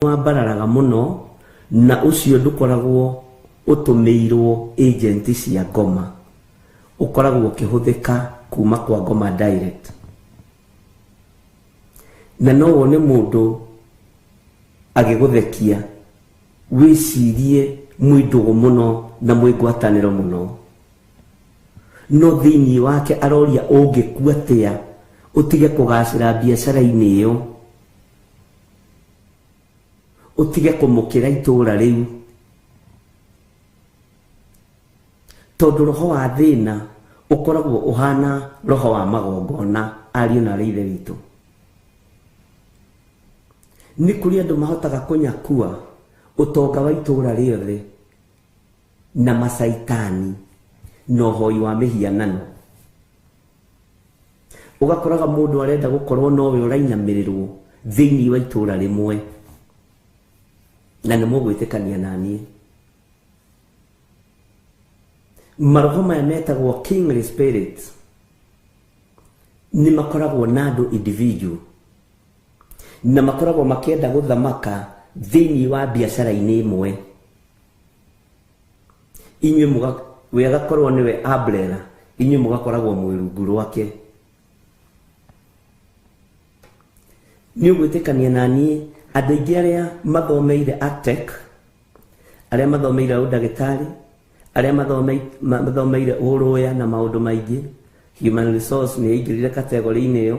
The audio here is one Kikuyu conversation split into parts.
Wambararaga mũno na ũcio ndũkoragwo ũtũmĩirwo agent cia ngoma, ũkoragwo ũkĩhũthĩka kuma kwa ngoma direct. Na no wone mũndũ agĩgũthekia wĩcirie mwĩ ndũgũ mũno na mwĩ ngwatanĩro mũno, no thĩinĩ wake aroria ũngĩkua atĩa ũtige kũgacĩra biacara-inĩ ĩyo, ũtige kũmũkĩra itũũra rĩu, tondũ roho wa thĩna ũkoragwo ũhana roho wa magongona. Ariũ na arĩ ithe witũ, nĩ kũrĩ andũ mahotaga kũnyakua ũtonga wa itũũra rĩothe na macaitani na ũhoi wa mĩhianano. Ũgakoraga mũndũ arenda gũkorwo nowe ũrainamĩrĩrwo thĩinĩ wa itũũra rĩmwe, na nĩ mũgwĩtĩkania na niĩ. Maroho maya metagwo kingly spirits nĩ makoragwo na andũ individual, na makoragwo makĩenda gũthamaka thĩinĩ wa biacara-inĩ ĩmwe. Inyuĩ we agakorwo nĩwe umbrella, inyuĩ mũgakoragwo mwĩ rungu rwake. Nĩ ũgwĩtĩkania na niĩ andũ aingĩ arĩa mathomeire Agtech, arĩa mathomeire ũndagĩtarĩ, arĩa mathomeire ũrũya na maũndũ maingĩ, human resource nĩ yaingĩrire kategori-inĩ ĩyo.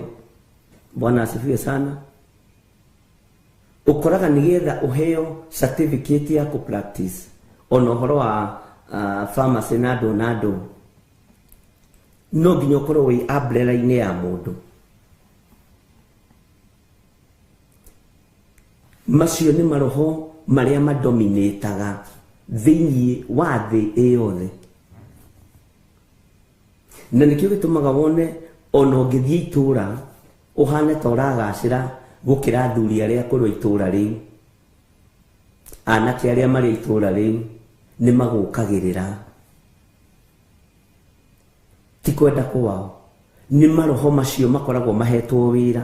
Bwana asifiwe sana. Ũkoraga nĩgetha ũheo certificate ya kũ practice ona ũhoro wa pharmacy na andũ na andũ, no nginya ũkorwo wĩ umbrella-inĩ ya mũndũ. Macio nĩ maroho marĩa madominĩtaga thĩinĩ wa thĩ ĩyothe, na nĩkĩo gĩtũmaga wone ona ũngĩthiĩ itũũra ũhane ta ũragacĩra gũkĩra athuri arĩa akũrũ a itũũra rĩu, anake arĩa marĩ itũũra rĩu nĩ magũkagĩrĩra, ti kwenda kwao, nĩ maroho macio makoragwo mahetwo wĩra,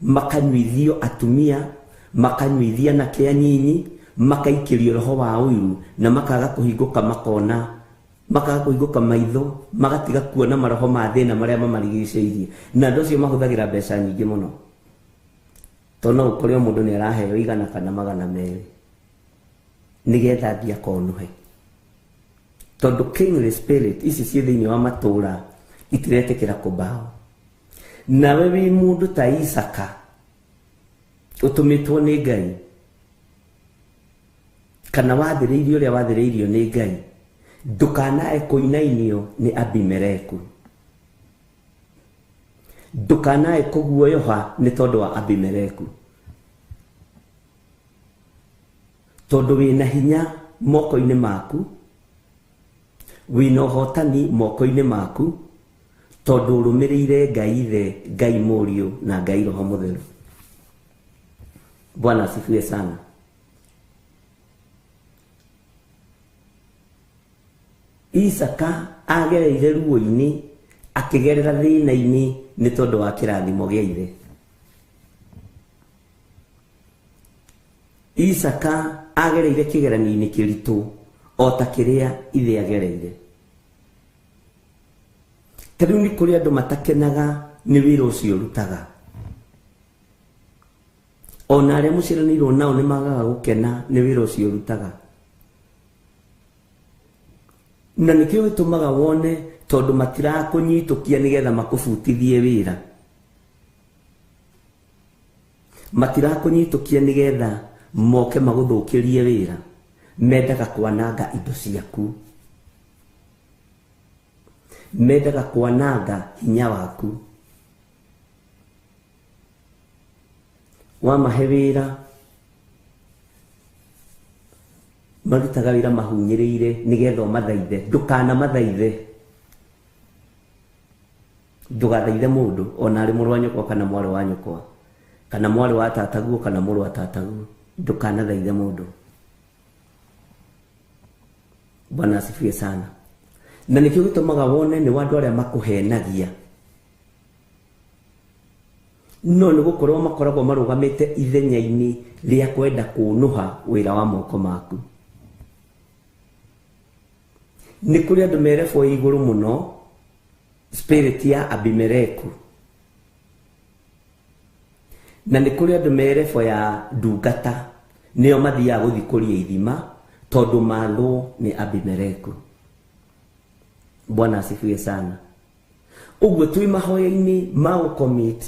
makanyuithio atumia, makanyuithia anake anyinyi, makaikĩrio roho wa ũiru na makaga kũhingũka makona, makaga kũhingũka maitho, magatiga kuona maroho ma thĩna marĩa mamarigicĩirie. Na andũ acio mahũthagĩra mbeca nyingĩ mũno, tondũ no ũkore o mũndũ nĩ araheo 100 kana 200 nĩgetha athiĩ akonũhe, tondũ kingly spirit ici ciĩ thĩinĩ wa matũũra itiretĩkĩra kũmbaũ. Nawe wĩ mũndũ ta Isaka ũtũmĩtwo nĩ Ngai, kana wathĩrĩirio ũrĩa wathĩrĩirio nĩ Ngai, ndũkanae kũinainio nĩ Abimeleku, ndũkanae kũguoyoha nĩ tondũ wa Abimeleku, tondũ wĩna hinya moko-inĩ maku, wĩna ũhotani moko-inĩ maku, tondũ ũrũmĩrĩire Ngai Ithe, Ngai Mũriũ na Ngai Roho Mũtheru. Bwana asifiwe sana. Isaka agereire ruo-inĩ, akĩgerera thĩna-inĩ nĩ tondũ wa kĩrathimo gĩa ithe. Isaka agereire kĩgeranio-inĩ kĩritũ o ta kĩrĩa ithe agereire. Ta rĩu nĩ kũrĩ andũ matakenaga nĩ wĩra ũcio ũrutaga, ona arĩa mũciaranĩirwo nao nĩ magaga gũkena nĩ wĩra ũcio ũrutaga, na nĩkĩo gĩtũmaga wone tondũ matirakũnyitũkia nĩgetha makũbutithie wĩra, matirakũnyitũkia nĩgetha moke magũthũkĩrie wĩra, mendaga kwananga indo ciaku, mendaga kwananga hinya waku. Wamahe wĩra, marutaga wĩra mahunyĩrĩire nĩgetha ũmathaithe. Ndũkanamathaithe, ndũgathaithe mũndũ ona arĩ mũrũ wa nyũkwa kana mwarĩ wa nyũkwa kana mwarĩ wa tataguo kana mũrũ wa tataguo, ndũkanathaithe mũndũ. Bwana asifiwe sana. Na nĩkĩo gĩtũmaga wone nĩ andũ arĩa makũhenagia. No nĩ gũkorwo makoragwo marũgamĩte ithenya-inĩ rĩa kwenda kũnũha wĩra wa moko maku. Nĩ kũrĩ andũ merebwo igũrũ mũno spirit ya Abimeleku, na nĩ kũrĩ andũ merebwo ya ndungata, nĩo mathiaga gũthikũria ithima tondũ mathwo nĩ Abimeleku. Bwana asifiwe sana. Ũguo twĩ mahoya-inĩ ma gũcommit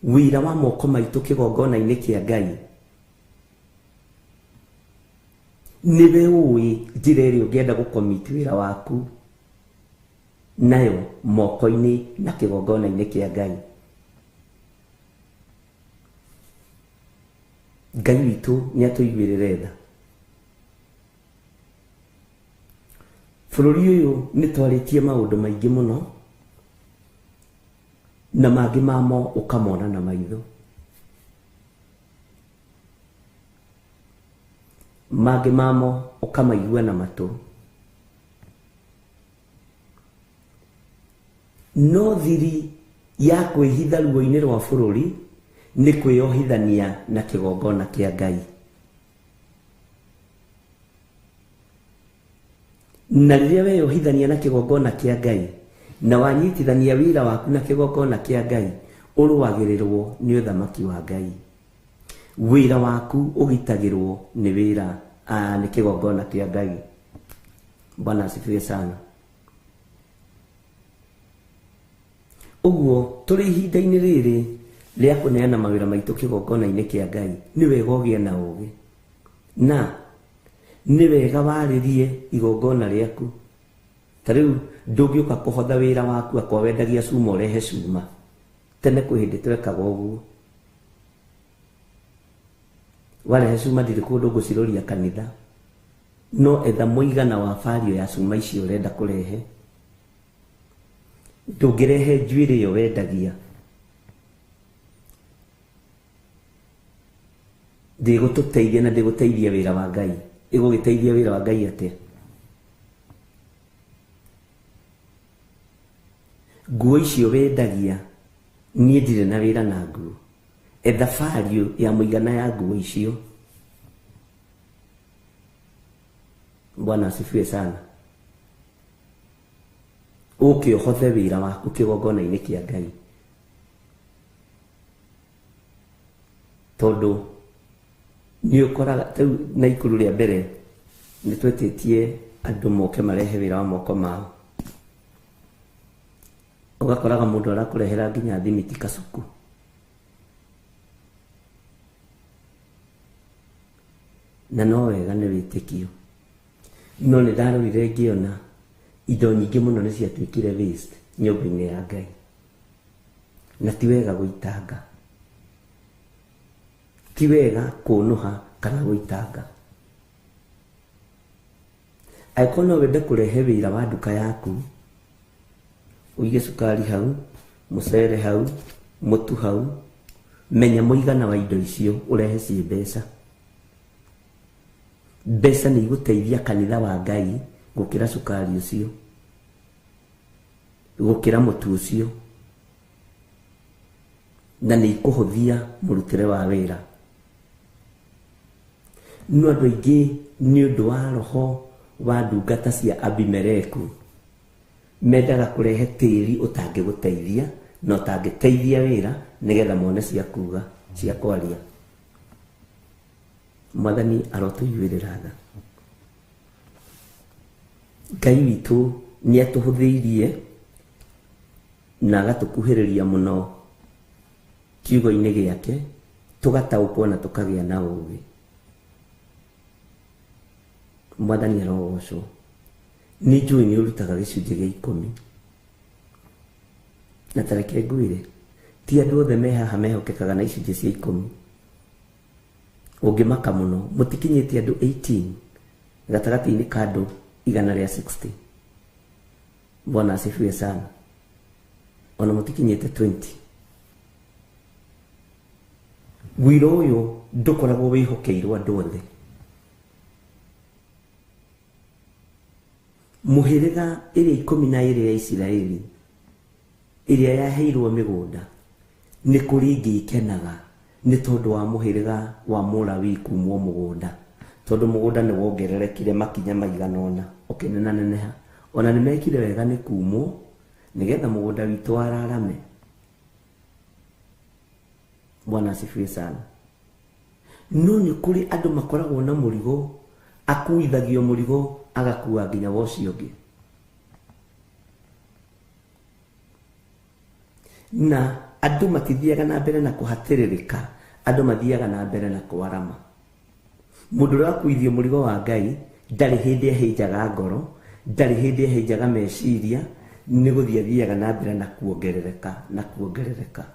wĩra wa moko maitũ kĩgongona-inĩ kĩa Ngai, nĩwe ũĩ njĩra ĩrĩa ũngĩenda gũcommit wĩra waku nayo moko-inĩ na kĩgongona-inĩ kĩa Ngai. Ngai witũ nĩ atũiguĩrĩre tha. Bũrũri ũyũ nĩ twarĩtie maũndũ maingĩ mũno, na mangĩ mamo ũkamona na maitho, mangĩ mamo ũkamaigua na matũ. No thiri ya kwĩhitha ruo-inĩ rwa bũrũri nĩ kwĩyohithania na kĩgongona kĩa Ngai. Na rĩrĩa weyohithania na kĩgongona kĩa Ngai na wanyitithania wĩra waku na kĩgongona kĩa Ngai, ũrũagĩrĩrwo nĩ ũthamaki wa Ngai. Wĩra waku ũgitagĩrwo nĩ wĩra nĩ kĩgongona kĩa Ngai. Bwana asifiwe sana. Ũguo tũrĩ ihinda-inĩ rĩrĩ rĩa kũneana mawĩra maitũ kĩgongona-inĩ kĩa Ngai, nĩ wega ũgĩe na ũũgĩ, na nĩ wega warĩrie igongona rĩaku. Ta rĩu ndũngĩũka kũhotha wĩra waku akorwo wendagia cuma ũrehe cuma. Tene kwĩ hĩndĩ twekaga ũguo, warehe cuma ndirĩ kũndũ ngũciroria kanitha, no etha mũigana wa bario ya cuma icio ũrenda kũrehe. Ndũngĩrehe njuĩrĩ ĩyo wendagia, ndĩgũtũteithia na ndĩgũteithia wĩra wa Ngai. Ĩgũgĩteithia wĩra wa Ngai atĩa? Nguo icio wendagia, niĩ ndirĩ na wĩra na nguo. Etha bario ya mũigana ya nguo icio. Bwana asifiwe sana. Ũke ũhothe wĩra waku kĩgongona-inĩ kĩa Ngai, tondũ nĩ ũkoraga rĩu Naikuru rĩa mbere nĩ twetĩtie andũ moke marehe wĩra wa moko mao, ũgakoraga mũndũ arakũrehera nginya thimiti kacuku. Na no wega nĩ wĩtĩkio, no nĩ ndarorire ngĩona indo nyingĩ mũno nĩ ciatuĩkire waste nyũmba-inĩ ya Ngai, na ti wega gũitanga, ti wega kũnũha kana gũitanga. Angĩkorwo no wende kũrehe wĩra wa nduka yaku, ũige cukari hau, mũcere hau, mũtu hau, menya mũigana wa indo icio ũrehe ciĩ mbeca. Mbeca nĩ igũteithia kanitha wa Ngai gũkĩra cukari ũcio, gũkĩra mũtu ũcio, na nĩ ikũhũthia mũrutĩre wa wĩra. No andũ aingĩ nĩ ũndũ wa roho wa ndungata cia Abimeleku mendaga kũrehe tĩri ũtangĩgũteithia na ũtangĩteithia wĩra, nĩgetha mone cia kuga cia kwaria. Mwathani arotũiguĩrĩra tha. Ngai witũ nĩ atũhũthĩirie na agatũkuhĩrĩria mũno kiugo-inĩ gĩake, tũgataũkwo na tũkagĩa na ũũgĩ. Mwathani arogocwo. Nĩ njũĩ nĩ ũrutaga gĩcunjĩ gĩa 10, na ta reke ngwĩre, ti andũ othe me haha mehokekaga na icunjĩ cia 10. Ũngĩmaka mũno, mũtikinyĩtie andũ 18 gatagatĩ-inĩ ka andũ 160. Bwana asifiwe sana. Ona mũtikinyĩte 20. Wĩra ũyũ ndũkoragwo wĩhokeirwo andũ othe. Mũhĩrĩga ĩrĩa 12 ya Isiraeli ĩrĩa yaheirwo mĩgũnda Nĩ kũrĩ ingĩ ikenaga nĩ tondũ wa mũhĩrĩga wa Mũlawi kumwo mũgũnda, tondũ mũgũnda nĩ wongererekire makinya maigana ũna ũkĩnenaneneha. Ona nĩ mekire wega nĩ kumwo nĩgetha mũgũnda witũ wararame. Bwana asifiwe sana. No nĩ kũrĩ andũ makoragwo na mũrigo, akuithagio mũrigo agakua nginya wa ũcio ũngĩ. Na andũ matithiaga na mbere na kũhatĩrĩrĩka, andũ mathiaga na mbere na kwarama. Mũndũ ũrĩa wakuithio mũrigo wa Ngai ndarĩ hĩndĩ ahĩnjaga ngoro, ndarĩ hĩndĩ ahĩnjaga meciria, nĩ gũthiĩ athiaga na mbere na kuongerereka na kuongerereka.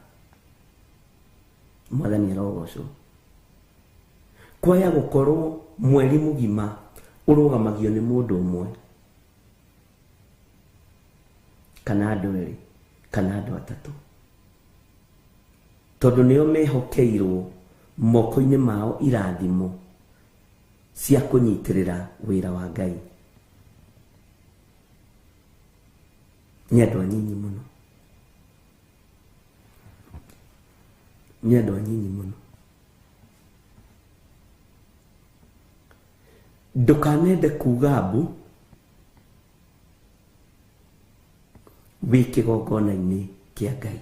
Mwathani arogocwo. Kwaya gũkorwo mweri mũgima ũrũgamagio nĩ mũndũ ũmwe kana andũ erĩ kana andũ atatũ, tondũ nĩo mehokeirwo moko-inĩ mao irathimo cia kũnyitĩrĩra wĩra wa Ngai. Nĩ andũ anyinyi mũno, nĩ andũ anyinyi mũno. Ndũkanende kuga mbu wĩ kĩgongona-inĩ kĩa Ngai.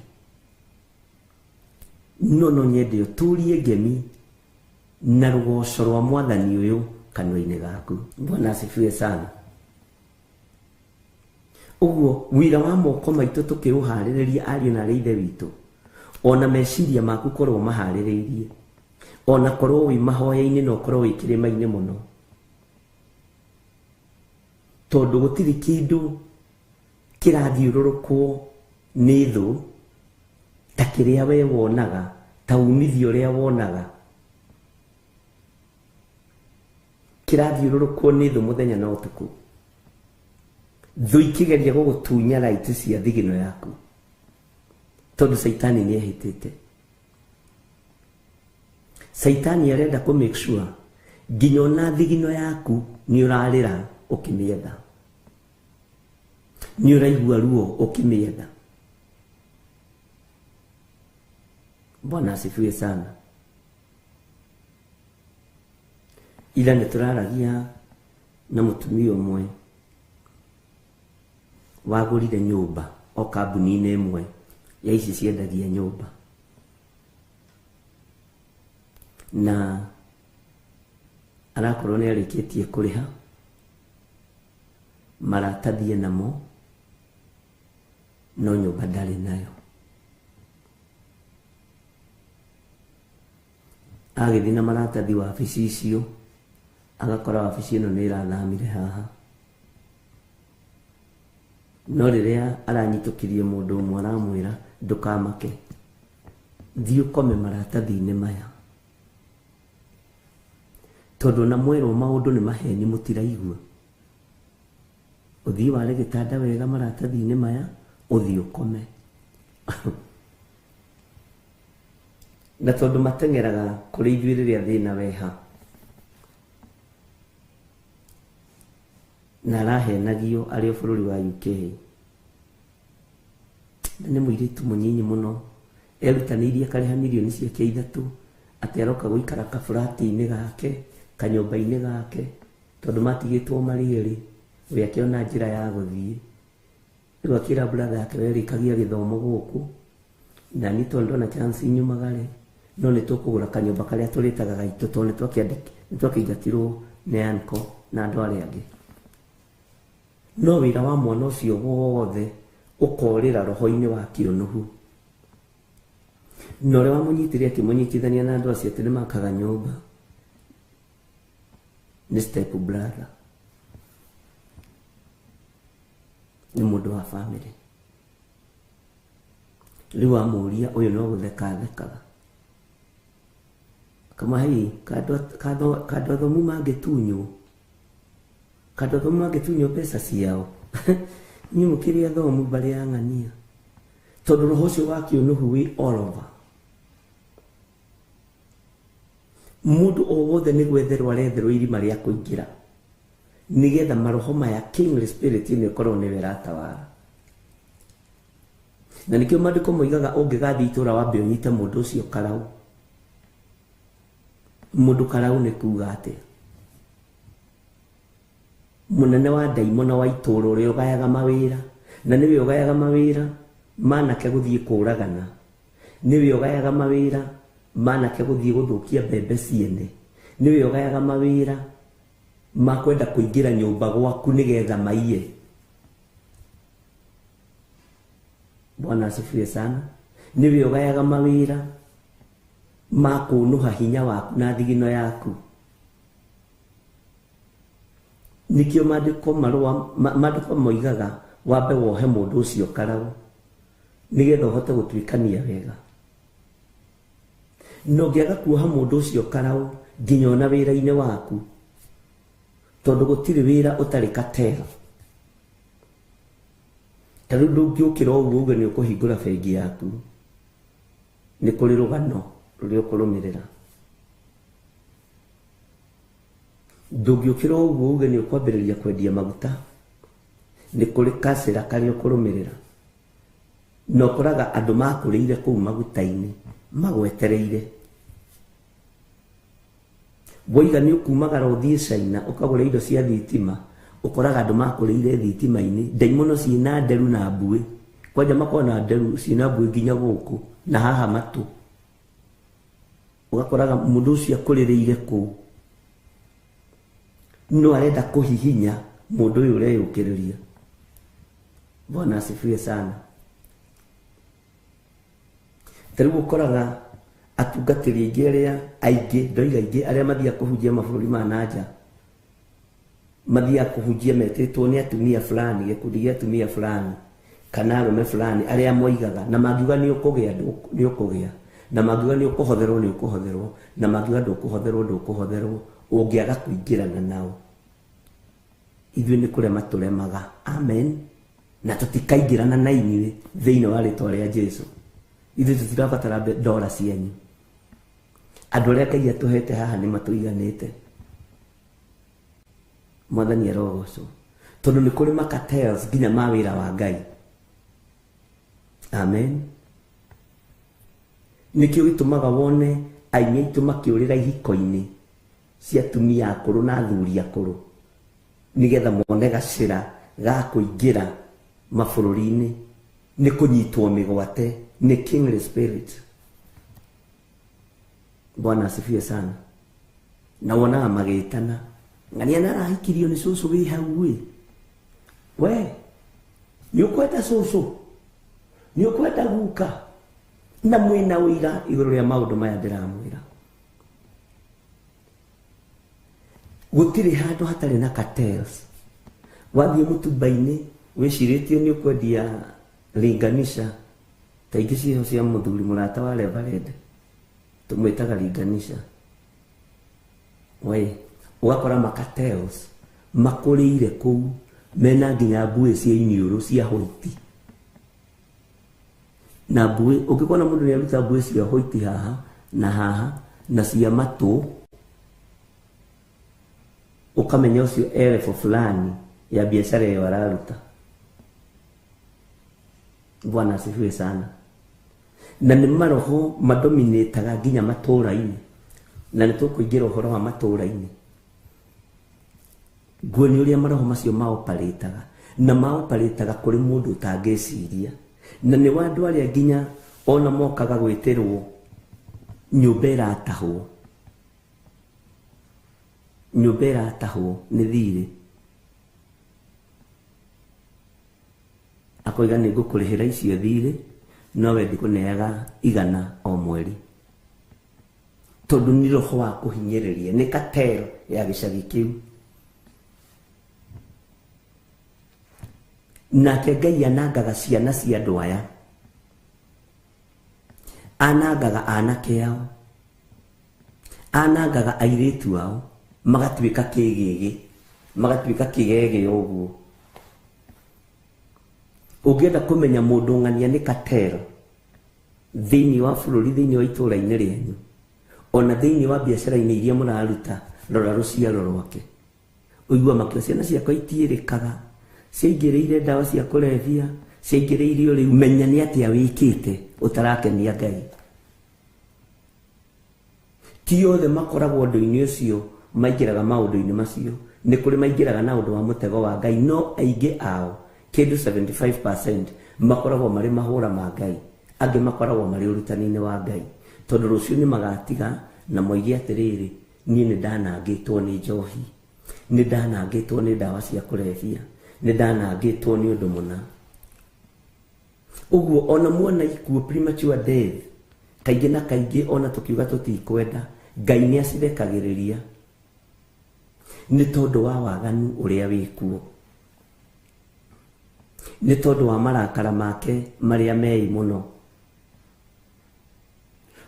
No no nyende ũtũrie ngemi na rũgoco rwa mwathani ũyũ kanua-inĩ gaku. Bwana asifiwe sana. Ũguo wĩra wa moko maitũ tũkĩũharĩrĩria ariũ na arĩ ithe witũ, ona meciria maku korwo maharĩrĩirie, ona korwo wĩ mahoya-inĩ na ũkorwo wĩ kĩrĩma-inĩ mũno, tondũ gũtirĩ kĩndũ kĩrathiũrũrũkwo nĩ thũ ta kĩrĩa we wonaga, ta umithio ũrĩa wonaga. Kĩrathiũrũrũkwo nĩ thũ mũthenya na ũtukũ. Thũ ikĩgeria gũgũtunya right cia thigino yaku, tondũ Caitani nĩ ehĩtĩte. Caitani arenda kũ make sure nginya ona thigino yaku nĩ ũrarĩra ũkĩmĩetha, nĩ ũraigua ruo ũkĩmĩetha. Bwana asifiwe sana. Ira nĩ tũraragia na mũtumia ũmwe wagũrire nyũmba o kambuni-inĩ ĩmwe ya ici ciendagia nyũmba, na arakorwo nĩ arĩkĩtie kũrĩha maratathi namo, no nyũmba ndarĩ nayo. Agĩthiĩ na maratathi wabici icio, agakora wabici ĩno nĩ ĩrathamire haha. No rĩrĩa aranyitũkirie mũndũ ũmwe aramwĩra ndũkamake, thiĩ ũkome maratathi-inĩ maya, tondũ na mwerwo maũndũ nĩ maheni mũtiraigua. Ũthiĩ ware gĩtanda wega maratathi-inĩ maya, ũthiĩ ũkome. Na tondũ mateng'eraga kũrĩ ithuĩ rĩrĩa thĩna weha, na arahenagio arĩ o bũrũri wa UK. Na nĩ mũirĩtu mũnyinyi mũno, erutanĩirie akarĩha mirioni ciake 3 atĩ aroka gũikara kaburati-inĩ gake, kanyũmba-inĩ gake, tondũ matigĩtwo marĩ erĩ, we akĩona njĩra ya gũthiĩ. Rĩu akĩra brother yake, we rĩkagia gĩthomo gũkũ, na niĩ tondũ ndona chance nyumagare, no nĩ tũkũgũra kanyũmba karĩa tũrĩtaga gaitũ, tondũ nĩ twakĩingatirwo nĩ uncle na andũ arĩa angĩ. No wĩra wa mwana ũcio wothe ũkorĩra roho-inĩ wa kĩũnũhu. Na ũrĩa wamũnyitire akĩmũnyitithania na andũ acio atĩ nĩmakaga nyũmba nĩ step brother, nĩ mũndũ wa family. Rĩu amũria ũyũ no gũtheka athekaga, akamwĩra kandũ athomu mangĩtunywo, kandũ athomu mangĩtunywo mbeca ciao, inyuĩ mũkĩrĩ athomu mbarĩ ya ng'ania, tondũ roho ũcio wa kĩũnũhu wĩ all over. Mũndũ o wothe nĩ gwetherwo aretherwo irima rĩa kũingĩra, nĩgetha maroho maya kingly spirit ĩno ĩkorwo nĩyo ĩratawara. Na nĩkĩo maandĩko moigaga ũngĩgathiĩ itũũra wambe ũnyite mũndũ ũcio karau. Mũndũ karau nĩ kuuga atĩa? Mũnene wa ndaimono wa itũũra ũrĩa ũgayaga mawĩra, na nĩwe ũgayaga mawĩra manake gũthiĩ kũũragana, nĩwe ũgayaga mawĩra manake gũthiĩ gũthũkia mbembe ciene, nĩwe ũgayaga mawĩra ma kwenda kũingĩra nyũmba gwaku nĩgetha maiye. Bwana asifiwe sana. Nĩwe ũgayaga mawĩra ma kũnũha hinya waku na thigino yaku. Nĩkĩo maandĩko marũa maandĩko moigaga wambe wohe mũndũ ũcio karau nĩgetha ũhote gũtuĩkania wega. Na ũngĩaga kuoha mũndũ ũcio karau nginya ona wĩra-inĩ waku, tondũ gũtirĩ wĩra ũtarĩ katera. Ta rĩu ndũngĩũkĩra ũguo uge nĩ ũkũhingũra bengi yaku, nĩ kũrĩ rũgano rũrĩa ũkũrũmĩrĩra. Ndũngĩũkĩra ũguo uge nĩ ũkwambĩrĩria kwendia maguta, nĩ kũrĩ kacĩra karĩa ũkũrũmĩrĩra. Na ũkoraga andũ makũrĩire kũu maguta-inĩ magwetereire. Woiga nĩ ũkumagara ũthiĩ China ũkagũra indo cia thitima, ũkoraga andũ makũrĩire thitima-inĩ, ndaimono ciĩna nderu na mbuĩ. Kwanja makoragwo na nderu ciĩna mbuĩ nginya gũkũ na haha matũ. Ũgakoraga mũndũ ũcio akũrĩrĩire kũu, no arenda kũhihinya mũndũ ũyũ ũreyũkĩrĩria. Bwana asifiwe sana. Ta rĩu ũkoraga atungatĩri aingĩ arĩa aingĩ, ndoiga aingĩ arĩa mathiaga kũhunjia mabũrũri ma na nja, mathiaga kũhunjia metĩtwo nĩ atumia fulani, gĩkundi gĩa atumia fulani kana arũme fulani arĩa moigaga, na mangiuga nĩ ũkũgĩa nĩ ũkũgĩa, na mangiuga nĩ ũkũhotherwo nĩ ũkũhotherwo, na mangiuga ndũkũhotherwo ndũkũhotherwo, ũngĩaga kũingĩrana nao. Ithuĩ nĩ kũrema tũremaga. Amen. Na tũtikaingĩrana na inyuĩ thĩinĩ wa rĩtwa rĩa Jesũ. Ithuĩ tũtirabatara ndora cianyu. Andũ arĩa Ngai atũhete haha nĩ matũiganĩte. Mwathani arogocwo. Tondũ nĩ kũrĩ macartels nginya ma wĩra wa Ngai. Amen. Nĩkĩo gĩtũmaga wone aini aitũ makĩũrĩra ihiko-inĩ cia atumia akũrũ na athuri akũrũ, nĩgetha mone gacĩra ga kũingĩra mabũrũri-inĩ, nĩ kũnyitwo mĩgwate nĩ kingly spirit. Bwana asifiwe sana. Na wonaga magĩtana, ng'ania narahikirio nĩ cũcũ wĩ hau ĩ, we nĩ ũkwenda cũcũ, nĩ ũkwenda guka, na mwĩna ũira igũrũ rĩa maũndũ maya ndĩramwĩra. Gũtirĩ handũ hatarĩ na cartels. Wathiĩ mũtumba-inĩ wĩcirĩtie nĩ ũkwendia linganisha, ta ingĩ ciĩho cia mũthuri mũrata wa Reverend, tũmwĩtaga linganisha. We ũgakora macartels makũrĩire kũu, mena nginya mbuĩ cia iniũrũ cia hoiti. Na mbuĩ, ũngĩkona mũndũ nĩ aruta mbuĩ cia hoiti haha na haha na cia matũ, ũkamenya ũcio e level fulani ya biacara ĩyo araruta. Bwana asifiwe sana. Na nĩ maroho madominĩtaga nginya matũũra-inĩ, na nĩ tũkũingĩra ũhoro wa matũũra-inĩ. Nguo nĩ ũrĩa maroho macio maoparĩtaga, na maoparĩtaga kũrĩ mũndũ ũtangĩciria. Na nĩ wa andũ arĩa nginya ona mokaga gwĩtĩrwo nyũmba ĩratahwo, nyũmba ĩratahwo nĩ thirĩ, akoiga nĩ ngũkũrĩhĩra icio thirĩ, no we ndikũneaga 100 o mweri, tondũ nĩ roho wa kũhinyĩrĩria, nĩ cartel ya gĩcagi kĩu. Nake Ngai anangaga ciana cia andũ aya, anangaga anake ao, anangaga airĩtu ao, magatuĩka kĩgĩgĩ, magatuĩka kĩgege ũguo. Ũngĩenda kũmenya mũndũ ng'ania nĩ cartel thĩinĩ wa bũrũri, thĩinĩ wa itũũra-inĩ rĩanyu, ona thĩinĩ wa biacara-inĩ iria mũraruta, rora rũciaro rwake. Ũigua makĩo ciana ciakwa itiĩrĩkaga, ciaingĩrĩire ndawa cia kũrebia, Ciaingĩrĩirio rĩu menya nĩ atĩa wĩkĩte ũtarakenia Ngai. Ti othe makoragwo ũndũ-inĩ ũcio maingĩraga maũndũ-inĩ macio, nĩ kũrĩ maingĩraga na ũndũ wa mũtego wa Ngai, no aingĩ ao kĩndũ 75% makoragwo marĩ mahũra ma Ngai, angĩ makoragwo marĩ ũrutani-inĩ wa Ngai, tondũ rũciũ nĩ magatiga na moige atĩrĩrĩ, niĩ nĩ ndanangĩtwo nĩ njohi, nĩ ndanangĩtwo nĩ ndawa cia kũrebia, nĩ ndanangĩtwo nĩ ũndũ mũna. Ũguo ona muona ikuũ premature death, kaingĩ na kaingĩ ona tũkiuga tũtikwenda, Ngai nĩ acirekagĩrĩria nĩ tondũ wa waganu ũrĩa wĩkuo, nĩ tondũ wa marakara make marĩa mei mũno.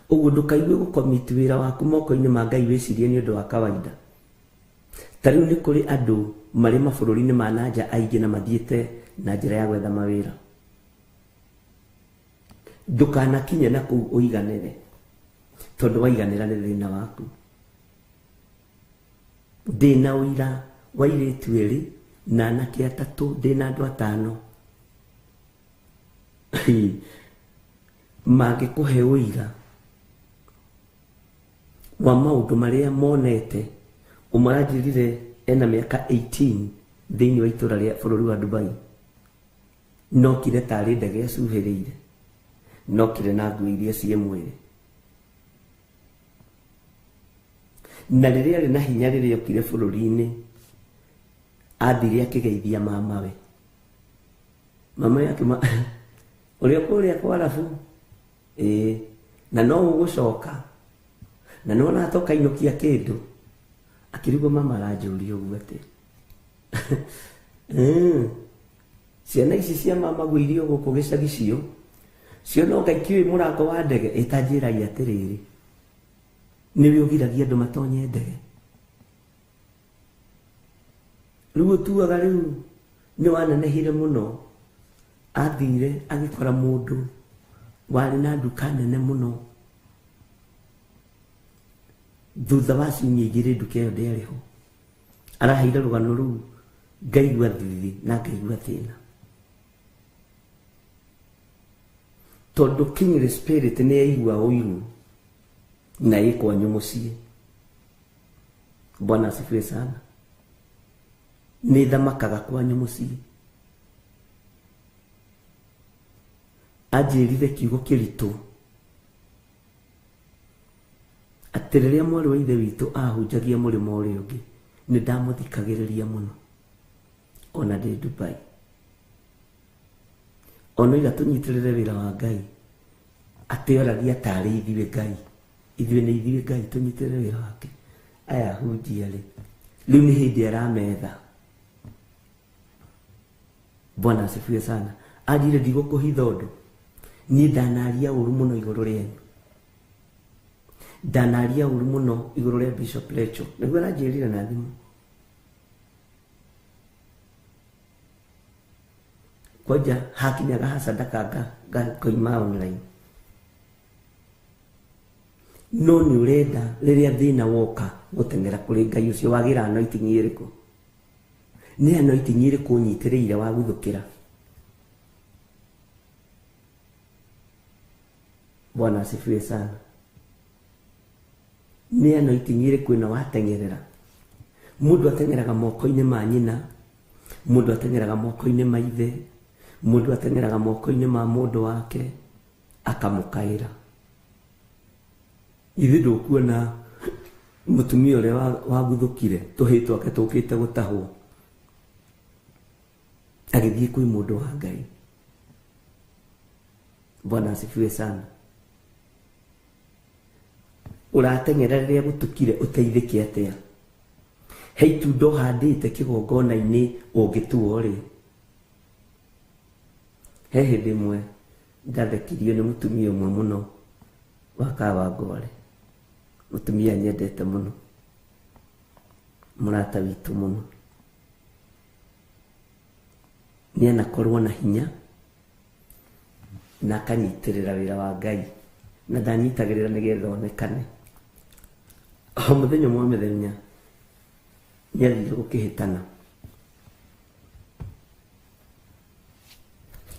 Ũguo ndũkaigue gũkomiti wĩra waku moko-inĩ ma Ngai wĩcirie nĩ ũndũ wa kawaida. Ta rĩu nĩ kũrĩ andũ marĩ mabũrũri-inĩ ma nanja aingĩ na mathiĩte na njĩra ya gwetha mawĩra. Ndũkanakinye na kũu ũiganĩre, tondũ waiganĩra nĩ thĩna waku. Ndĩna ũira wa airĩtu erĩ na anake atatũ, ndĩna andũ atano mangĩkũhe ũira wa maũndũ marĩa monete. Ũmwe aranjĩrire ena mĩaka 18 thĩinĩ wa itũra rĩa bũrũri wa Dubai, nokire tarĩ ndege acuhĩrĩire, nokire na nguo iria ciĩ mwĩrĩ, na rĩrĩa arĩ na hinya rĩrĩa okire bũrũri-inĩ athire akĩgeithia mamawe, mamawe akĩma ũrĩa kũrĩa kwa Arabu, ĩĩ, na no ũgũcoka na nĩwona ta ũkainũkia kĩndũ. Akĩrigwo mama aranjũria ũguo atĩ ciana ici cia mama guo irio gũkũ gĩcagi cio cio no Ngai kĩũĩ mũrango wa ndege. Ĩtanjĩragia atĩrĩrĩ, nĩwe ũgiragia andũ matonye ndege. Rĩu ũtuaga rĩu nĩ wanenehire mũno. Athire agĩkora mũndũ warĩ na nduka nene mũno, thutha wa ciumia igĩrĩ nduka ĩyo ndĩarĩ ho. Araheire rũgano rũu ngaigua thithi na ngaigua thĩna, tondũ kingly spirit nĩ yaigua ũiru na ĩ kwanyu mũciĩ. Bwana asifiwe sana. Nĩ thamakaga kwanyu mũciĩ. Anjĩrire kiugo kĩritũ atĩ rĩrĩa mwarĩ wa ithe witũ ahunjagia mũrĩmo ũrĩa ũngĩ, nĩ ndamũthikagĩrĩria mũno ona ndĩ Dubai. Ona iga tũnyitĩrĩre wĩra wa Ngai, atĩ oragia tarĩ ithuĩ Ngai, ithuĩ nĩ ithuĩ Ngai, tũnyitĩrĩre wĩra wake. Aya ahunjia rĩ, rĩu nĩ hĩndĩ arametha. Bwana asifiwe sana. Anjire ndigũkũhitha ũndũ, niĩ ndanaria ũru mũno igũrũ rĩanyu, ndanaria ũru mũno igũrũ rĩa Bishop Lecho, nĩguo aranjĩrire na thimũ. Kwanja hakinyaga ha sadaka ngoima online. No nĩ ũrenda rĩrĩa thĩna woka gũteng'era kũrĩ Ngai ũcio wagĩra anointing ĩrĩkũ? Nĩ anointing ĩrĩkũ ũnyitĩrĩire wa guthũkĩra? Bwana asifiwe sana. Nĩ anointing ĩrĩkũ ĩno wateng'erera? Mũndũ ateng'eraga moko-inĩ ma nyina, mũndũ ateng'eraga moko-inĩ ma ithe, mũndũ ateng'eraga moko-inĩ ma mũndũ wake akamũkaĩra. Ithuĩ ndũkuona mũtumia ũrĩa waguthũkire tũhĩĩ twake tũkĩte gũtahwo, agĩthiĩ kwĩ mũndũ wa Ngai. Bwana asifiwe sana. Ũrateng'era rĩrĩa gũtukire ũteithĩke atĩa? He itunda ũhandĩte kĩgongona-inĩ ũngĩtuo rĩ. He hĩndĩ ĩmwe ndathekirio nĩ mũtumia ũmwe mũno wa Kawangware, mũtumia nyendete mũno, mũrata witũ mũno. Nĩ anakorwo na hinya na akanyitĩrĩra wĩra wa Ngai, na ndanyitagĩrĩra nĩgetha onekane. O mũthenya ũmwe wa mĩthenya nĩathire gũkĩhĩtana.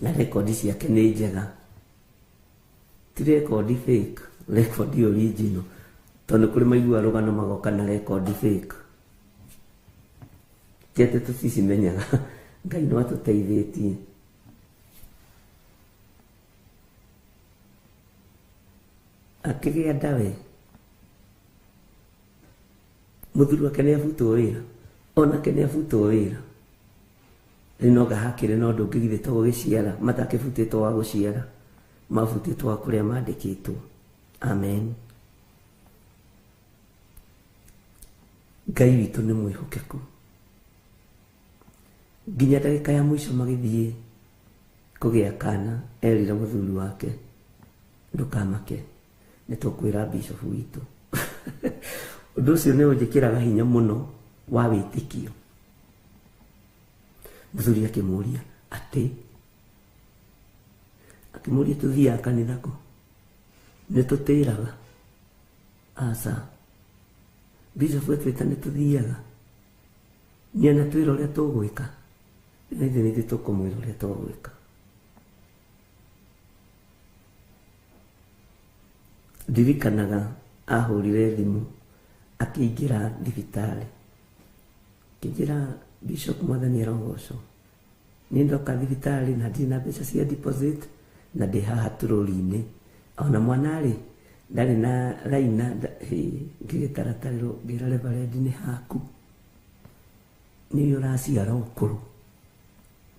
Na rekondi ciake nĩ njega, ti rekondi fake, rekondi original, tondũ kũrĩ maigua rũgano magoka na rekondi fake. Ti atĩ tũticimenyaga, Ngai no atũteithĩtie. Akĩgĩa ndawe, mũthuri wake nĩ abutwo wĩra, onake nĩ abutwo wĩra. Rĩu no ngahakĩre na ũndũ ũngĩ githĩ to gũgĩciara, matakĩbutĩtwo wa gũciara, mabutĩtwo wa kũrĩa mandĩkĩtwo. Amen. Ngai witũ nĩ mwĩhokeku. Nginya ndagĩka ya mũico magĩthiĩ kũgĩa kana, erire mũthuri wake, ndũkamake, nĩ tũkwĩra bishop witũ. Ũndũ ũcio nĩ ũnjĩkĩraga hinya mũno wa wĩtĩkio. Mũthuri akĩmũria atĩ, akĩmũria tũthiaga kanitha kũ? Nĩ tũtĩraga? Aca. Bishop etwĩta nĩ tũthiaga. Nĩ anatwĩra ũrĩa tũgwĩka. Na ithuĩ nĩ ithuĩ tũkũmwĩra ũrĩa tũgwĩka. Ndirikanaga ahũrire thimũ akĩingĩra thibitarĩ. Akĩnjĩra Bishop Mwathani arogocwo. Niĩ ndoka thibitarĩ na ndirĩ na mbeca cia deposit na ndĩ haha tũrũri-inĩ. Ona mwana rĩ, ndarĩ na raina, ngĩgĩtaratarĩrwo ngĩra reverend nĩ haku. Nĩ ũraciara ũkũrũ.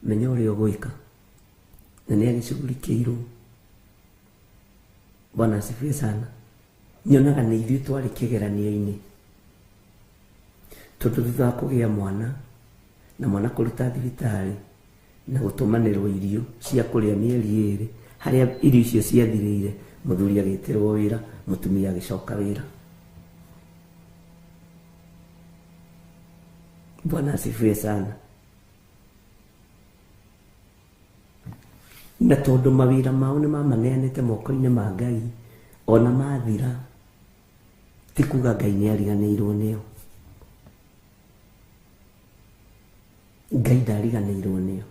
Menya ũrĩa ũgwĩka. Na nĩ agĩcugurikĩirwo. Bwana asifiwe sana. Nyonaga nĩ ithuĩ twarĩ kĩgeranio-inĩ. Tondũ thutha wa kũgĩa mwana, na mwana kũruta thibitarĩ, na gũtũmanĩrwo irio cia kũrĩa mĩeri ĩrĩ, harĩa irio icio ciathirĩire, mũthuri agĩtĩrwo wĩra, mũtumia agĩcoka wĩra. Bwana asifiwe sana. Na tondũ mawĩra mao nĩ mamaneanĩte moko-inĩ ma Ngai, ona mathira, ti kuga Ngai nĩ ariganĩirwo nĩo. Ngai ndariganĩirwo nĩo.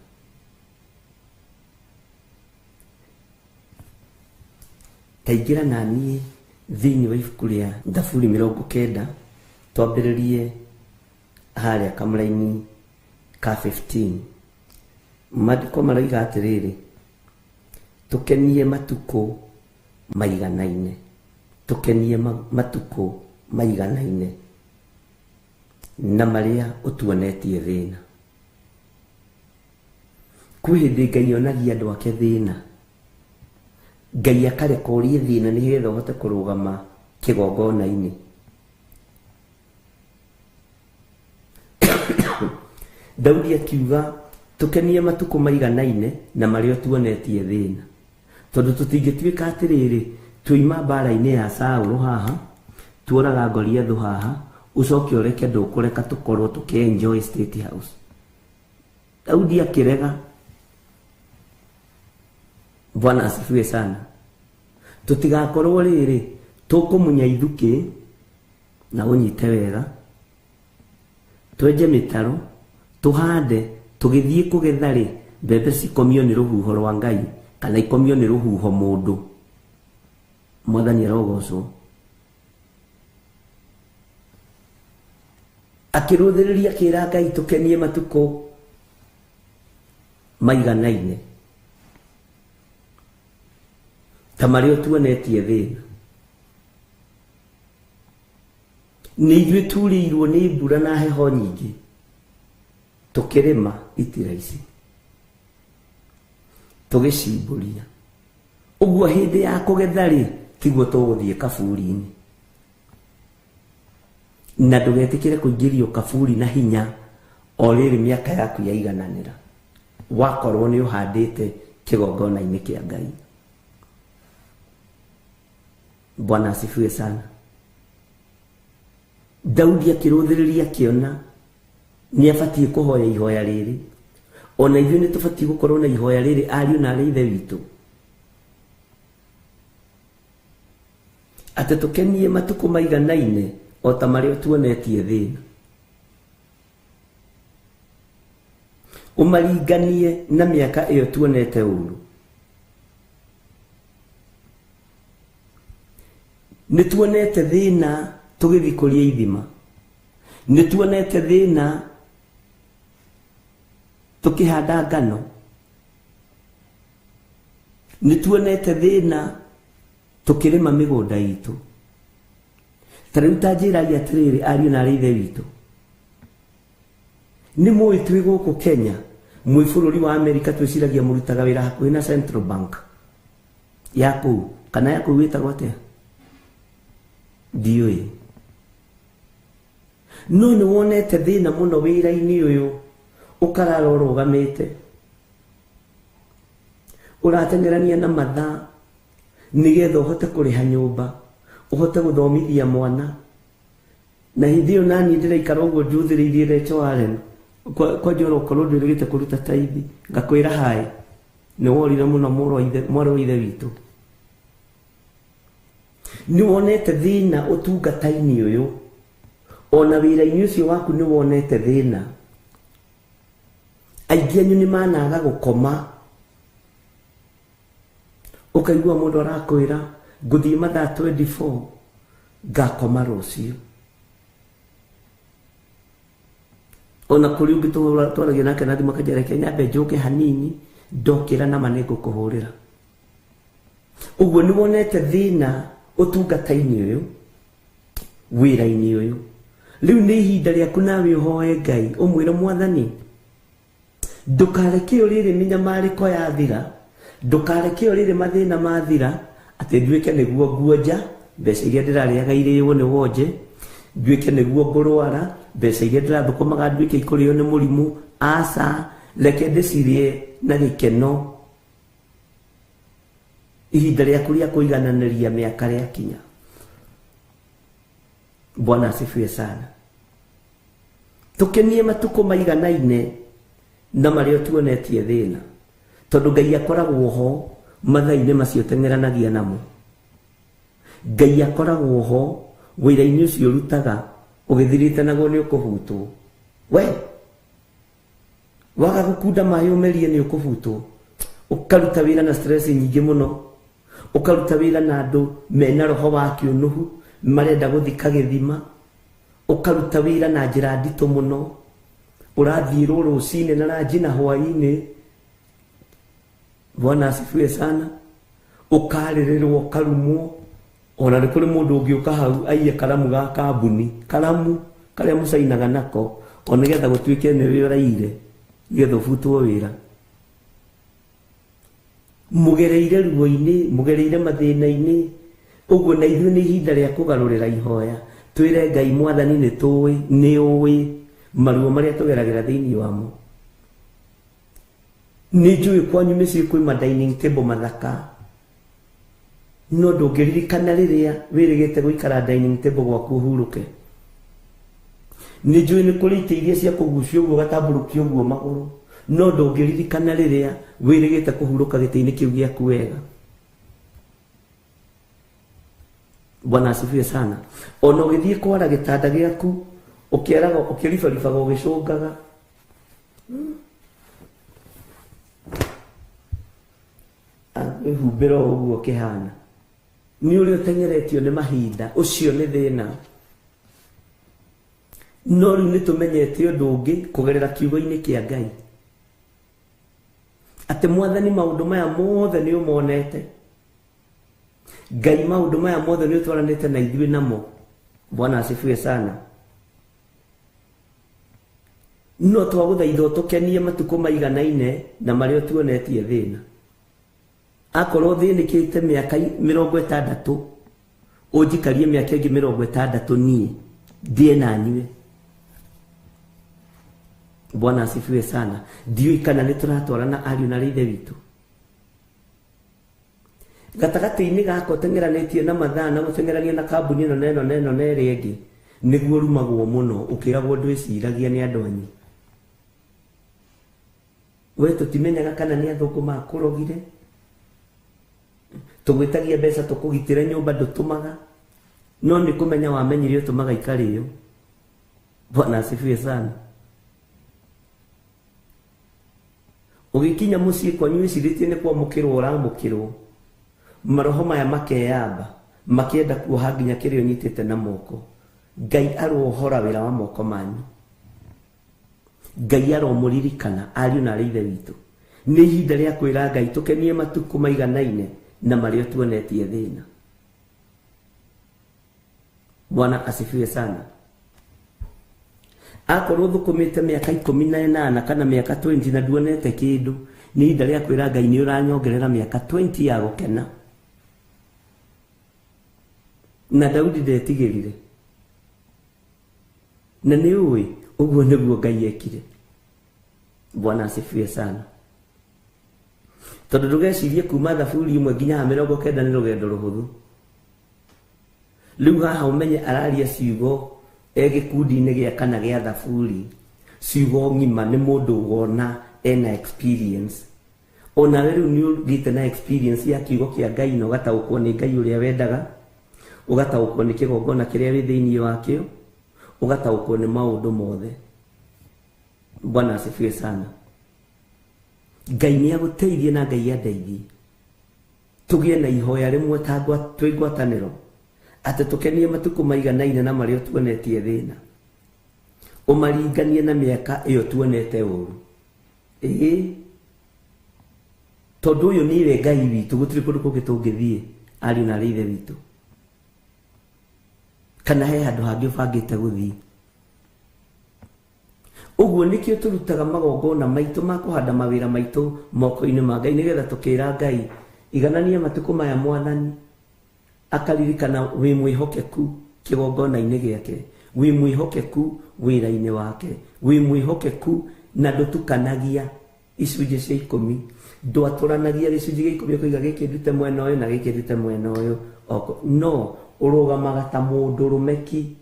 Taingĩra na niĩ thĩinĩ wa ibuku rĩa Thaburi 90, twambĩrĩrie harĩa kamũraini ka 15. Maandĩko maroiga atĩrĩrĩ, tũkenie matukũ maiganaine, tũkenie matukũ maiganaine na marĩa ũtuonetie thĩna. Kwĩ hĩndĩ Ngai onagia andũ ake thĩna, Ngai akareka ũrie thĩna nĩgetha ũhote kũrũgama kĩgongona-inĩ. Daudi akiuga tũkenie matukũ maiganaine na marĩa ũtuonetie thĩna, tondũ tũtingĩtuĩka atĩrĩrĩ tuima mbara-inĩ ya Saũlũ haha, tuoraga Goliathũ haha, ũcoke ũreke ndũkũreka tũkorwo tũkĩ-enjoy State House. Daudi akĩrega. Bwana asifiwe sana. Tũtigakorwo rĩrĩ tũkũmunya ithukĩ na ũnyite wega, twenje mĩtaro, tũhande, tũgĩthiĩ kũgetha rĩ, mbembe cikomio nĩ rũhuho rwa Ngai kana ikomio nĩ rũhuho mũndũ. Mwathani arogocwo. Akĩrũthĩrĩria akĩra Ngai tũkenie matukũ maiganaine ta marĩa ũtuonetie thĩna. Nĩ ithuĩ turĩirwo nĩ mbura na heho nyingĩ, tũkĩrĩma itira ici, tũgĩcimbũria. Ũguo hĩndĩ ya kũgetha rĩ, tiguo tũgũthiĩ kaburi-inĩ. Na ndũgetĩkĩre kũingĩrio kaburi na hinya o rĩrĩ mĩaka yaku yaigananĩra, wakorwo nĩ ũhandĩte kĩgongona-inĩ kĩa Ngai. Bwana asifiwe sana. Daudi akĩrũthĩrĩria akĩona nĩ abatiĩ kũhoya ihoya rĩrĩ. Ona ithuĩ nĩ tũbatiĩ gũkorwo na ihoya rĩrĩ, ariũ na arĩ ithe witũ, atĩ tũkenie matukũ maiganaine o ta marĩa ũtuonetie thĩna. Ũmaringanie na mĩaka ĩyo tuonete ũru. Nĩ tuonete thĩna tũgĩthikũria ithima. Nĩ tuonete thĩna tũkĩhanda ngano. Nĩ tuonete thĩna tũkĩrĩma mĩgũnda itũ. Ta rĩu ta njĩrai atĩrĩrĩ ariũ na arĩ ithe witũ. Nĩ mũĩ twĩ gũkũ Kenya, mwĩ bũrũri wa Amerika twĩciragia mũrutaga wĩra hakuhĩ na Central Bank ya kũu, kana ya kũu ĩtagwo atĩa? Ndiũĩ. No nĩ wonete thĩna mũno wĩra-inĩ ũyũ, ũkarara ũrũgamĩte. Ũrateng'erania na mathaa nĩgetha ũhote kũrĩha nyũmba, ũhote gũthomithia mwana. Na hĩndĩ ĩyo naniĩ ndĩraikara ũguo njuthĩrĩirie Rachel Allen. Kwanja ona ũkorwo ndwĩrĩgĩte kũruta taithi, ngakwĩra haĩ, nĩ worire mũno mwarĩ wa ithe witũ. Nĩ wonete thĩna ũtungata-inĩ ũyũ, ona wĩra-inĩ ũcio waku nĩ wonete thĩna. Aingĩ anyu nĩ managa gũkoma. Ũkaigua mũndũ arakwĩra ngũthiĩ mathaa 24 ngakoma rũciũ. Ona kũrĩ ũngĩ twaragia nake na thimũ akanjĩra reke nyambe njũke hanini ndokĩra na ma nĩngũkũhũrĩra. Ũguo nĩ wonete thĩna ũtungata-inĩ ũyũ, wĩra-inĩ ũyũ. Rĩu nĩ ihinda rĩaku nawe ũhoe Ngai, ũmwĩre Mwathani, ndũkareke o rĩrĩ mĩnyamarĩko yathira, ndũkareke o rĩrĩ mathĩna mathira, atĩ nduĩke nĩguo nguonja, mbeca iria ndĩrarĩaga irĩo nĩ wonje, nduĩke nĩguo ngũrwara, mbeca iria ndĩrathũkũmaga nduĩke ikũrĩo nĩ mũrimũ. Aca, reke ndĩcirĩe na gĩkeno. Ihinda rĩaku rĩa kũigananĩria mĩaka rĩakinya. Bwana asifiwe sana. Tũkenie matukũ maiganaine na marĩa tuonetie thĩna, tondũ Ngai akoragwo ho mathaa-inĩ macio teng'eranagia namo. Ngai akoragwo ho wĩra-inĩ ũcio ũrutaga ũgĩthirĩte naguo nĩ ũkũhutwo. We waga gũkunda maĩ ũmerie nĩ ũkũhutwo. Ũkaruta wĩra na stress nyingĩ mũno, ũkaruta wĩra na andũ mena roho wa kĩũnũhu marenda gũthika gĩthima, ũkaruta wĩra na njĩra nditũ mũno, ũrathiĩrwo rũcinĩ na ranji na hwaĩ-inĩ. Bwana asifiwe sana. Ũkarĩrĩrwo, ũkarumwo. Ona nĩ kũrĩ mũndũ ũngĩũka hau aiye karamu ga kambuni, karamu karĩa mũcainaga nako, o nĩgetha gũtuĩke nĩwe ũraire, nĩgetha ũbutwo wĩra. Mũgereire ruo-inĩ, mũgereire mathĩna-inĩ. Ũguo na ithuĩ nĩ ihinda rĩa kũgarũrĩra ihoya, twĩre Ngai Mwathani nĩ tũĩ, nĩ ũĩ maruo marĩa tũgeragĩra thĩinĩ wamo. Nĩ njũĩ kwanyu mĩciĩ kwĩ ma dining table mathaka, no ndũngĩririkana rĩrĩa wĩrĩgĩte gũikara dining table gwaku ũhurũke. Nĩ njũĩ nĩ kũrĩ itĩ iria cia kũgucio ũguo ũgatambũrũkia ũguo magũrũ, no ndũngĩririkana rĩrĩa wĩrĩgĩte kũhurũka gĩtĩ-inĩ kĩu gĩaku wega. Bwana asifiwe sana. Ona ũgĩthiĩ kwara gĩtanda gĩaku, ũkĩaraga, ũkĩribaribaga, ũgĩcũngaga. Wĩhumbĩra o ũguo kĩhana. Nĩ ũrĩa ũteng'eretio nĩ mahinda, ũcio nĩ thĩna. No rĩu nĩ tũmenyete ũndũ ũngĩ kũgerera kiugo-inĩ kĩa Ngai, atĩ Mwathani maũndũ maya mothe nĩ ũmonete. Ngai maũndũ maya mothe nĩ ũtwaranĩte na ithuĩ namo. Bwana asifiwe sana. No twagũthaitha ũtũkenie matukũ maiganaine na marĩa ũtuonetie thĩna. Akorwo thĩnĩkĩte mĩaka 60, ũnjikarie mĩaka ĩngĩ 60 niĩ ndĩe na nyue. Bwana asifiwe sana. Ndiũĩ kana nĩ tũratwarana ariũ na ithe witũ. Gatagatĩ-inĩ gaka ũteng'eranĩtie na mathaa na gũteng'erania na kambuni ĩno na ĩno na ĩno na ĩrĩa ĩngĩ, nĩguo ũrumagwo mũno ũkĩragwo ndwĩciragia nĩ andũ anyu. We tũtimenyaga kana nĩ athũngũ makũrogire, tũgwĩtagia mbeca tũkũgitĩre nyũmba ndũtũmaga, no nĩ kũmenya wamenyire ũtũmaga ikarĩo. Bwana asifiwe sana. Ũgĩkinya mũciĩ kwanyu wĩcirĩtie nĩ kwamũkĩrwo ũramũkĩrwo, maroho maya makeyamba makĩenda kuoha nginya kĩrĩa ũnyitĩte na moko. Ngai arohora wĩra wa moko manyu. Ngai aromũririkana ariũ na arĩ ithe witũ. Nĩ ihinda rĩa kwĩra Ngai tũkenie matukũ maiganaine na marĩa tuonetie thĩna. Bwana asifiwe sana. Akorwo thũkũmĩte mĩaka 18 kana mĩaka 20 na nduonete kĩndũ, nĩ ihinda rĩa kwĩra Ngai nĩ ũranyongerera mĩaka 20 ya gũkena. Na Daudi ndetigĩrire. Na nĩ ũĩ ũguo nĩguo Ngai ekire. Bwana asifiwe sana. Tondũ ndũgecirie kuma thaburi 1 nginya 90 nĩ rũgendo rũhũthũ. Rĩu haha ũmenye araria ciugo gĩkundi-inĩ gĩa kana gĩa thaburi, ciugo ng'ima nĩ mũndũ wona ena experience. Onawe rĩu nĩ ũgĩte na experience ya kiugo kĩa Ngai na ũgataũkwo nĩ Ngai ũrĩa wendaga, ũgataũkwo nĩ kĩgongona kĩrĩa wĩ thĩinĩ wakĩo, ũgataũkwo nĩ maũndũ mothe. Bwana asifiwe sana. Ngai nĩ agũteithie na Ngai andeithie tũgĩe na ihoya rĩmwe ta twĩ ngwatanĩro, atĩ tũkenie matukũ maiganaine na marĩa tuonetie thĩna, ũmaringanie na mĩaka ĩyo tuonete ũru. Ĩĩ, tondũ ũyũ nĩwe Ngai witũ, gũtirĩ kũndũ kũngĩ tũngĩthiĩ ariũ na arĩ ithe witũ, kana he handũ hangĩ ũbangĩte gũthiĩ. Ũguo nĩkĩo tũrutaga magongona maitũ ma kũhanda mawĩra maitũ moko-inĩ ma Ngai, nĩgetha tũkĩra Ngai iganania matukũ maya Mwathani akaririkana wĩ mwĩhokeku kĩgongona-inĩ gĩake, wĩ mwĩhokeku wĩra-inĩ wake, wĩ mwĩhokeku na ndũtukanagia icunjĩ cia 10, ndwatũranagia gĩcunjĩ gĩa 10 ũkoiga gĩkĩ ndute mwena ũyũ na gĩkĩ ndute mwena ũyũ. No ũrũgamaga ta mũndũrũme ki.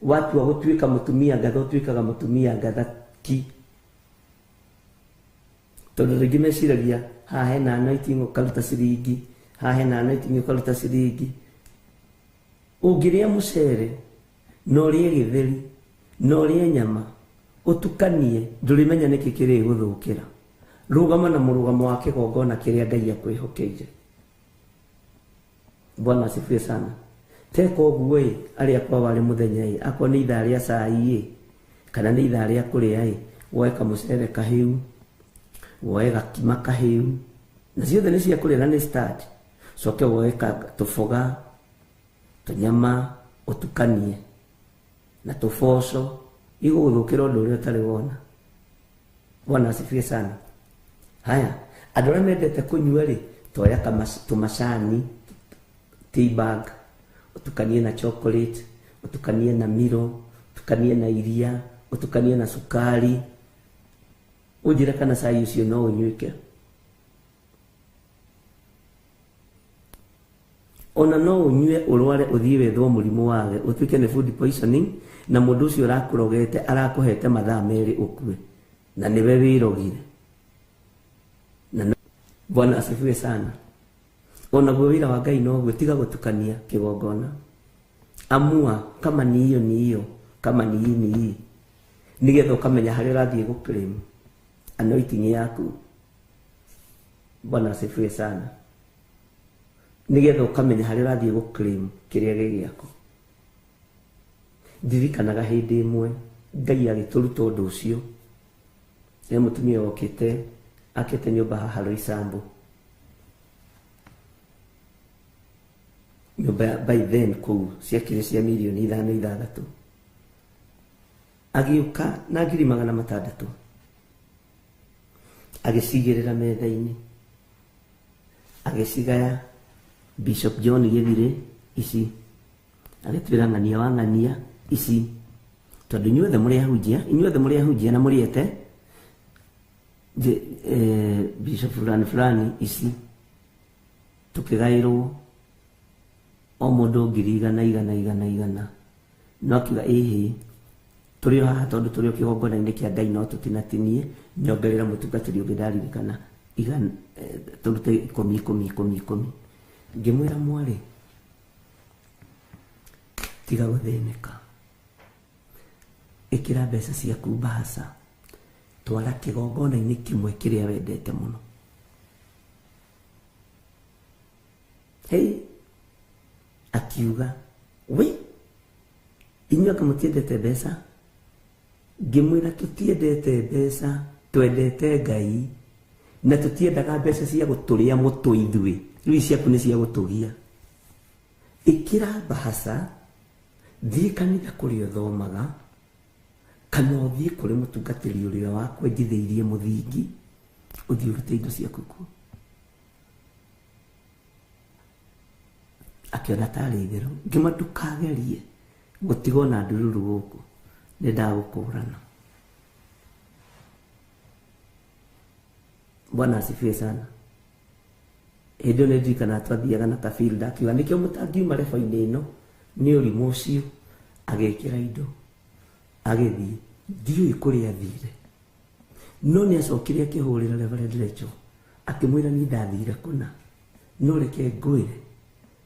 Watua gũtuĩka mũtumia ngatha ũtuĩkaga mũtumia ngatha ki. Tondũ rĩngĩ meciragia haha hena anointing ũkaruta ciringi, haha hena anointing ũkaruta ciringi. Ũngĩrĩa mũcere na ũrĩe gĩtheri na ũrĩe nyama ũtukanie, ndũrĩmenya nĩkĩ kĩrĩgũthũkĩra. Rũgama na mũrũgamo wa kĩgongona kĩrĩa Ngai akwĩhokeire. Bwana asifiwe sana. Teka ũguo ĩ, arĩa kwa warĩ mũthenya ĩ, akorwo nĩ ithaa rĩa cai ĩ, kana nĩ ithaa rĩa kũrĩa ĩ, woe kamũcere kahĩu, woe gakima kahĩu, na ciothe nĩ cia kũrĩa na nĩ starch. Coke woe tũboga, tũnyama ũtukanie na tũboco, igũgũthũkĩra ũndũ ũrĩa ũtarĩ wona. Bwana asifiwe sana. Haya, andũ arĩa mendete kũnyua rĩ, toya tũmacani, tea bag, ũtukanie na chocolate, ũtukanie na miro, ũtukanie na iria, ũtukanie na cukari, ũnjĩre kana cai ũcio no ũnyuĩke. Ona no ũnyue ũrware ũthiĩ wethwo mũrimũ wage, ũtuĩke nĩ food poisoning, na mũndũ ũcio ũrakũrogete arakũhete mathaa 2 ũkue, na nĩwe wĩrogire. Na Bwana asifiwe sana. Onaguo wĩra wa Ngai noguo, tiga gũtukania kĩgongona. Amua kama ni hiyo ni hiyo, kama ni hii ni hii, nĩgetha ũkamenya harĩa ũrathiĩ gũ-claim anointing yaku. Bwana asifiwe sana. Nĩgetha ũkamenya harĩa ũrathiĩ gũ-claim kĩrĩa gĩ gĩaku. Ndirikanaga hĩndĩ ĩmwe Ngai agĩtũruta ũndũ ũcio. He mũtumia wokĩte akĩte nyũmba haha Roysambu. Nyũmba by then kũu ciakire cia mirioni 5 6. Agĩũka na ngiri 600 agĩcigĩrĩra metha-inĩ, agĩcigaya Bishop John Gĩthire ici, agĩtwĩra ng'ania wa ng'ania ici, tondũ inyuothe mũrĩ ahunjia, inyuothe mũrĩ ahunjia na mũrĩete Bishop fulani fulani ici, tũkĩgaĩrwo o mũndũ ngiri 100 100 100 100. No akiuga ĩhĩ, tũrĩ o haha tondũ tũrĩ o kĩgongona-inĩ kĩa Ngai no tũtinatinie, nyongerera mũtungatĩri ũngĩ ndaririkana tũrute 10 10 10 10. Ngĩmwĩra mwarĩ, tiga gũthĩnĩka, ĩkĩra mbeca ciaku mbahaca, Twara kĩgongona-inĩ kĩmwe kĩrĩa wendete mũno. Hey, akiuga we inyuĩ anga mũtiendete mbeca? Ngĩmwĩra tũtiendete mbeca, twendete Ngai na tũtiendaga mbeca cia gũtũrĩa mũtũ ithuĩ, rĩu ciaku nĩ cia gũtũgia. Ĩkĩra mbahaca, thiĩ kanitha kũrĩa ũthomaga, kana ũthiĩ kũrĩ mũtungatĩri ũrĩa wakwenjithĩirie mũthingi, ũthiĩ ũrute indo ciaku kuo. Akĩona tarĩ itherũ. Ngĩmwĩra ndũkagerie gũtigwo na ndururu gũkũ, nĩ ndagũkũrana. Bwana asifiwe sana. Hĩndĩ ĩyo nĩ ndirikanaga twathiaga na kabilda, akiuga nĩkĩo mũtangiuma rebo-inĩ ĩno nĩ ũrimũ ũcio. Agĩkĩra indo agĩthiĩ, ndiũĩ kũrĩa athire, no nĩ acokire akĩhũrĩra Reverend Rachel akĩmwĩra niĩ ndathire kũna, no reke ngwĩre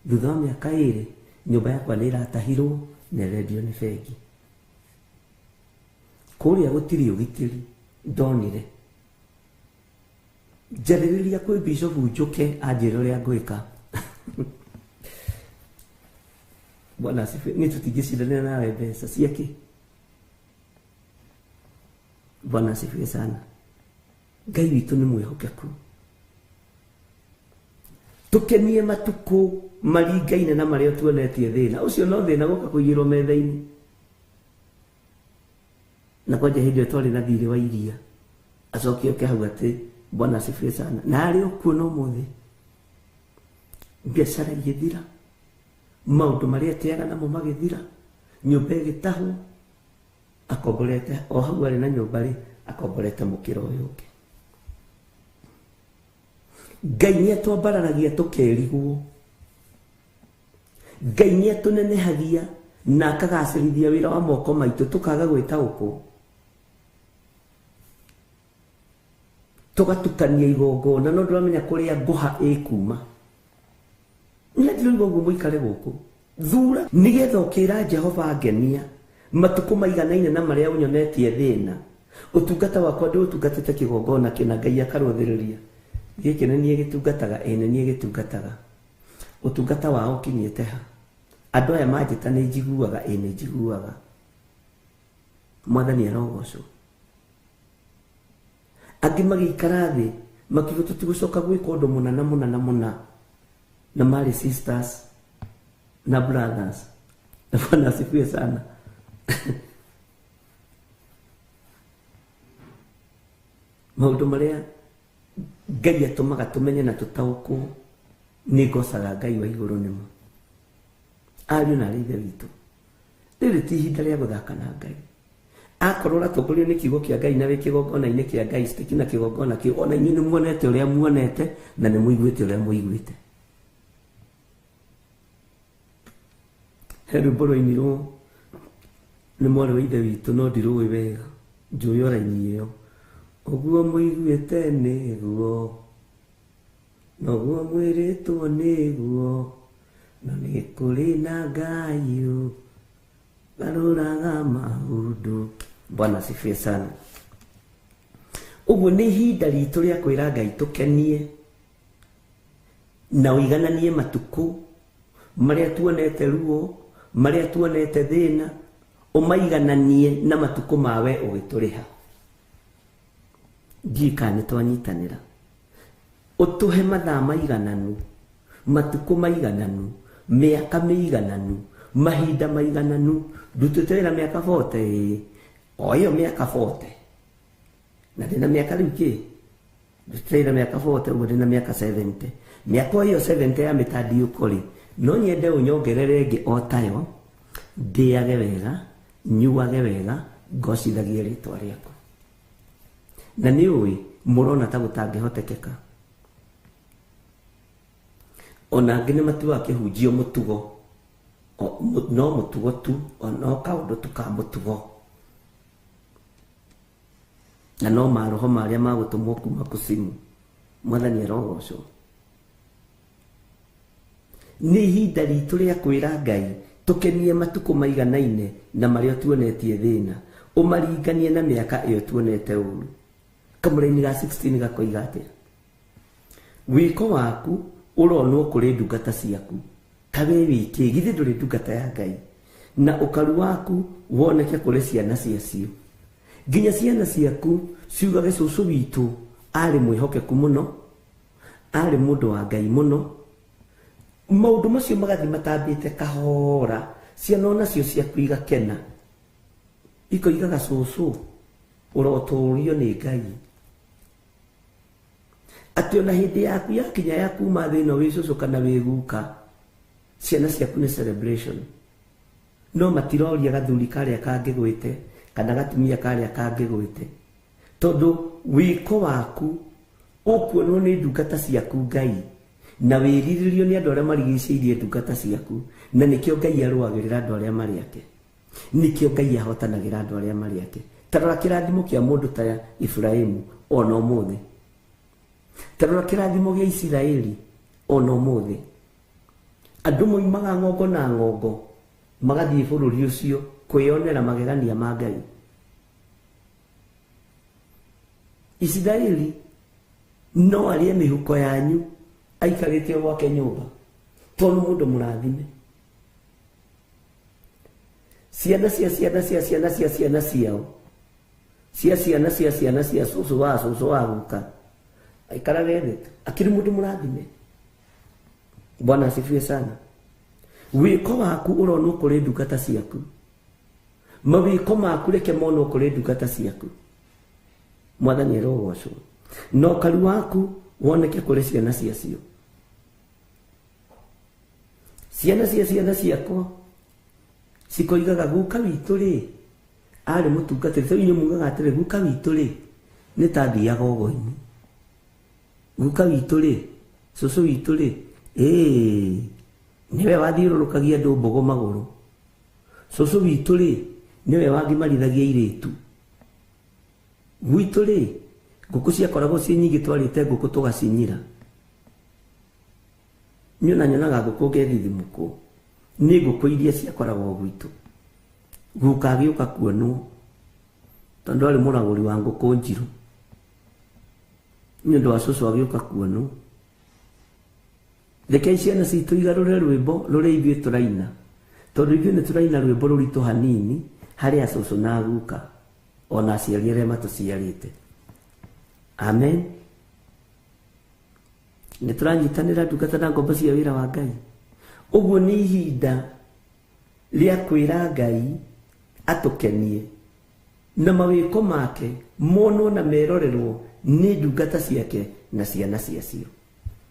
thutha wa mĩaka 2 nyũmba yakwa nĩ ĩratahirwo na ĩrendio nĩ bengi. Kũrĩa gũtirĩ ũgitĩri ndonire. Njarĩrĩria kwĩ Bishop Njuke anjĩre ũrĩa ngwĩka. Bwana asifiwe. Niĩ tũtingĩcindanĩra nawe mbeca ciake. Bwana asifiwe sana. Ngai witũ nĩ mwĩhokeku. Tũkenie matukũ maringaine na marĩa tuonetie thĩna. Ũcio no thĩna gũka kũigĩrwo metha-inĩ. Na kwanja hĩndĩ ĩyo twarĩ na thirĩ wa iria. Acoke oke hau atĩ Bwana asifiwe sana. Na arĩ o kuo no mũthĩ. Biacara igĩthira, maũndũ marĩa eteaga namo magĩthira, nyũmba ĩgĩtahwo, akomborete o hau arĩ na nyũmba rĩ, akomborete mũkĩra ũyũ ũngĩ. Ngai nĩ atwambararagia tũkerigwo. Ngai nĩ atũnenehagia na akagacĩrithia wĩra wa moko maitũ tũkaga gwĩtaũkwo. Tũgatukania igongona no ndũramenya kũrĩa ngũha ĩkuma. Nĩ ndĩroiga ũguo mũikare gũkũ. Thura nĩgetha ũkĩra Jehova ngenia matukũ maiganaine na marĩa ũnyonetie thĩna. Ũtungata wakwa ndĩũtungatĩte kĩgongona kĩna Ngai akarũthĩrĩria. Gĩkĩ nĩ niĩ gĩtungataga, ĩ nĩ niĩ gĩtungataga. Ũtungata wao ũkinyĩte ha? Andũ aya manjĩta nĩ njiguaga, ĩ nĩ njiguaga. Mwathani arogocwo. Angĩ magĩikara thĩ makiuga tũtigũcoka gwĩka ũndũ mũna na mũna na mũna, na marĩ sisters na brothers. Na Bwana asifiwe sana. Maũndũ marĩa Ngai atũmaga tũmenye na tũtaũkwo, nĩ ngocaga Ngai wa igũrũ nĩmo. Ariũ na arĩ ithe witũ, rĩrĩ ti ihinda rĩa gũthaka na Ngai. Akorwo ũratongorio nĩ kiugo kĩa Ngai na wĩ kĩgongona-inĩ kĩa Ngai, stick na kĩgongona kĩu, ona inyuĩ nĩ muonete ũrĩa muonete na nĩ mũiguĩte ũrĩa mũiguĩte. He rwĩmbo rwainirwo nĩ mwarĩ wa ithe witũ, no ndirũĩ wega, njũĩ o raini ĩyo. Ũguo mũiguĩte nĩguo, noguo mwĩrĩtwo nĩguo, no nĩ kũrĩ na Ngai ũgarũraga maũndũ. Bwana asifiwe sana. Ũguo nĩ ihinda ritũ rĩa kwĩra Ngai tũkenie na ũigananie matukũ marĩa tuonete ruo, marĩa tuonete thĩna, ũmaigananie na matukũ mawe ũgĩtũrĩha. Ndiũĩ kana nĩ twanyitanĩra. Ũtũhe mathaa maigananu, matukũ maigananu, mĩaka mĩigananu, mahinda maigananu. Ndutĩte wĩra mĩaka 40, ĩĩ, o ĩyo mĩaka 40. Na ndĩna mĩaka rĩu kĩ? Ndutĩte wĩra mĩaka 40, ũguo ndĩna mĩaka 70. Mĩaka ĩyo 70 ya mĩtandiũko rĩ, no nyende ũnyongerere ĩngĩ o tayo, ndĩage wega, nyuage wega, ngocithagie rĩtwa rĩaku. Na nĩ ũĩ mũrona ta gũtangĩhotekeka. Ona angĩ nĩ matuaga kĩhunjio mũtugo, no mũtugo tu, no kaũndũ tu ka mũtugo. Na no maroho marĩa magũtũmwo kuma kusimu. Mwathani arogocwo. Nĩ ihinda ritũ rĩa kwĩra Ngai tũkenie matukũ maiganaine na marĩa tuonetie thĩna, ũmaringanie na mĩaka ĩyo tuonete ũru. Kamũraini ga 16 gakoiga atĩa? Wĩko waku ũronwo kũrĩ ndungata ciaku ta we wĩkĩ, githĩ ndũrĩ ndungata ya Ngai, na ũkaru waku woneke kũrĩ ciana ciacio. Nginya ciana ciaku ciugage cũcũ witũ arĩ mwĩhokeku mũno, arĩ mũndũ wa Ngai mũno. Maũndũ macio magathiĩ matambĩte kahora, ciana onacio ciaku igakena, ikoigaga cũcũ ũrotũũrio nĩ Ngai. Atĩ ona hĩndĩ yaku yakinya ya kuma thĩ ĩno wĩ cũcũ kana wĩ guka, ciana ciaku nĩ celebration. No matiroria gathuri karĩa kangĩgwĩte kana gatumia karĩa kangĩgwĩte, tondũ wĩko waku ũkuonwo nĩ ndungata ciaku Ngai, na wĩrirĩrio nĩ andũ arĩa marigicĩirie ndungata ciaku, na nĩkĩo Ngai arũagĩrĩra andũ arĩa marĩ ake, nĩkĩo Ngai ahotanagĩra andũ arĩa marĩ ake. Ta rora kĩrathimo kĩa mũndũ ta Iburahĩmu ona ũmũthĩ, ta rora kĩrathimo gĩa Isiraeli ona ũmũthĩ. Andũ moimaga ng'ongo na ng'ongo magathiĩ bũrũri ũcio kwĩyonera magegania ma Ngai. Isiraeli no arĩe mĩhuko yanyu aikarĩte o gwake nyũmba, tondũ mũndũ mũrathime. Ciana cia ciana cia ciana cia ciana ciao, cia ciana cia ciana cia cũcũ wa cũcũ wa guka, aikarage thĩ tu, akĩrĩ mũndũ mũrathime. Bwana asifiwe sana. Wĩko waku ũronwo kũrĩ ndungata ciaku, mawĩko maku reke monwo kũrĩ ndungata ciaku. Mwathani arogocwo. Na ũkaru waku woneke kũrĩ ciana ciacio. Ciana cia ciana ciakwa cikoigaga guka witũ rĩ arĩ mũtungatĩri. Rĩu inyuĩ mugaga atĩrĩ, guka witũ rĩ nĩ ta athiaga ũgo-inĩ, guka witũ rĩ, cũcũ witũ rĩ, ĩĩ nĩwe wathiũrũrũkagia andũ mbogo magũrũ, cũcũ witũ rĩ nĩwe wagimarithagia airĩtu, gwitũ rĩ ngũkũ ciakoragwo ciĩ nyingĩ, twarĩte ngũkũ tũgacinyira. Niĩ ona nyonaga ngũkũ ngethithimũkwo nĩ ngũkũ iria ciakoragwo gwitũ. Guka agĩũka kuonwo tondũ arĩ mũragũri wa ngũkũ njirũ, nĩ ũndũ wa cũcũ agĩũka kuonwo. Rekei ciana citũ igarũre rwĩmbo rũrĩa ithuĩ tũraina, tondũ ithuĩ nĩ tũraina rwĩmbo rũritũ hanini harĩ acũcũ na guka ona aciari arĩa matũciarĩte. Amen. Nĩ tũranyitanĩra ndungata na ngombo cia wĩra wa Ngai. Ũguo nĩ ihinda rĩa kwĩra Ngai atũkenie na mawĩko make monwo na merorerwo nĩ ndungata ciake na ciana ciacio.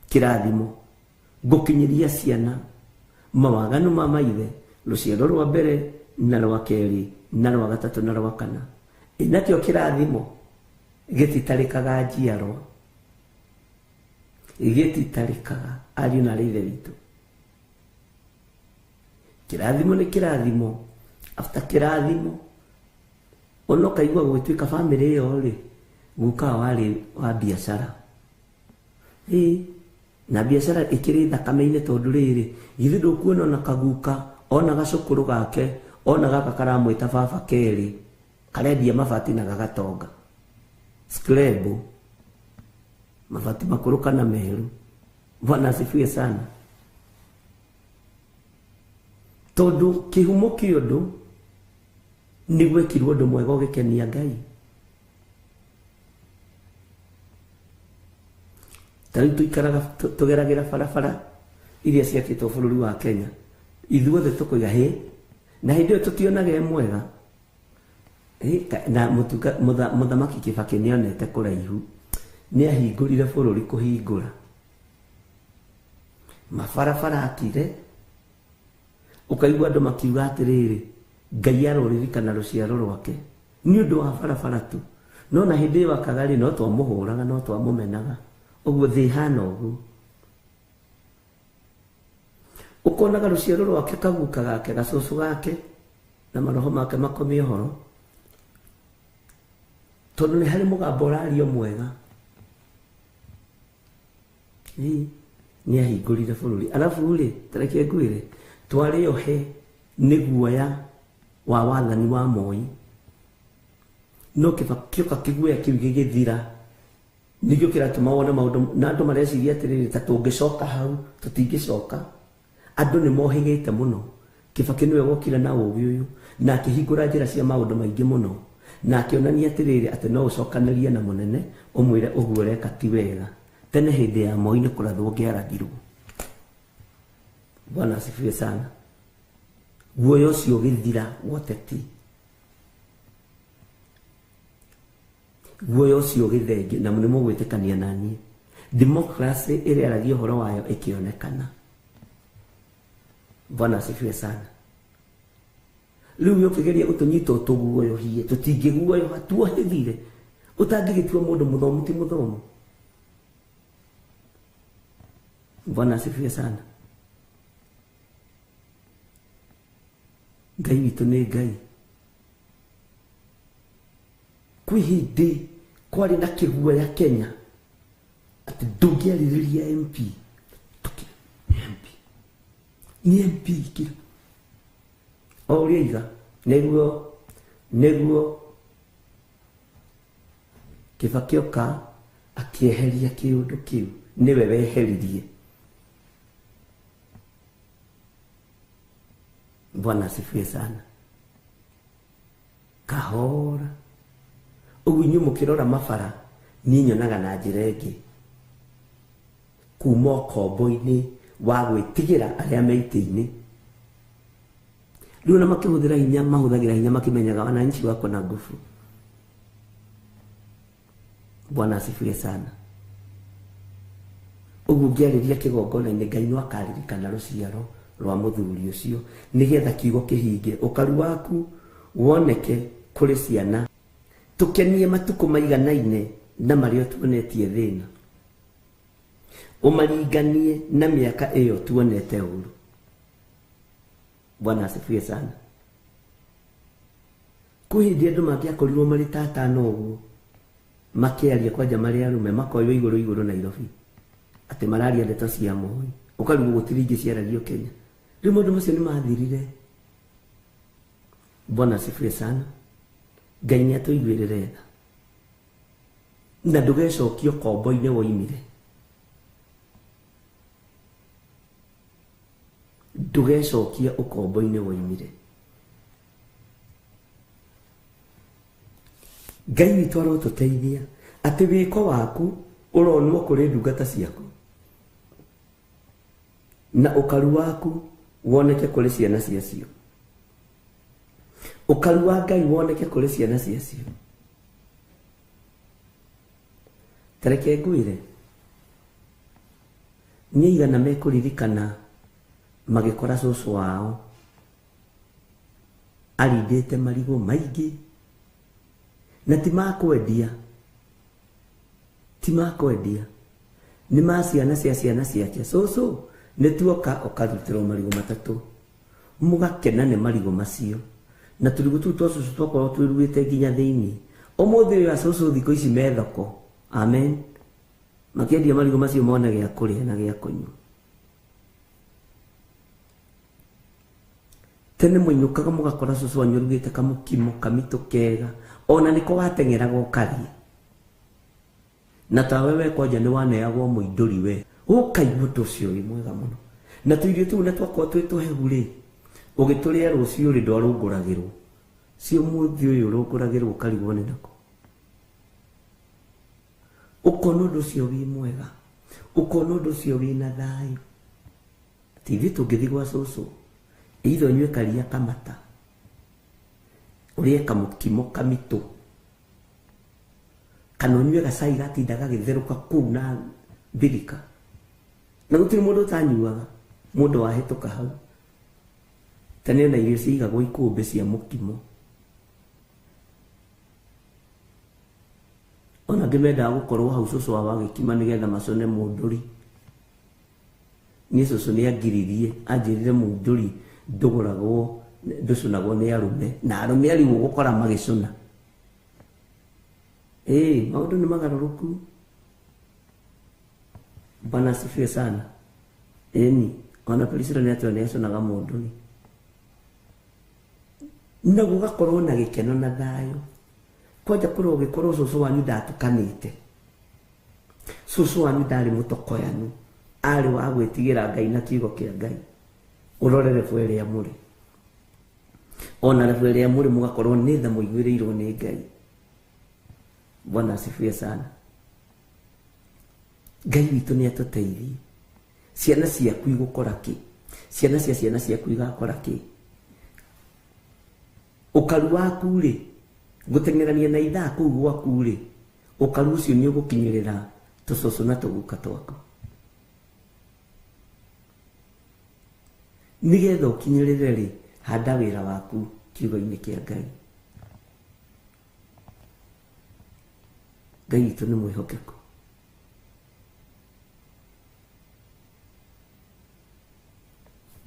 Kĩrathimo ngũkinyĩria ciana mawaganu ma maithe, rũciaro rwa mbere na rwa kerĩ na rwa gatatũ na rwa kana. Ĩ nakĩo kĩrathimo gĩtitarĩkaga njiarwa, gĩtitarĩkaga ariũ na arĩ ithe witũ. Kĩrathimo nĩ kĩrathimo, after kĩrathimo ona ũkaigua gũgĩtuĩka bamĩrĩ ĩyo rĩ, guka warĩ wa biacara. Ĩĩ, na biacara ĩkĩrĩ thakame-inĩ, tondũ rĩrĩ githĩ ndũkuona ona kaguka ona gacũkũrũ gake ona gaka karamwĩta baba kerĩ karendia mabati na gagatonga skrebo mabati makũrũ kana meru. Bwana asifiwe sana. Tondũ kĩhumo kĩa ũndũ nĩ gwekirwo ũndũ mwega ũgĩkenia Ngai. Ta rĩu tũikaraga tũgeragĩra barabara iria ciakĩtwo bũrũri wa Kenya, ithuothe tũkoiga hĩ, na hĩndĩ ĩyo tũtionaga ĩ mwega. Na mũthamaki Kibaki nĩonete kũraihu, nĩahingũrire bũrũri kũhingũra mabarabara akire, ũkaigua andũ makiuga atĩrĩrĩ, Ngai aroririkana rũciaro rwake nĩ ũndũ wa barabara tu. No na hĩndĩ ĩyo akaga rĩ, no twamũhũraga, no twamũmenaga. Ũguo thĩ ĩhana ũguo. Ũkonaga rũciaro rwake, kaguka gake, gacũcũ gake na maroho make makomie ũhoro, tondũ nĩ harĩ mũgambo ũrario mwega. Nĩ ahingũrire bũrũri. Arabu rĩ, tareke ngwĩre, twarĩ ohe nĩ guoya wa wathani wa Moi, no kĩoka kĩguoya kĩu gĩgĩthira. Nĩkĩo kĩratũma wone maũndũ na andũ mareciria atĩrĩrĩ, ta tũngĩcoka hau tũtingĩcoka. Andũ nĩ mohĩgĩte mũno. Kibaki nĩwe wokire na ũũgĩ ũyũ na akĩhingũra njĩra cia maũndũ maingĩ mũno, na akĩonania atĩrĩrĩ atĩ no ũcokanĩrie na mũnene ũmwĩre ũguo ũreka ti wega. Tene hĩndĩ ya Moi nĩ kũrathwo ngĩarathirwo. Bwana asifiwe sana. Guoya ũcio ũgĩthira woteti, guoya ũcio ũgĩthenge, na nĩ mũgwĩtĩkania na niĩ. Democracy ĩrĩa aragia ũhoro wayo ĩkĩonekana. Bwana asifiwe sana. Rĩu ũkĩgeria gũtũnyita ũtũguoyohie, tũtingĩguoyoha, tuohĩthire. Ũtangĩgĩtua mũndũ mũthomu ti mũthomu. Bwana asifiwe sana. Ngai witũ nĩ Ngai. Kwĩ hĩndĩ kwarĩ na kĩguoya Kenya atĩ ndũngĩarĩrĩria MP. MP. Nĩ MP kira. O ũrĩa iga nĩguo Kibaki oka akĩeheria kĩũndũ kĩu, nĩwe weheririe. Bwana asifiwe sana. Kahora ũguo inyuĩ mũkĩrora mabara niĩ nyonaga na njĩra ĩngĩ, kuma ũkombo-inĩ wa gwĩtigĩra arĩa me itĩ-inĩ. Rĩu ona makĩhũthĩra hinya, mahũthagĩra hinya makĩmenyaga wananchi wako na nguvu. Bwana asifiwe sana. Ũguo ũngĩarĩria kĩgongona-inĩ, Ngai no akaririkana rũciaro rwa mũthuri ũcio nĩgetha kiugo kĩhinge, ũkaru waku woneke kũrĩ ciana. Tũkenie matukũ maiganaine na marĩa tuonetie thĩna, ũmaringanie na mĩaka ĩyo tuonete ũru. Bwana asifiwe sana. Kwĩ hĩndĩ andũ mangĩakorirwo marĩ ta atano ũguo makĩaria kwanja marĩ arũme, makoywo igũrũ igũrũ Nairobi atĩ mararia ndeto cia Moi, ũkarigwo gũtirĩ ingĩ ciaragio Kenya. Rĩu maũndũ macio nĩ mathirire. Bwana asifiwe sana. Ngai nĩ atũiguĩrĩre tha na ndũgecokie ũkombo-inĩ woimire. Ndũgecokie ũkombo-inĩ woimire. Ngai witũ arotũteithia atĩ wĩko waku ũronwo kũrĩ ndungata ciaku na ũkaru waku woneke kũrĩ ciana ciacio. Ũkaru wa Ngai woneke kũrĩ ciana ciacio. Tareke ngwĩre, nĩ aigana mekũririkana magĩkora cũcũ wao arindĩte marigũ maingĩ na ti ma kwendia, ti ma kwendia, nĩ ma ciana cia ciana ciake. Cũcũ nĩ tuoka ũkarutĩrwo marigũ matatũ, mũgakena nĩ marigũ macio, na tũrigũ tũu twa cũcũ twakorwo twĩruĩte nginya thĩinĩ. Ũmũthĩ ũyũ acũcũ thikũ ici me thoko, amen, makĩendia marigũ macio mone gĩa kũrĩa na gĩa kũnyua. Tene mũinũkaga mũgakora cũcũ wanyu arugĩte kamũkimo kamitũ kega, ona nĩko wateng'eraga ũkarĩa, na tawe we kwanja nĩ waneagwo mũindũri we, ũkaigua ũndũ ũcio wĩ mwega mũno. Na tũirio tũu na twakorwo twĩ tũhehu rĩ, ũgĩtũrĩa rũciũ rĩ ndwarũngũragĩrwo. Si ũmũthĩ ũyũ ũrũngũragĩrwo ũkarigwo nĩ nako. Ũkona ũndũ ũcio wĩ mwega, ũkona ũndũ ũcio wĩna thayũ. Ti ithuĩ tũngĩthiĩ gwa cũcũ, either ũnyue karia kamata, ũrĩe kamũkimo kamitũ, kana ũnyue gacai gatinda gagĩtherũka kũu na mbirika. Na gũtirĩ mũndũ ũtanyuaga, mũndũ wahĩtũka hau. Tene ona irio ciigagwo ikũmbĩ cia mũkimo. Ona angĩ mendaga gũkorwo hau cũcũ wao agĩkima nĩgetha macũne mũndũri. Niĩ cũcũ nĩ angiririe, anjĩrire mũndũri ndũgũragwo, ndũcũnagwo nĩ arũme, na arũme arigwo gũkora magĩcũna. Maũndũ nĩ magarũrũku. Bwana asifiwe sana. Ĩni, ona Priscilla nĩ atwĩra nĩ acũnaga mũndũri. Na gũgakorwo na gĩkeno na thayũ. Kwanja kũrwo ũgĩkorwo cũcũ wanyu ndatukanĩte. Cũcũ wanyu ndarĩ mũtokoyanu, arĩ wa gwĩtigĩra Ngai na kiugo kĩa Ngai. Ũrore rebu ĩrĩa mũrĩ, ona rebu ĩrĩa mũrĩ mũgakorwo nĩ tha mũiguĩrĩirwo nĩ Ngai. Bwana asifiwe sana. Ngai witũ nĩ atũteithie. Ciana ciaku igũkora kĩ? Ciana cia ciana ciaku igakora kĩ? Ũkaru waku rĩ, gũteng'erania na ithaa kũu gwaku rĩ, ũkaru ũcio nĩ ũgũkinyĩrĩra tũcũcũ na tũguka twaku. Nĩgetha ũkinyĩrĩre rĩ, handa wĩra waku kiugo-inĩ kĩa Ngai. Ngai witũ nĩ mwĩhokeku.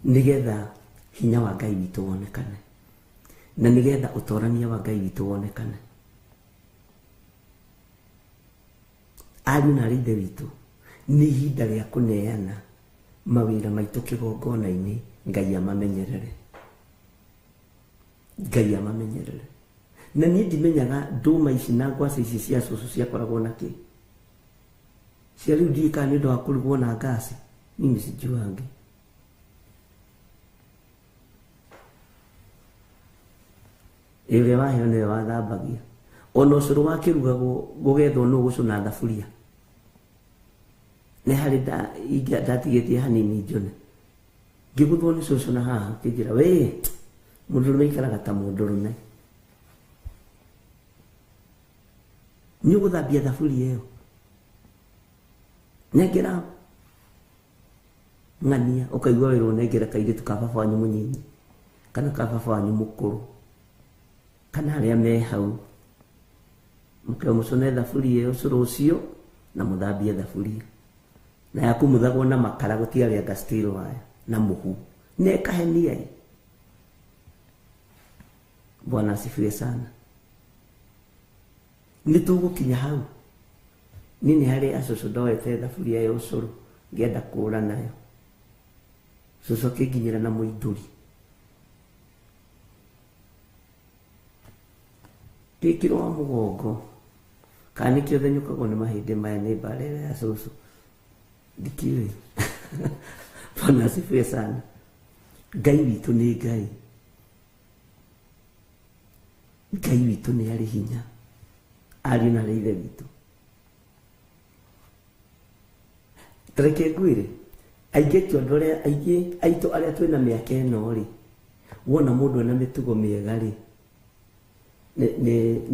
Nĩgetha hinya wa Ngai witũ wonekane, na nĩgetha ũtorania wa Ngai witũ wonekane. Ariũ na arĩ ithe witũ, nĩ ihinda rĩa kũneana mawĩra maitũ kĩgongona-inĩ, Ngai amamenyerere. Ngai amamenyerere. Na niĩ ndimenyaga ndũma ici na ngwacĩ ici cia cũcũ ciakoragwo na kĩ. Cia rĩu ndiũĩ kana nĩ ũndũ wa kũrugwo na ngasi, mimi sijuangi. Ĩrĩa waheo nĩwe wathambagia. Ona ũcũrũ wakĩrugagwo gũgethwo nũ gũcũna thaburia. Nĩ harĩ ndatigĩtie hanini njũne. Ngĩgũthwo nĩ cũcũ na haha akĩnjĩra, wee, mũndũrũme aikaraga ta mũndũrũme. Nĩ ũgũthambia thaburia ĩyo. Nengera ng'ania, ũkaigua wĩrwo nengera kairĩtu ka baba wanyu mũnyinyi, kana ka baba wanyu mũkũrũ, kana arĩa me hau. Mũkeo mũcũne thaburia ĩyo ũcũrũ ũcio na mũthambie thaburia. Na yakumuthagwo na makara gũtiarĩ anga steel wire na mũhu. Na ĩkahenia ĩ. Bwana asifiwe sana. Nĩ tũgũkinya hau. Niĩ nĩ harĩ acũcũ ndoete thaburia ya ũcũrũ ngĩenda kũũra nayo. Cũcũ akĩnginyĩra na mũindũri. Ngĩkĩrwo wa mũgongo. Kana nĩkĩo thenyũkagwo nĩ mahĩndĩ maya nĩ mbara ĩrĩa ya cũcũ. Ndikiũĩ. Bwana asifiwe sana. Ngai witũ nĩ Ngai. Ngai witũ nĩ arĩ hinya. Ariũ na arĩ ithe witũ. Tareke ngwĩre, aingĩ aitũ andũ arĩa, aingĩ aitũ arĩa twĩna mĩaka ĩno rĩ, wona mũndũ ena mĩtugo mĩega rĩ,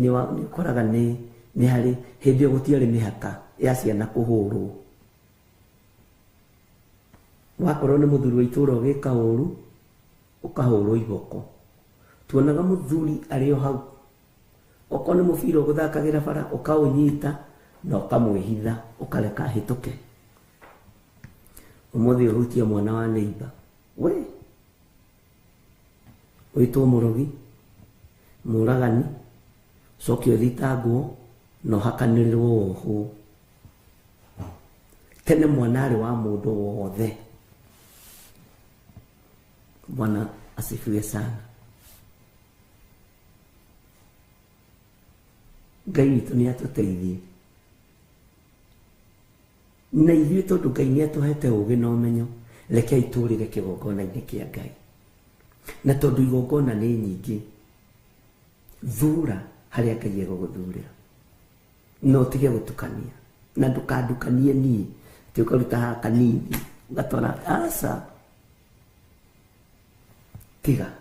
nĩ ũkoraga nĩ harĩ hĩndĩ ĩyo gũtiarĩ mĩhaka ya ciana kũhũrwo. Wakorwo nĩ mũthuri wa itũũra ũgĩka ũru, ũkahũrwo iboko. Tuonaga mũthuri arĩ o hau. Okorwo nĩ mũbira ũgũthakagĩra bara, ũkaũnyita na ũkamwĩhitha, ũkareka ahĩtũke. Ũmũthĩ ũhutie mwana wa neighbor. We, wĩtwo mũrogi, mũragani, ũcoke ũthitangwo na ũhakanĩrĩrwo wohwo. Tene mwana arĩ wa mũndũ wothe. Bwana asifiwe sana. Ngai witũ nĩ atũteithie. Na ithuĩ tondũ Ngai nĩ atũhete ũũgĩ na ũmenyo, rekei tũrĩre kĩgongona-inĩ kĩa Ngai. Na tondũ igongona nĩ nyingĩ, thura harĩa Ngai egũgũthurĩra. Na ũtige gũtukania. Na ndũkandukanie niĩ, atĩ ũkaruta haha kanini, ũgatwara aca. Tiga.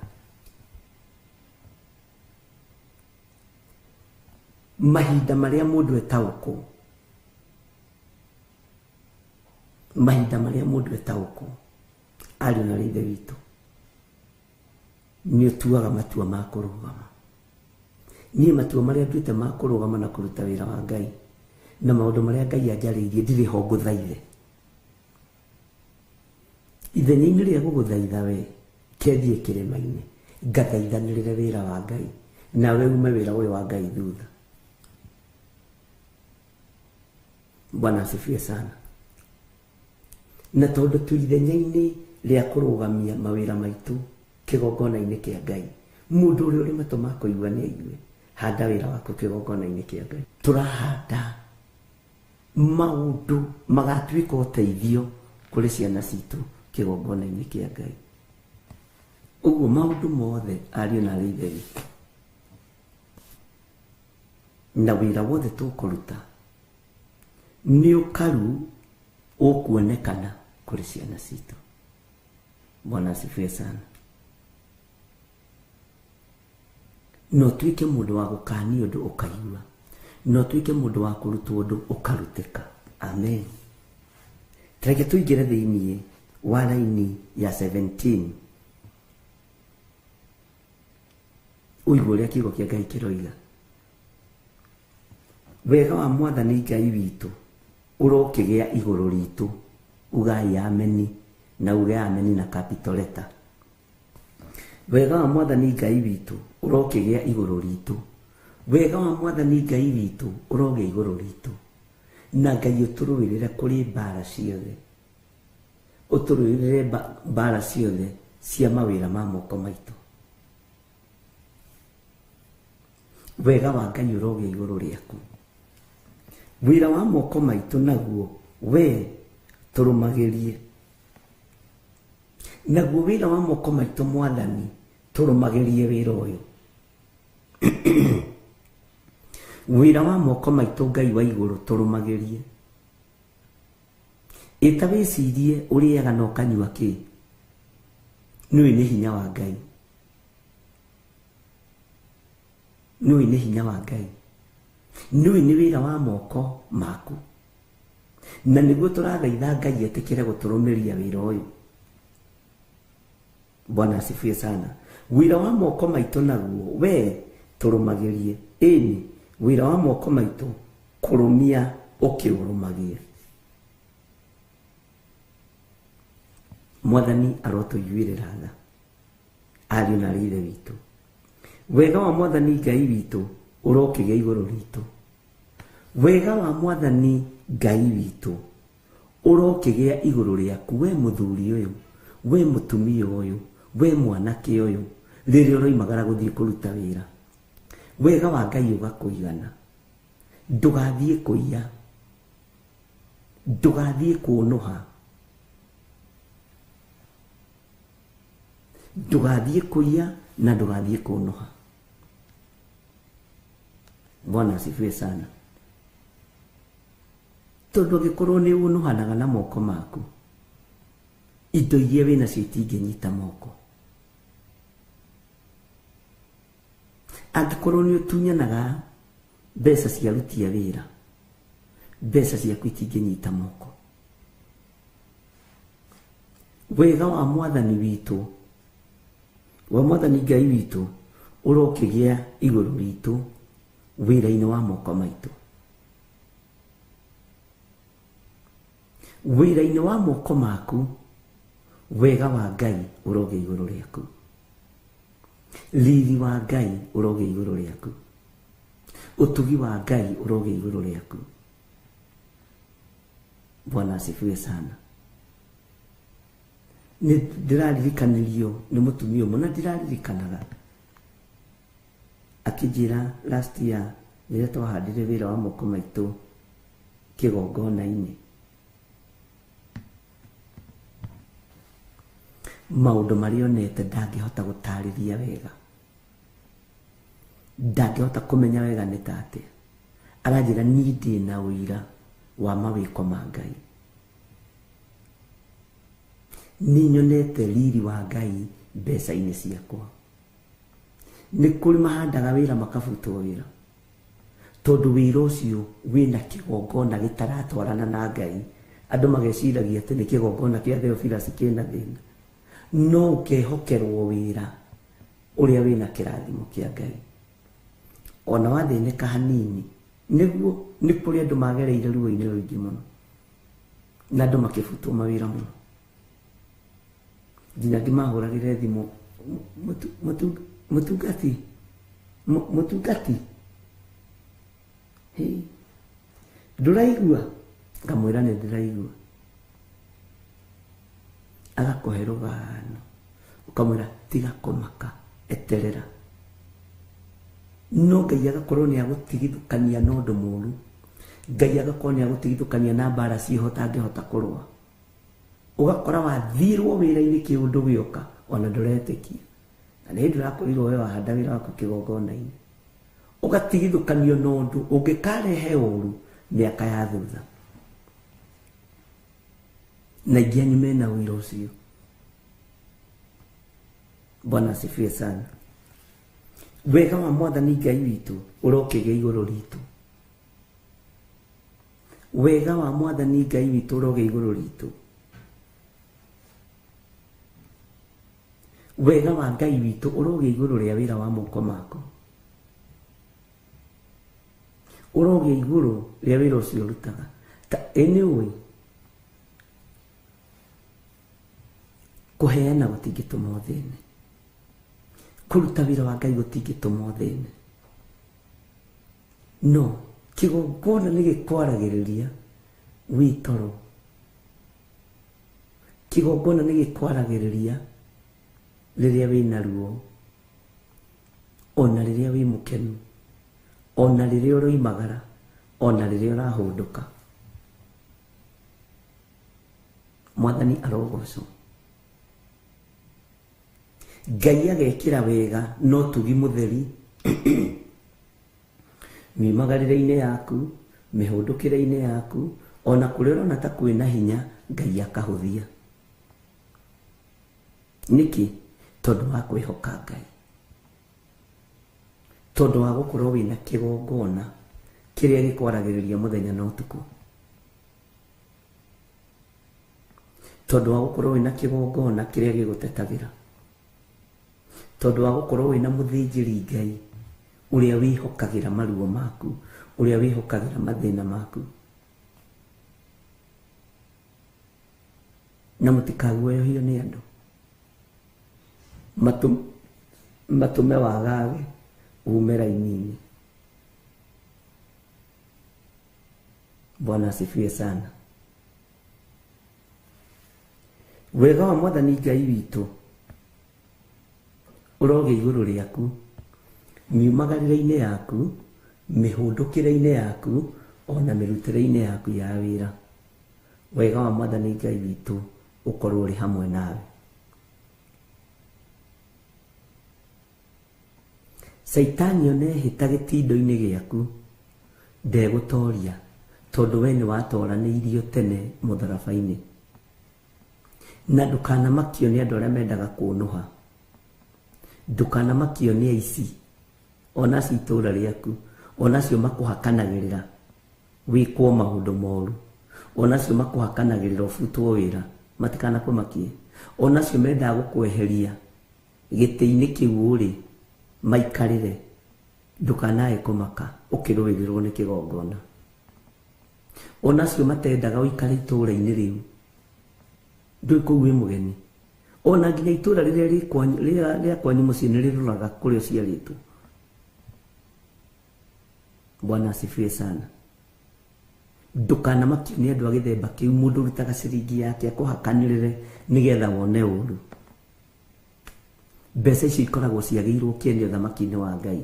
Mahinda marĩa mũndũ etaũkwo, mahinda marĩa mũndũ etaũkwo, ariũ na ithe witũ, nĩ ũtuaga matua ma kũrũgama. Niĩ matua marĩa nduĩte ma kũrũgama na kũruta wĩra wa Ngai, na maũndũ marĩa Ngai anjarĩirie ndirĩ ho ngũthaithe. Ithenya-inĩ rĩa gũgũthaitha we, kĩathiĩ kĩrĩma-inĩ, ngathaithanĩrĩre wĩra wa Ngai, nawe ume wĩra ũyũ wa Ngai thutha. Bwana asifiwe sana. Na tondũ tu ithenya-inĩ rĩa kũrũgamia mawĩra maitũ kĩgongona-inĩ kĩa Ngai, mũndũ ũrĩa ũrĩ matũ ma kũigua nĩ aigue, handa wĩra waku kĩgongona-inĩ kĩa Ngai. Tũrahanda Maũndũ magatuĩka ũteithio kũrĩ ciana citũ kĩgongona-inĩ kĩa Ngai. Ũguo maũndũ mothe ariũ na arĩ ithe witũ, na wĩra wothe tũkũruta nĩ ũkaru ũkuonekana kũrĩ ciana citũ. Bwana asifiwe sana. No tuĩke mũndũ wa gũkania ũndũ ũkaigua, no tuĩke mũndũ wa kũrutwo ũndũ ũkarutĩka. Amen. Reke tũingĩre thĩiniĩ wa raini ya 17 ũigue ũrĩa kiugo kĩa Ngai kĩroiga. Wega wa Mwathani Ngai witũ ũrokĩgĩa igũrũ ritũ. Ugai ameni na uge ameni na capital letter. Wega wa Mwathani Ngai witũ ũrokĩgĩa igũrũ ritũ. Wega wa Mwathani Ngai witũ ũrogĩa igũrũ ritũ. Na Ngai ũtũrũĩrĩre kũrĩ mbara ciothe. Ũtũrũĩrĩre mbara ciothe cia mawĩra ma moko maitũ. Wega wa Ngai ũrogĩa igũrũ rĩaku. Wĩra wa moko maitũ naguo we tũrũmagĩrie. Naguo wĩra wa moko maitũ Mwathani tũrũmagĩrie wĩra ũyũ. Wĩra wa moko maitũ Ngai wa igũrũ tũrũmagĩrie. Ĩta wĩcirie ũrĩaga na ũkanyua kĩ? Nĩũĩ nĩ hinya wa Ngai. Nĩũĩ nĩ hinya wa Ngai. Nĩũĩ nĩ wĩra wa moko maku. Na nĩguo tũrathaitha Ngai etĩkĩre gũtũrũmĩria wĩra ũyũ. Bwana asifiwe sana. Wĩra wa moko maitũ naguo we tũrũmagĩrie. Ĩni wĩra wa moko maitũ kũrũmia ũkĩũrũmagie. Mwathani arotũiguĩrĩra tha ariũ na arĩ ithe witũ. Wega wa Mwathani Ngai witũ ũrokĩgĩa igũrũ ritũ. Wega wa Mwathani Ngai witũ ũrokĩgĩa igũrũ rĩaku we mũthuri ũyũ, we mũtumia ũyũ, we mwanake ũyũ, rĩrĩa ũroimagara gũthiĩ kũruta wĩra. Wega wa Ngai ũgakũigana. Ndũgathiĩ kũiya, ndũgathiĩ kũũnũha, ndũgathiĩ kũiya na ndũgathiĩ kũũnũha. Bwana asifiwe sana. Tondũ angĩkorwo nĩ ũnũhanaga na moko maku, indo iria wĩnacio itingĩnyita moko. Angĩkorwo nĩ ũtunyanaga mbeca cia aruti a wĩra, mbeca ciaku itingĩnyita moko. Wega wa Mwathani witũ, wa Mwathani Ngai witũ ũrokĩgĩa igũrũ ritũ wĩra-inĩ wa moko maitũ. Wĩra-inĩ wa moko maku wega wa Ngai ũrogĩa igũrũ rĩaku. Riri wa Ngai ũrogĩa igũrũ rĩaku. Ũtugi wa Ngai ũrogĩa igũrũ rĩaku. Bwana asifiwe sana. Nĩ ndĩraririkanirio nĩ mũtumia ũmwe na ndiraririkanaga akĩnjĩra last year rĩrĩa twahandire wĩra wa moko maitũ kĩgongona-inĩ, maũndũ marĩa onete ndangĩhota gũtarĩria wega, ndangĩhota kũmenya wega nĩ ta atĩa. Aranjĩra niĩ ndĩ na ũira wa mawĩko ma Ngai. Nĩ nyonete riri wa Ngai mbeca-inĩ ciakwa. Nĩ kũrĩ mahandaga wĩra makabutwo wĩra, tondũ wĩra ũcio wĩna kĩgongona gĩtaratwarana na Ngai. Andũ mageciragia atĩ nĩ kĩgongona kĩa Theophilus kĩna thĩna, no ũkehokerwo wĩra ũrĩa wĩna kĩrathimo kĩa Ngai. Ona wathĩnĩka hanini, nĩguo nĩ kũrĩ andũ magereire ruo-inĩ rũingĩ mũno na andũ makĩbutwo mawĩra mũno, nginya ngĩmahũragĩre thimũ, mũtungati, mũtungati, ndũraigua? Ngamwĩra nĩ ndĩraigua. Agakũhe rũgano, ũkamwĩra tiga kũmaka, eterera. No Ngai agakorwo nĩ agũtigithũkania na ũndũ mũru, Ngai agakorwo nĩ agũtigithũkania na mbara ciĩho ũtangĩhota kũrũa. Ũgakora wathirwo wĩra-inĩ kĩũndũ gĩoka ona ndũretĩkia. Na nĩ hĩndĩ ũrakorirwo we wahanda wĩra waku kĩgongona-inĩ. Ũgatigithũkanio na ũndũ ũngĩkarehe ũru mĩaka ya thutha. Na aingĩ anyu mena ũira ũcio. Bwana asifiwe sana. Wega wa Mwathani Ngai witũ ũrokĩgĩa igũrũ ritũ. Wega wa Mwathani Ngai witũ ũrogĩa igũrũ ritũ. Wega wa Ngai witũ ũrogĩa igũrũ rĩa wĩra wa moko maku. Ũrogĩa igũrũ rĩa wĩra ũcio ũrutaga. Ta anyway, kũheana gũtingĩtũma ũthĩne. Kũruta wĩra wa Ngai gũtingĩtũma ũthĩne. No kĩgongona nĩ gĩkwaragĩrĩria wĩ toro. Kĩgongona nĩ gĩkwaragĩrĩria rĩrĩa wĩna ruo, ona rĩrĩa wĩ mũkenu, ona rĩrĩa ũroimagara, ona rĩrĩa ũrahũndũka. Mwathani arogocwo. Ngai agekĩra wega na ũtugi mũtheri miumagarĩre-inĩ yaku, mĩhũndũkĩre-inĩ yaku, ona kũrĩa ũrona ta kwĩna hinya, Ngai akahũthia. Nĩkĩ? Tondũ wa kwĩhoka Ngai. Tondũ wa gũkorwo wĩna kĩgongona kĩrĩa gĩkwaragĩrĩria mũthenya na ũtukũ. Tondũ wa gũkorwo wĩna kĩgongona kĩrĩa gĩgũtetagĩra. Tondũ wa gũkorwo wĩna mũthĩnjĩri Ngai ũrĩa wĩhokagĩra maruo maku, ũrĩa wĩhokagĩra mathĩna maku. Na mũtikaguoyohio nĩ andũ. Matũme wagage ume raini-inĩ. Bwana asifiwe sana. Wega wa Mwathani Ngai witũ ũrogĩa igũrũ rĩaku, miumagarĩre-inĩ yaku, mĩhũndũkĩre-inĩ yaku, ona mĩrutĩre-inĩ yaku ya wĩra. Wega wa Mwathani Ngai witũ ũkorwo ũrĩ hamwe nawe. Caitani ona ehĩta gĩtindo-inĩ gĩaku ndegũtoria, tondũ we nĩ watoranĩirio tene mũtharaba-inĩ. Na ndũkanamakio nĩ andũ arĩa mendaga kũnũha. Ndũkanamakio nĩ aici, ona acio itũũra rĩaku, ona acio makũhakanagĩrĩra wĩkwo maũndũ moru, ona acio makũhakanagĩrĩra ũbutwo wĩra, matikanakũmakie. Ona acio mendaga gũkweheria gĩtĩ-inĩ kĩu ũrĩ maikarĩre, ndũkanae kũmaka ũkĩrũĩrĩrwo nĩ kĩgongona. Ona acio matendaga ũikare itũũra-inĩ rĩu, ndũĩ kũu wĩ mũgeni. Ona nginya itũũra rĩrĩa rĩa kwanyu mũciĩ nĩ rĩroraga kũrĩa ũciarĩtwo. Bwana asifiwe sana. Ndũkanamakio nĩ andũ a gĩthemba kĩu, mũndũ ũrutaga ciringi yake akũhakanĩrĩre nĩgetha wone ũru. Mbeca icio ikoragwo ciagĩirwo kĩene ũthamaki-inĩ wa Ngai.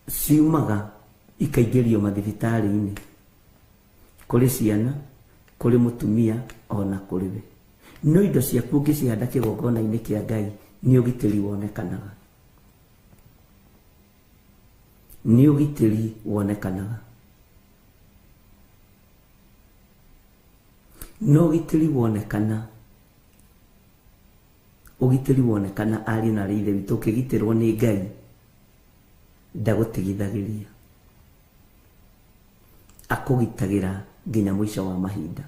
Ciumaga ikaingĩrio mathibitarĩ-inĩ, kũrĩ ciana, kũrĩ mũtumia, ona kũrĩ we. No indo ciaku ũngĩcihanda kĩgongona-inĩ kĩa Ngai, nĩ ũgitĩri wonekanaga. Nĩ ũgitĩri wonekanaga. No ũgitĩri wonekana, ũgitĩri wonekana ariũ na aarĩ a Ithe witũ, ũkĩgitĩrwo nĩ Ngai, ndagũtigithagĩria. Akũgitagĩra nginya mũico wa mahinda.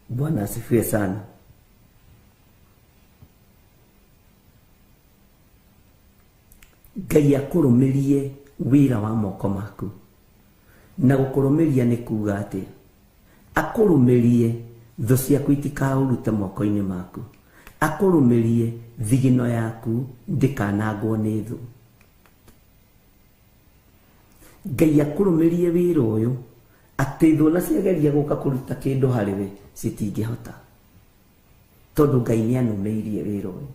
Bwana asifiwe sana. Ngai akũrũmĩrie wĩra wa moko maku. Na gũkũrũmĩria nĩ kuga atĩa? Akũrũmĩrie thũ ciaku itikaũrute moko-inĩ maku. Akũrũmĩrie thigino yaku ndĩkanangwo nĩ thũ. Ngai akũrũmĩrie wĩra ũyũ atĩ thũ ona ciageria gũka kũruta kĩndũ harĩ we citingĩhota, tondũ Ngai nĩ anũmĩirie wĩra ũyũ.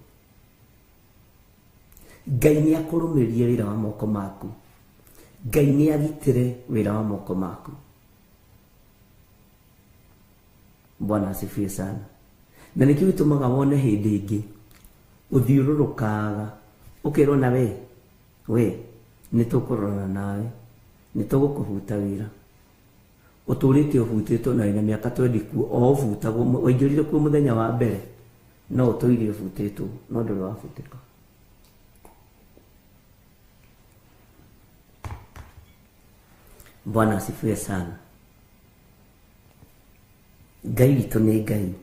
Ngai nĩ akũrũmĩrie wĩra wa moko maku. Ngai nĩ agitĩre wĩra wa moko maku. Bwana asifiwe sana. Na nĩkĩo gĩtũmaga wone hĩndĩ ĩngĩ ũthiũrũrũkaga ũkerwo na we nĩ tũkũrorana nawe, nĩ tũgũkũbuta wĩra. Ũtũrĩte ũbutĩtwo na wĩna mĩaka 20 kuo, o ũbutagwo, waingĩrire kuo mũthenya wa mbere, no ũtũire ũbutĩtwo, no ndũrĩ wabutĩka. Bwana asifiwe sana. Ngai witũ nĩ Ngai.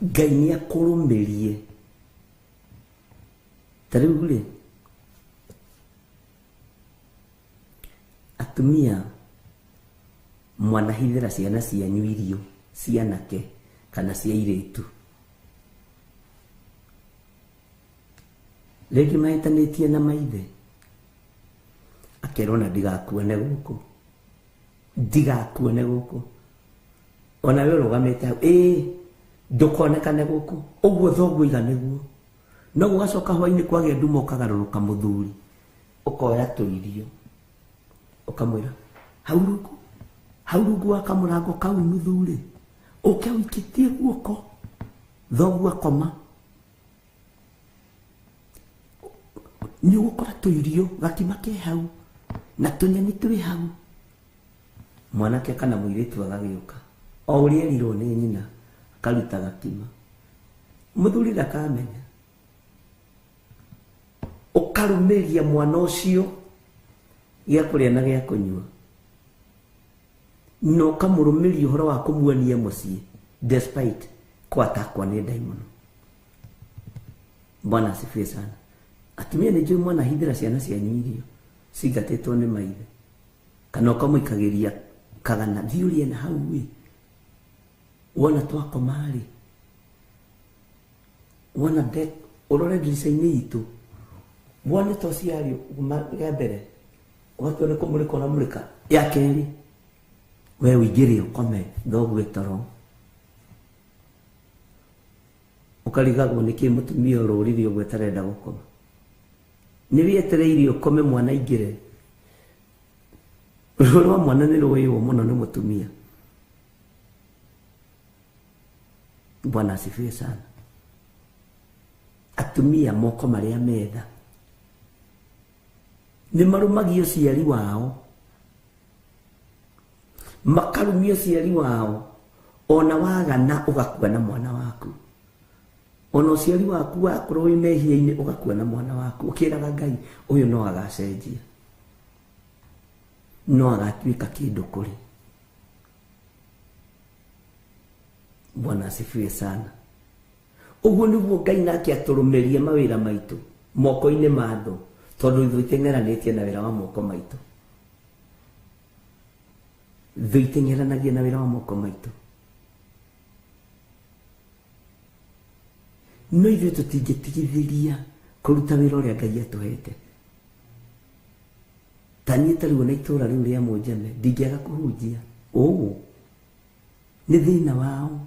Ngai nĩ akũrũmĩrie. Ta rĩu rĩ, atumia mwanahithĩra ciana cianyu irio cianake kana cia airĩtu, rĩngĩ mahĩtanĩtie na maithe, akerwo na ndigakuone gũkũ, ndigakuone gũkũ, ona we ũrũgamĩte hau, ĩĩ ndũkonekane gũkũ, ũguo thoguo iga nĩguo. No gũgacoka hwainĩ kwagĩa nduma ũkagarũrũka mũthuri, ũkoya tũirio ũkamwĩra hau rungu, hau rungu wa kamũrango kau nuthu rĩ, ũke ũikĩtie guoko, thoguo akoma, nĩ ũgũkora tũirio gakima ke hau na tũnyeni twĩ hau. Mwanake kana mũirĩtu agagĩũka o ũrĩa erirwo nĩ nyina, akaruta gakima, mũthuri ndakamenya. Ũkarũmĩria mwana ũcio gĩa kũrĩa na gĩa kũnyua, na ũkamũrũmĩria ũhoro wa kũmuonia mũciĩ despite kwatakwa nĩ ndaimono. Bwana asifiwe sana. Atumia nĩ njũĩ mwanahithĩra ciana cianyu irio cingatĩtwo nĩ maithe, kana ũkamũikagĩria kagana, thiĩ ũrĩe na hau ĩ, wona twakoma rĩ, wona ũrore ndirica-inĩ itũ, wone to ciario ya mbere, ũgatua nĩ kũmũrĩka ũramũrĩka, ya kerĩ we ũingĩre ũkome thoguo toro, ũkarigagwo nĩkĩ mũtumia ũrũrire ũguo atarenda gũkoma. Nĩ wĩetereire ũkome mwana aingĩre. Ruo rwa mwana nĩ rũĩywo mũno nĩ mũtumia. Bwana asifiwe sana. Atumia moko marĩa metha nĩ marũmagia ũciari wao, makarumia ũciari wao, ona wagana ũgakua na mwana waku, ona ũciari waku wakorwo wĩ mehia-inĩ ũgakua na mwana waku, ũkĩraga Ngai ũyũ no agacenjia, no agatuĩka kĩndũ kũrĩ. Bwana asifiwe sana. Ũguo nĩguo Ngai nake atũrũmĩrie mawĩra maitũ moko-inĩ ma thũ, tondũ ithuĩ iteng'eranĩtie na wĩra wa moko maitũ. Thũ iteng'eranagia na wĩra wa moko maitũ. No ithuĩ tũtingĩtigithĩria kũruta wĩra ũrĩa Ngai atũhete. Ta niĩ ta rĩu ona itũũra rĩu rĩa Mũnjeme ndingĩaga kũhunjia, ũũ nĩ thĩna wao.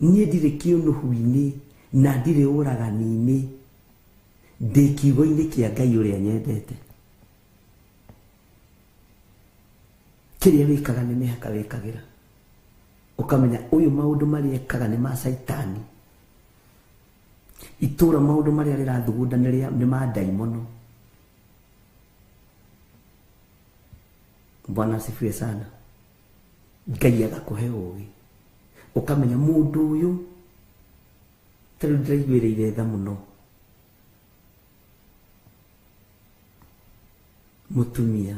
Niĩ ndirĩ kĩũnũhu-inĩ na ndirĩ ũragani-inĩ, ndĩ kiugo-inĩ kĩa Ngai ũrĩa nyendete. Kĩrĩa wĩkaga nĩ mĩhaka wĩkagĩra, ũkamenya ũyũ maũndũ marĩa ekaga nĩ ma caitani, itũũra maũndũ marĩa rĩrathugunda nĩ ma ndaimono. Bwana asifiwe sana. Ngai agakũhe ũũgĩ, ũkamenya mũndũ ũyũ ta rĩu ndĩraiguĩrĩire tha mũno mũtumia,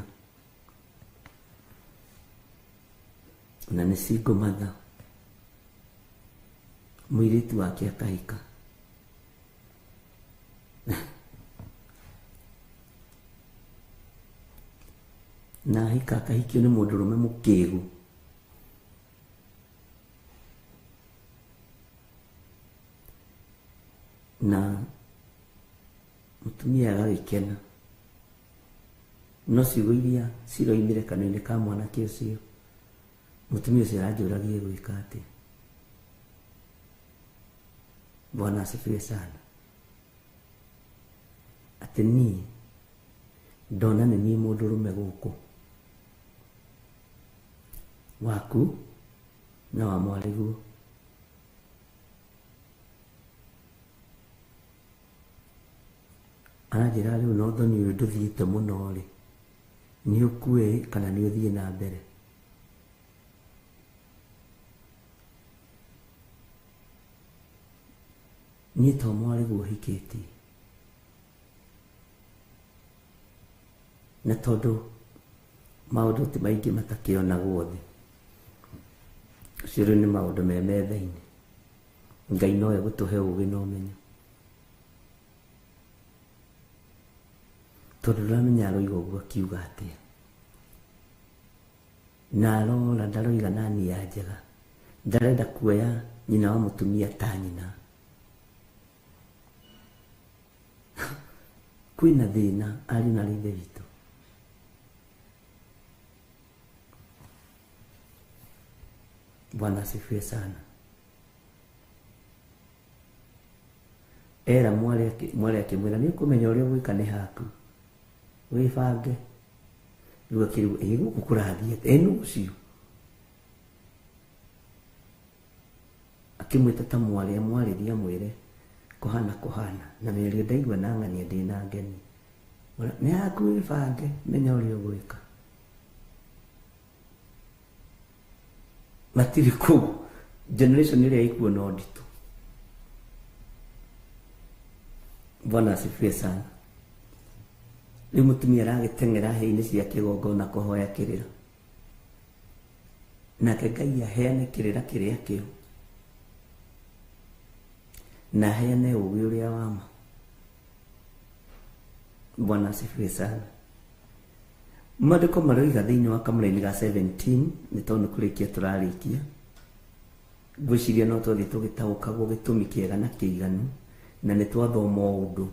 na nĩ single mother, mũirĩtu wake akahika. Na ahika akahikio nĩ mũndũrũme mũkĩgu. Na mũtumia agagĩkena, no ciugo iria ciroimire kanua-inĩ ka mwanake ũcio, mũtumia ũcio aranjũragia gwĩka atĩa. Bwana asifiwe sana. Atĩ niĩ ndona nĩ niĩ mũndũrũme gũkũ waku na wa mwarĩguo. Aranjĩra rĩu no thoni ũyũ ndũthiĩte mũno rĩ, nĩ ũkue kana nĩ ũthiĩ na mbere? Niĩ to mwarĩguo hikĩtie, na tondũ maũndũ ti maingĩ matakĩonagwo thĩ, ũcio rĩu nĩ maũndũ me metha-inĩ. Ngai no egũtũhe ũgĩ na ũmenyo, tondũ ndũramenya aroiga ũguo akiuga atĩa, na arora ndaroiga na nia njega, ndarenda kuoya nyina wa mũtumia ta nyina. Kwĩna thĩna ariũ na ithe witũ. Bwana asifiwe sana. Era mwari akĩmwĩra nĩ ũkũmenya ũrĩa ũgwĩka nĩ haku, wĩbange. Rĩu akĩrigwo ĩ gũkũ kũrathiĩ atĩa, ĩ nũ ũcio? Akĩmwĩta ta mwarĩ amwarĩrie amwĩre kũhana kũhana, na mĩario ndaigua na ng'ania ndĩna ngeni. Nĩ haku wĩbange, menya ũrĩa ũgwĩka. Matirĩ kũu, generation ĩrĩa ĩkuo no nditũ. Bwana asifiwe sana. Rĩu mũtumia aragĩteng'era hĩa-inĩ cia kĩgongona kũhoya kĩrĩra, nake Ngai aheane kĩrĩra kĩrĩa kĩo, na aheane ũgĩ ũrĩa wa ma. Bwana asifiwe sana. Maandĩko maroiga thĩinĩ wa kamũraini ga 17, nĩ tondũ nĩ kũrĩkia tũrarĩkia, ngwĩciria no twathiĩ tũgĩtaũkagwo gĩtũmi kĩega na kĩiganu, na nĩ twathoma ũndũ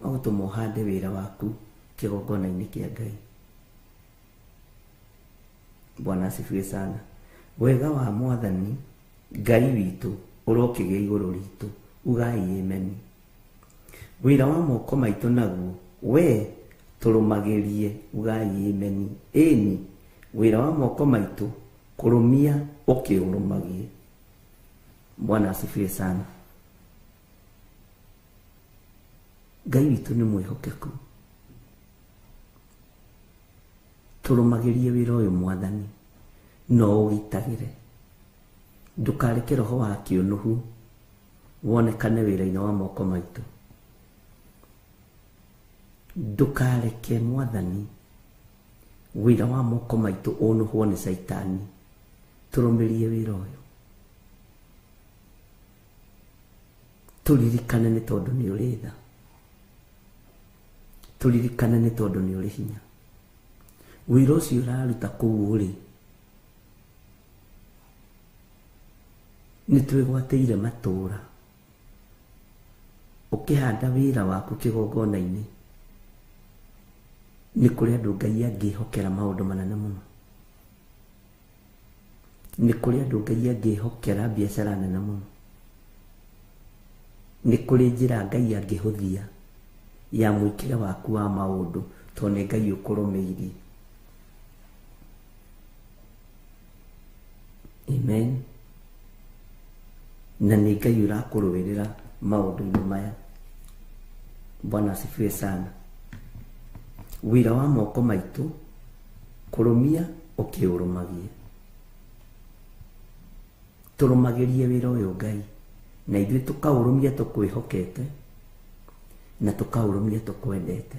wa gũtũma ũhande wĩra waku kĩgongona-inĩ kĩa Ngai. Bwana asifiwe sana. Wega wa Mwathani Ngai witũ ũrokĩgĩa igũrũ ritũ, ugai amen. Wĩra wa moko maitũ naguo we tũrũmagĩrie, ugai amen. Ĩni, wĩra wa moko maitũ kũrũmia ũkĩũrũmagie. Bwana asifiwe sana. Ngai witũ nĩ mwĩhokeku, tũrũmagĩrie wĩra ũyũ Mwathani, no ũgitagĩre, ndũkareke roho wa kĩũnũhu wonekane wĩra-inĩ wa moko maitũ. Ndũkareke Mwathani wĩra wa moko maitũ ũnũhwo nĩ Caitani. Tũrũmĩrie wĩra ũyũ, tũririkane nĩ tondũ nĩ ũrĩ tha, tũririkane nĩ tondũ nĩ ũrĩ hinya. Wĩra ũcio ũraruta kũu ũrĩ, nĩ twĩgwatĩire matũũra. Ũkĩhanda wĩra waku kĩgongona-inĩ, nĩ kũrĩ andũ Ngai angĩhokera maũndũ manene mũno, nĩ kũrĩ andũ Ngai angĩhokera biacara nene mũno, nĩ kũrĩ njĩra Ngai angĩhũthia ya mwĩkĩre waku wa maũndũ, tondũ nĩ Ngai ũkũrũmĩirie. Amen. Na nĩ Ngai ũrakũrũĩrĩra maũndũ-inĩ maya. Bwana asifiwe sana. Wĩra wa moko maitũ kũrũmia ũkĩũrũmagie, tũrũmagĩrie wĩra ũyũ Ngai, na ithuĩ tũkaũrũmia tũkwĩhokete, na tũkaũrũmia tũkwendete.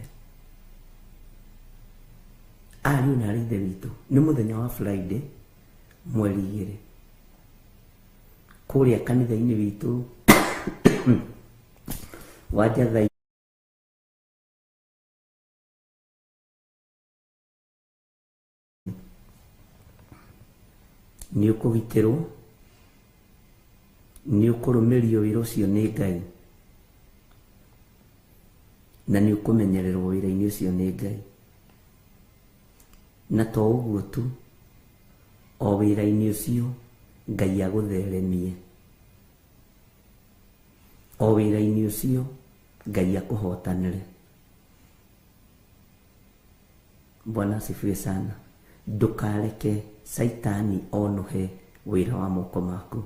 Ariũ na arĩ ithe witũ, nĩ mũthenya wa Friday mweri 2, kũrĩa kanitha-inĩ witũ wa Njathai nĩ ũkũgitĩrwo, nĩ ũkũrũmĩrio wĩra ũcio nĩ Ngai, na nĩ ũkũmenyererwo wĩra-inĩ ũcio nĩ Ngai. Na to ũguo tu, o wĩra-inĩ ũcio Ngai agũtheremie. O wĩra-inĩ ũcio Ngai akũhotanĩre. Bwana asifiwe sana. Ndũkareke Caitani onũhe wĩra wa moko maku.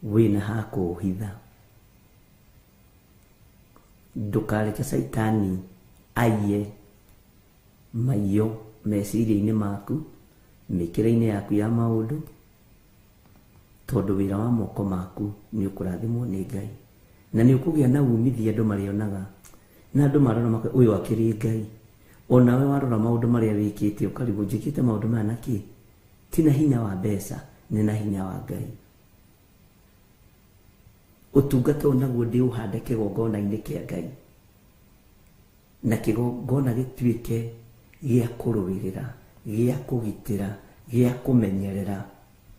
Wĩna ha kũũhitha. Ndũkareke Caitani aiye maiyo meciria-inĩ maku, mĩkĩre-inĩ yaku ya maũndũ, tondũ wĩra wa moko maku nĩ ũkũrathimwo nĩ Ngai. Na nĩ ũkũgĩa na umithio andũ marĩonaga. Na andũ marora makoiga ũyũ akĩrĩ Ngai. Onawe warora maũndũ marĩa wĩkĩte ũkarigwo njĩkĩte maũndũ maya na kĩ? Ti na hinya wa mbeca, nĩ na hinya wa Ngai. Ũtungata ũyũ naguo ndĩũhande kĩgongona-inĩ kĩa Ngai. Na kĩgongona gĩtuĩke gĩa kũrũĩrĩra, gĩa kũgitĩra, gĩa kũmenyerera,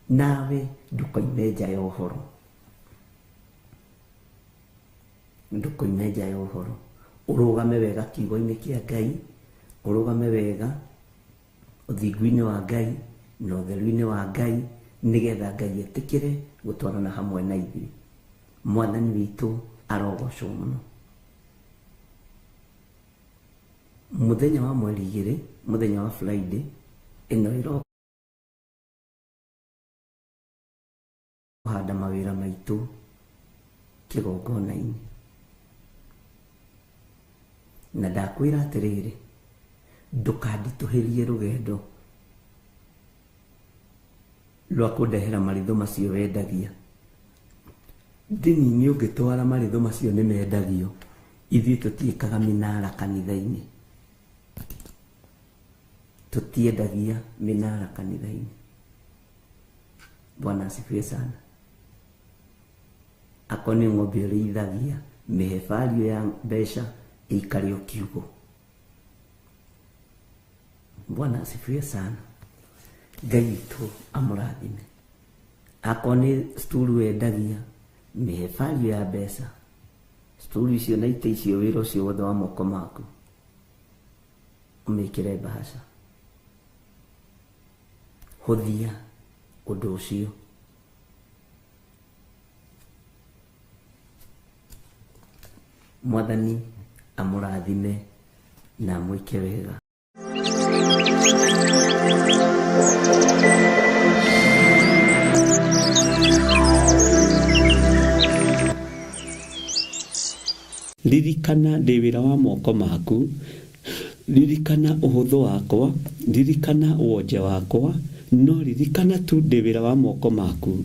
nawe ndũkoime nja ya ũhoro. Ndũkoime nja ya ũhoro. Ũrũgame wega kiugo-inĩ kĩa Ngai, ũrũgame wega ũthingu-inĩ wa Ngai na ũtheru-inĩ wa Ngai, nĩgetha Ngai etĩkĩre gũtwarana hamwe na ithuĩ. Mwathani witũ arogocwo mũno. Mũthenya wa mweri igĩrĩ, mũthenya wa Friday, ĩno ĩroka kũhanda mawĩra maitũ kĩgongona-inĩ. Na ndakwĩra atĩrĩrĩ, ndũkanditũhĩrie rũgendo rwa kũndehera maritho macio wendagia. Ndini-inĩ ũngĩtwara maritho macio nĩ mendagio, ithuĩ tũtiĩkaga mĩnara kanitha-inĩ. Tũtiendagia mĩnara kanitha-inĩ. Bwana asifiwe sana. Akorwo nĩ ng'ombe ũrĩithagia, mĩhe value ya mbeca ĩikare o kiugũ. Bwana asifiwe sana. Ngai witũ amũrathime. Akorwo nĩ sturu wendagia, mĩhe value ya mbeca. Sturu icio na itĩ icio, wĩra ũcio wothe wa moko maku, ũmĩkĩre mbahaca. Hũthia ũndũ ũcio. Mwathani amũrathime na amwĩke wega. Ririkana ndĩ wĩra wa moko maku, ririkana ũhũthũ wakwa, ririkana wonje wakwa, no ririkana tu ndĩ wĩra wa moko maku,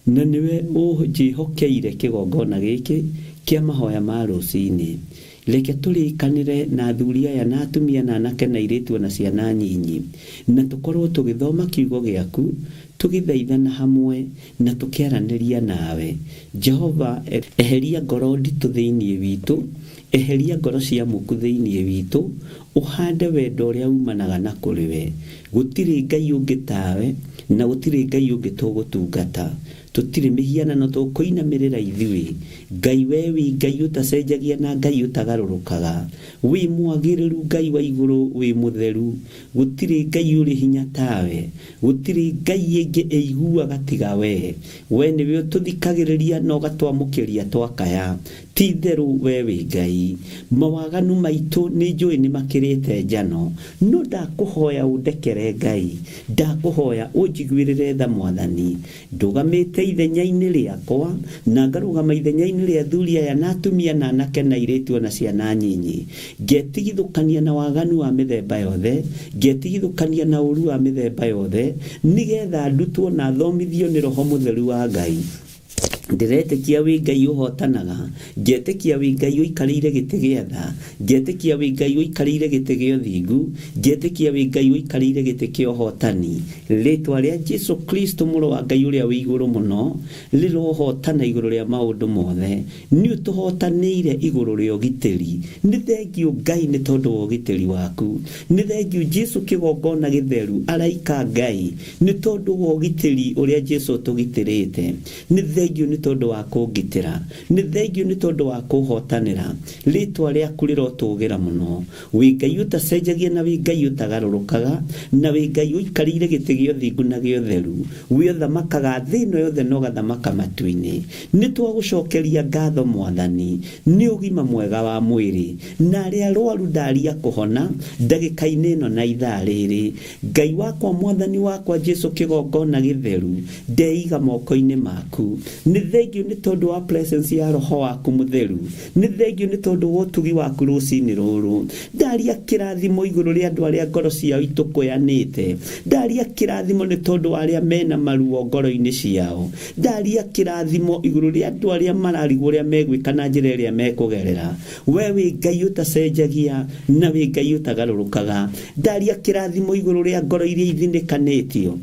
na nĩwe ũnjĩhokeire kĩgongona gĩkĩ kĩa mahoya ma rũcinĩ. Reke tũrĩkanĩre na athuri aya na atumia na anake na airĩtu o na ciana nyinyi, na tũkorwo tũgĩthoma kiugo gĩaku, tũgĩthaithana hamwe, na tũkĩaranĩria nawe. Jehova, eheria ngoro nditũ thĩinĩ witũ, eheria ngoro cia muku thĩinĩ witũ, ũhande wendo ũrĩa umanaga na kũrĩ we. Gũtirĩ Ngai ũngĩ tawe, na gũtirĩ Ngai ũngĩ tũgũtungata. Tũtirĩ mĩhianano tũkũinamĩrĩra ithuĩ. Ngai we wĩ Ngai ũtacenjagia na Ngai ũtagarũrũkaga. Wĩ mwagĩrĩru Ngai wa igũrũ wĩ mũtheru. Gũtirĩ Ngai ũrĩ hinya tawe. Gũtirĩ Ngai ĩngĩ ĩiguaga tiga we. We nĩwe ũtũthikagĩrĩria na ũgatwamũkĩria twakaya. Ti-itherũ we wĩ Ngai. Mawaganu maitũ nĩnjũĩ nĩmakĩrĩte njano, no ndakũhoya ũndekere Ngai. Ndakũhoya ũnjiguĩrĩre tha Mwathani. Ndũgamĩte ithenya-inĩ rĩakwa, na ngarũgama ithenya-inĩ rĩa athuri aya na atumia na anake na airĩtu o na ciana nyinyi, ngetigithũkania na waganu wa mĩthemba yothe, ngetigithũkania na ũũru wa mĩthemba yothe, nĩ getha ndutwo na thomithio nĩ Roho Mũtheru wa Ngai. Ndĩretĩkia wĩ Ngai ũhotanaga, ngetĩkia wĩ Ngai ũikarĩire gĩtĩ gĩa tha, ngetĩkia wĩ Ngai ũikarĩire gĩtĩ gĩa ũthingu, ngetĩkia wĩ Ngai ũikarĩire gĩtĩ kĩa ũhotani. Rĩtwa rĩa Jesu Kristo mũrũ wa Ngai ũrĩa wĩ igũrũ mũno rĩrohotana igũrũ rĩa maũndũ mothe. Nĩ ũtũhotanĩire igũrũ rĩa ũgitĩri. Nĩ thengiũ Ngai nĩ tondũ wa ũgitĩri waku. Nĩ thengiũ Jesu kĩgongona gĩtheru, araika Ngai, nĩ tondũ wa ũgitĩri ũrĩa Jesu ũtũgitĩrĩte. Nĩ thengiũ nĩ tondũ wa kũngitĩra, nĩ thengio nĩ tondũ wa kũhotanĩra. Rĩtwa rĩaku rĩrotũgĩra mũno. Wĩ Ngai ũtacenjagia na wĩ Ngai ũtagarũrũkaga, na wĩ Ngai ũikarĩire gĩtĩ gĩa ũthingu na gĩa ũtheru. Wĩ ũthamakaga thĩ ĩno yothe na ũgathamaka matu-inĩ. Nĩ twagũcokeria ngatho Mwathani nĩ ũgima mwega wa mwĩrĩ, na arĩa arwaru ndaria kũhona ndagĩka-inĩ ĩno na ithaa rĩrĩ. Ngai wakwa, Mwathani wakwa Jesu kĩgongona gĩtheru, ndeiga moko-inĩ maku. Nĩ thengio nĩ tondũ wa presence ya Roho waku mũtheru. Nĩ thengio nĩ tondũ wa ũtugi waku rũcinĩ rũrũ. Ndaria kĩrathimo igũrũ rĩa andũ arĩa ngoro ciao itũkũyanĩte. Ndaria kĩrathimo nĩ tondũ wa arĩa mena maruo ngoro-inĩ ciao. Ndaria kĩrathimo igũrũ rĩa andũ arĩa mararigwo ũrĩa megwĩka na njĩra ĩrĩa mekũgerera. We wĩ Ngai ũtacenjagia na wĩ Ngai ũtagarũrũkaga. Ndaria kĩrathimo igũrũ rĩa ngoro iria ithinĩkanĩtio.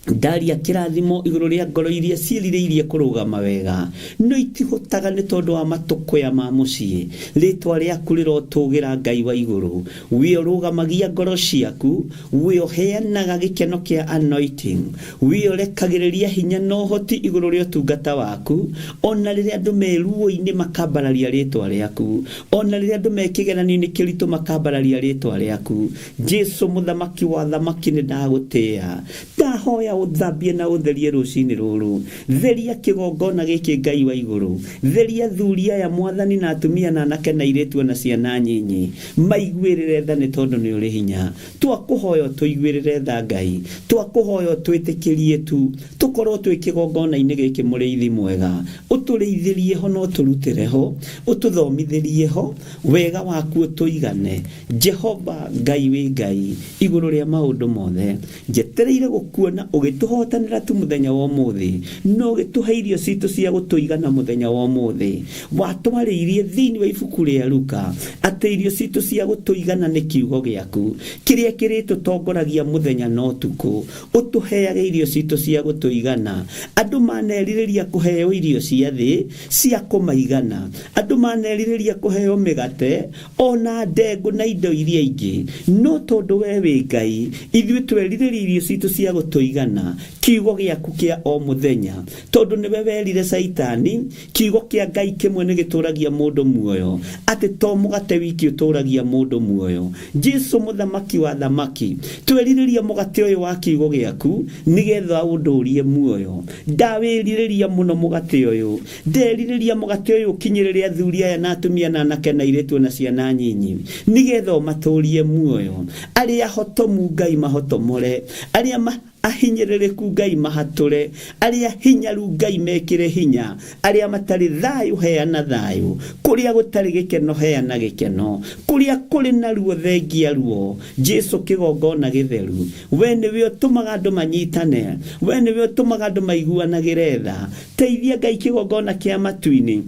Ndaria kĩrathimo igũrũ rĩa ngoro iria ciĩrirĩirie kũrũgama wega, no itihotaga nĩ tondũ wa matũkũya ma mũciĩ. Rĩtwa rĩaku rĩrotũgĩra Ngai wa igũrũ. We ũrũgamagia ngoro ciaku, we ũheanaga gĩkeno kĩa anointing, we ũrekagĩrĩria hinya na ũhoti igũrũ rĩa ũtungata waku, ona rĩrĩa andũ me ruo-inĩ makambararia rĩtwa rĩaku, ona rĩrĩa andũ me kĩgeranio-inĩ kĩritũ makambararia rĩtwa rĩaku. Jesu mũthamaki wa thamaki, nĩ ndagũtĩĩa. Ndahoya ũthambie na ũtherie rũcinĩ rũrũ. Theria kĩgongona gĩkĩ Ngai wa igũrũ. Theria athuri aya Mwathani na atumia na anake na airĩtu ona ciana nyinyi. Maiguĩrĩre tha nĩ tondũ nĩ ũrĩ hinya. Twakũhoya ũtũiguĩrĩre tha Ngai. Twakũhoya ũtwĩtĩkĩrie tu tũkorwo twĩ kĩgongona-inĩ gĩkĩ mũrĩithi mwega. Ũtũrĩithĩrie ho na ũtũrutĩre ho, ũtũthomithĩrie ho, wega waku ũtũigane. Jehova Ngai wĩ Ngai igũrũ rĩa maũndũ mothe. Njetereire gũkuona ũgĩtũhotanĩra tu mũthenya wa ũmũthĩ, na ũgĩtũhe irio citũ cia gũtũigana mũthenya wa ũmũthĩ. Watwarĩirie thĩinĩ wa ibuku rĩa Luka atĩ irio citũ cia gũtũigana nĩ kiugo gĩaku, kĩrĩa kĩrĩtũtongoragia mũthenya na ũtukũ. Ũtũheage irio citũ cia gũtũigana. Andũ manerirĩria kũheo irio cia thĩ cia kũmaigana. Andũ manerirĩria kũheo mĩgate ona ndengũ na indo iria ingĩ, no tondũ we wĩ Ngai, ithuĩ twerirĩria irio citũ cia gũtũigana, kiugo gĩaku kĩa o mũthenya. Tondũ nĩwe werire Caitani, kiugo kĩa Ngai kĩmwe nĩ gĩtũragia mũndũ muoyo, atĩ to mũgate wiki ũtũragia mũndũ muoyo. Jesu mũthamaki wa thamaki, twerirĩria mũgate ũyũ wa kiugo gĩaku nĩgetha ũndũrie muoyo. Ndawĩrirĩria mũno mũgate ũyũ. Nderirĩria mũgate ũyũ ũkinyĩrĩre athuri aya na atumia na anake na airĩtu na ciana nyinyi, nĩgetha ũmatũrie muoyo. Arĩa ahotomu Ngai mahotomore, arĩa ahinyĩrĩrĩku Ngai mahatũre, arĩa hinyaru Ngai mekĩre hinya, arĩa matarĩ thayũ heana thayũ, kũrĩa gũtarĩ gĩkeno heana gĩkeno, kũrĩa kũrĩ na ruo thengia ruo. Jesu kĩgongona gĩtheru, we nĩwe ũtũmaga andũ manyitane, we nĩwe ũtũmaga andũ maiguanagĩre tha. Teithia Ngai kĩgongona kĩa matu-inĩ,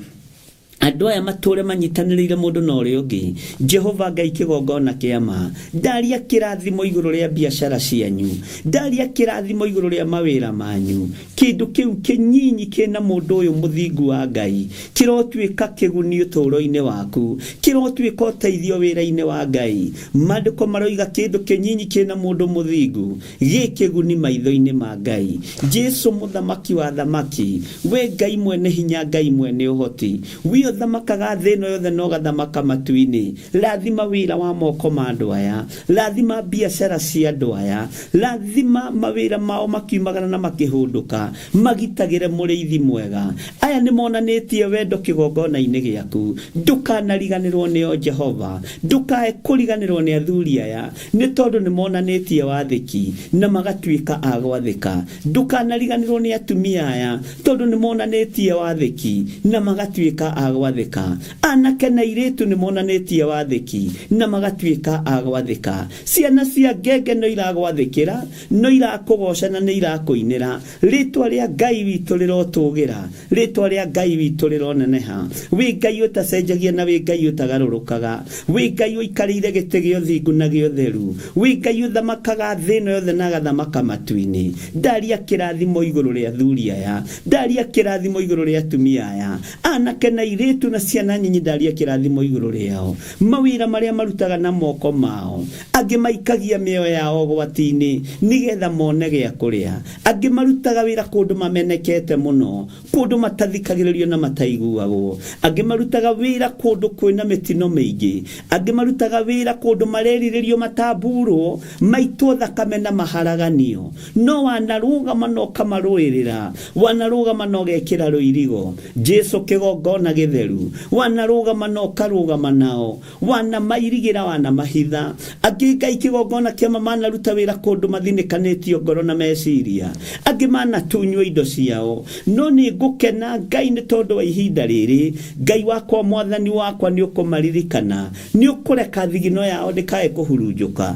andũ aya matũre manyitanĩrĩire mũndũ na ũrĩa ũngĩ. Jehova Ngai kĩgongona kĩa ma, ndaria kĩrathimo igũrũ rĩa biacara cianyu, ndaria kĩrathimo igũrũ rĩa mawĩra manyu. Kĩndũ kĩu kĩnyinyi kĩna mũndũ ũyũ mũthingu wa Ngai kĩrotuĩka kĩguni ũtũũro-inĩ waku, kĩrotuĩka ũteithio wĩra-inĩ wa Ngai. Maandĩko maroiga kĩndũ kĩnyinyi kĩna mũndũ mũthingu gĩ kĩguni maitho-inĩ ma Ngai. Jesu mũthamaki wa thamaki, we Ngai mwene hinya, Ngai mwene ũhoti, we ũthamakaga thĩ ĩno yothe na ũgathamaka matu-inĩ. Rathima wĩra wa moko ma andũ aya, rathima biacara cia andũ aya, rathima mawĩra mao makiumagara na makĩhũndũka, magitagĩre mũrĩithi mwega. Aya nĩ monanĩtie wendo kĩgongona-inĩ gĩaku. Ndũkanariganĩrwo nĩo Jehova, ndũkae kũriganĩrwo nĩ athuri aya, nĩ tondũ nĩ monanĩtie wathĩki na magatuĩka a gwathĩka. Ndũkanariganĩrwo nĩ atumia aya, tondũ nĩ monanĩtie wathĩki na magatuĩka a gwathĩka. Anake na airĩtu nĩ monanĩtie wathĩki na magatuĩka a gwathĩka. Ciana cia ngenge no iragwathĩkĩra, no irakũgoca na nĩ irakũinĩra. Rĩtwa rĩa Ngai witũ rĩrotũgĩra, rĩtwa rĩa Ngai witũ rĩroneneha. Wĩ Ngai ũtacenjagia na wĩ Ngai ũtagarũrũkaga, wĩ Ngai ũikarĩire gĩtĩ gĩa ũthingu na gĩa ũtheru, wĩ Ngai ũthamakaga thĩ ĩno yothe na agathamaka matu-inĩ. Ndaria kĩrathimo igũrũ rĩa athuri aya, ndaria kĩrathimo igũrũ rĩa atumia aya. Kũrathima anake na airĩtu na ciana nyinyi, ndaria kĩrathimo igũrũ rĩao, mawĩra marĩa marutaga na moko mao. Angĩ maikagia mĩoyo yao ũgwati-inĩ nĩgetha mone gĩa kũrĩa. Angĩ marutaga wĩra kũndũ mamenekete mũno, kũndũ matathikagĩrĩrio na mataiguagwo. Angĩ marutaga wĩra kũndũ kwĩna mĩtino mĩingĩ. Angĩ marutaga wĩra kũndũ marerirĩrio matamburwo, maitwo thakame na maharaganio. No wanarũgama na ũkamarũĩrĩra, wanarũgama na ũgekĩra rũirigo, Jesu kĩgongona gĩtheru, wanarũgama na ũkarũgama nao, wanamairigĩra, wanamahitha. Angĩ Ngai kĩgongona kĩama manaruta wĩra kũndũ mathinĩkanĩtio ngoro na meciria, angĩ manatunywo indo ciao. No nĩ ngũkena Ngai nĩ tondũ wa ihinda rĩrĩ, Ngai wakwa, Mwathani wakwa, nĩ ũkũmaririkana, nĩ ũkũreka thigino yao ndĩkae kũhurunjũka,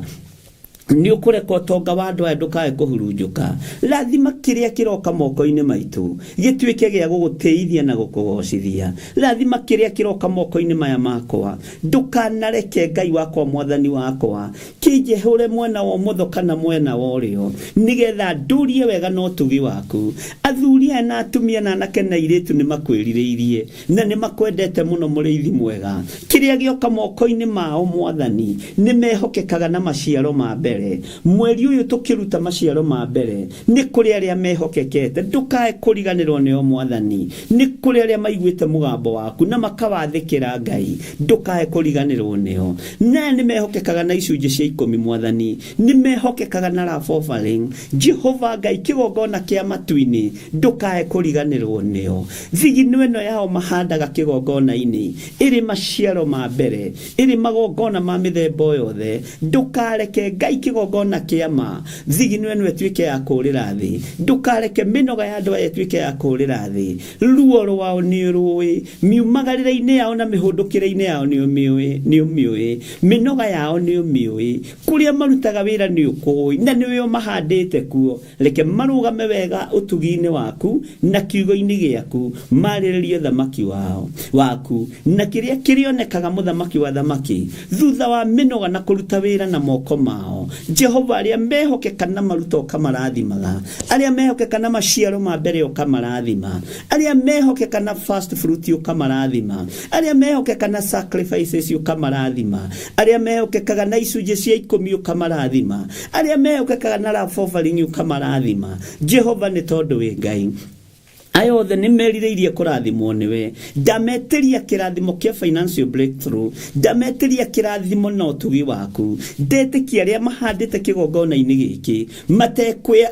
nĩ ũkũreka ũtonga wa andũ aya ndũkae kũhurunjũka. Rathima kĩrĩa kĩroka moko-inĩ maitũ gĩtuĩke gĩa gũgũtĩithia na gũkũgocithia. Rathima kĩrĩa kĩroka moko-inĩ maya makwa, ndũkanareke Ngai wakwa, Mwathani wakwa, kĩnjehũre mwena wa ũmotho kana mwena wa ũrĩo, nĩgetha ndũrie wega na ũtugi waku. Athuri aya na atumia na anake na airĩtu nĩ makwĩrirĩirie na nĩ makwendete mũno, mũrĩithi mwega. Kĩrĩa gĩoka moko-inĩ mao, Mwathani, nĩ mehokekaga na maciaro ma mbere. Mweri ũyũ tũkĩruta maciaro ma mbere, nĩ kũrĩ arĩa mehokekete, ndũkae kũriganĩrwo nĩo, Mwathani. Nĩ kũrĩ arĩa maiguĩte mũgambo waku na makawathĩkĩra, Ngai, ndũkae kũriganĩrwo nĩo. Naya nĩ mehokekaga na icunjĩ cia ikũmi, Mwathani, nĩ mehokekaga na love offering. Jehova Ngai kĩgongona kĩa matu-inĩ, ndũkae kũriganĩrwo nĩo. Thigino ĩno yao mahandaga kĩgongona-inĩ ĩrĩ maciaro ma mbere, ĩrĩ magongona ma mĩthemba o yothe, ndũkareke Ngai kĩgongona kĩa ma thigino ĩno ĩtuĩke ya kũũrĩra thĩ. Ndũkareke mĩnoga ya andũ aya ĩtuĩke ya kũũrĩra thĩ. Ruo rwao nĩ ũrũĩ, miumagarĩre-inĩ yao na mĩhũndũkĩre-inĩ yao nĩ ũmĩũĩ, nĩ ũmĩũĩ. Mĩnoga yao nĩ ũmĩũĩ, kũrĩa marutaga wĩra nĩ ũkũĩ, na nĩwe ũmahandĩte kuo. Reke marũgame wega ũtugi-inĩ waku na kiugo-inĩ gĩaku, marĩrĩrie ũthamaki wao waku na kĩrĩa kĩrĩonekaga, mũthamaki wa thamaki, thutha wa mĩnoga na kũruta wĩra na moko mao. Jehova, arĩa mehokeka na maruta ũkamarathimaga, arĩa mehokeka na maciaro ma mbere ũkamarathima, arĩa mehokeka na first fruit ũkamarathima, arĩa mehokeka na sacrifices ũkamarathima, arĩa mehokekaga na icunjĩ cia ikũmi ũkamarathima, arĩa mehokekaga na love offering ũkamarathima. Jehova, nĩ tondũ wĩ Ngai, aya othe nĩ merirĩirie kũrathimwo nĩwe. Ndametĩria kĩrathimo kĩa financial breakthrough, ndametĩria kĩrathimo na ũtugi waku. Ndetĩkia arĩa mahandĩte kĩgongona-inĩ gĩkĩ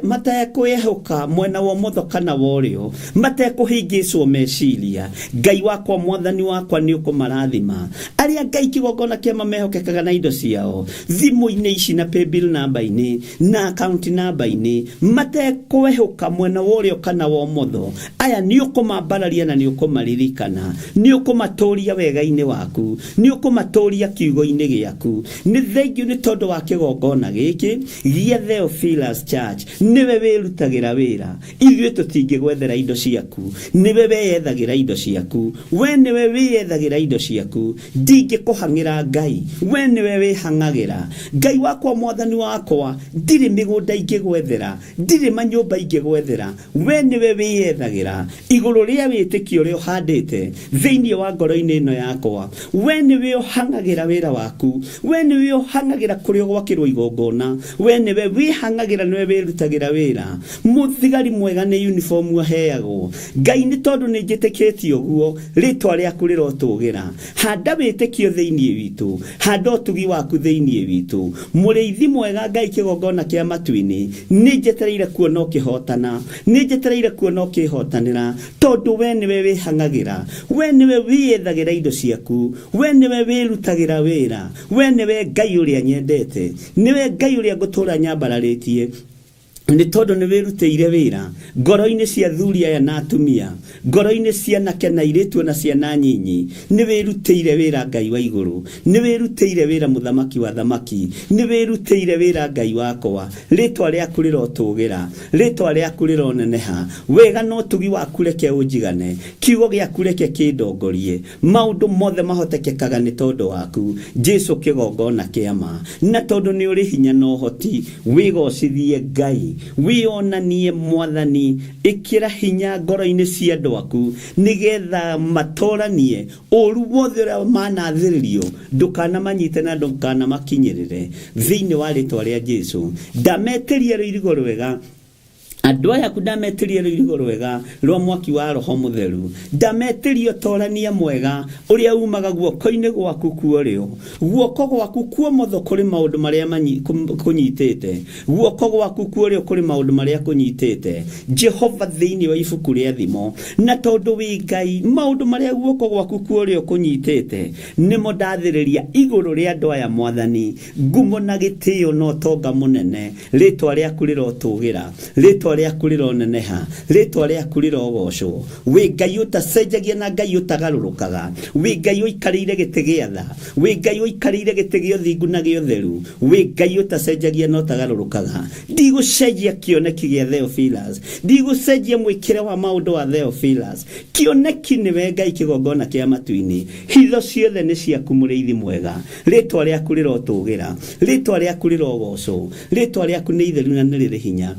matekwĩhoka mwena wa ũmotho kana wa ũrĩo, matekũhĩngĩcwo meciria, Ngai wakwa, Mwathani wakwa, nĩ ũkũmarathima. Arĩa Ngai kĩgongona kĩama mehokekaga na indo ciao thimũ-inĩ ici na paybill namba-inĩ na account namba-inĩ, matekwehũka mwena wa ũrĩo kana wa ũmotho, aya nĩ ũkũmambararia na nĩ ũkũmaririkana, nĩ ũkũmatũria wega-inĩ waku, nĩ ũkũmatũria kiugo-inĩ gĩaku. Nĩ thengiũ nĩ tondũ wa kĩgongona gĩkĩ gĩa Theophilus Church. Nĩwe wĩrutagĩra wĩra, ithuĩ tũtingĩgwethera indo ciaku, nĩwe weyethagĩra indo ciaku. We nĩwe wĩyethagĩra indo ciaku, ndingĩkũhang'ĩra Ngai, we nĩwe wĩhang'agĩra. Ngai wakwa, Mwathani wakwa, ndirĩ mĩgũnda ingĩgwethera, ndirĩ manyũmba ingĩgwethera, we nĩwe wĩyethagĩra. Igũrũ rĩa wĩtĩkio ũrĩa ũhandĩte thĩinĩ wa ngoro-inĩ ĩno yakwa, we nĩwe ũhang'agĩra wĩra waku, we nĩwe ũhang'agĩra kũrĩa ũgwakĩrwo igongona, we nĩwe wĩhang'agĩra, nĩwe wĩrutagĩra wĩra. Mũthigari mwega nĩ uniform aheagwo. Ngai, nĩ tondũ nĩ njĩtĩkĩtie ũguo, rĩtwa rĩaku rĩrotũgĩra. Handa wĩtĩkio thĩinĩ witũ, handa ũtugi waku thĩinĩ witũ, mũrĩithi mwega. Ngai kĩgongona kĩa matu-inĩ, nĩ njetereire kuona ũkĩhotana, nĩ njetereire kuona ũkĩhotanĩra, tondũ we nĩwe wĩhang'agĩra, we nĩwe wĩyethagĩra indo ciaku, we nĩwe wĩrutagĩra wĩra. We nĩwe Ngai ũrĩa nyendete, nĩwe Ngai ũrĩa ngũtũũra nyambararĩtie, nĩ tondũ nĩ wĩrutĩire wĩra ngoro-inĩ cia thuri aya na atumia, ngoro-inĩ cia anake na airĩtu na ciana nyinyi. Nĩ wĩrutĩire wĩra, Ngai wa igũrũ, nĩ wĩrutĩire wĩra, mũthamaki wa thamaki, nĩ wĩrutĩire wĩra. Ngai wakwa, rĩtwa rĩaku rĩrotũgĩra, rĩtwa rĩaku rĩroneneha. Wega na ũtugi waku reke ũnjigane, kiugo gĩaku reke kĩndongorie. Maũndũ mothe mahotekekaga nĩ tondũ waku, Jesu kĩgongona kĩa ma, na tondũ nĩ ũrĩ hinya na ũhoti. Wĩgocithie, Ngai. Wĩonanie Mwathani, ĩkĩra hinya ngoro-inĩ cia andũ aku nĩgetha matoranie ũru wothe ũrĩa manathĩrĩrio, ndũkanamanyite na ndũkanamakinyĩrĩre thĩinĩ wa rĩtwa rĩa Jesu. Ndametĩria rũirigo rwega andũ aya aku, ndametĩria rũirigo rwega rwa mwaki wa Roho Mũtheru, ndametĩria ũtorania mwega ũrĩa umaga guoko-inĩ gwaku kuorĩo, guoko gwaku kuomotho kũrĩ maũndũ marĩa kũnyitĩte, guoko gwaku kuorĩo kũrĩ maũndũ marĩa kũnyitĩte, Jehova, thĩinĩ wa ibuku rĩa Thimo. Na tondũ wĩ Ngai, maũndũ marĩa guoko gwaku kuorĩo kũnyitĩte nĩmo ndathĩrĩria igũrũ rĩa andũ aya. Mwathani, ngumo na gĩtĩo na ũtonga mũnene, rĩtwa rĩaku rĩrotũgĩra, rĩtwa rĩaku rĩroneneha, rĩtwa rĩaku rĩrogocwo. Wĩ Ngai ũtacenjagia na Ngai ũtagarũrũkaga, wĩ Ngai ũikarĩire gĩtĩ gĩa tha, wĩ Ngai ũikarĩire gĩtĩ gĩa ũthingu na gĩa ũtheru, wĩ Ngai ũtacenjagia na ũtagarũrũkaga. Ndigũcenjia kĩoneki gĩa Theophilus, ndigũcenjia mwĩkĩre wa maũndũ wa Theophilus. Kĩoneki nĩwe Ngai, kĩgongona kĩa matu-inĩ, hitho ciothe nĩ ciaku, mũrĩithi mwega. Rĩtwa rĩaku rĩrotũgĩra, rĩtwa rĩaku rĩrogocwo, rĩtwa rĩaku nĩ itheru na nĩ rĩrĩ hinya.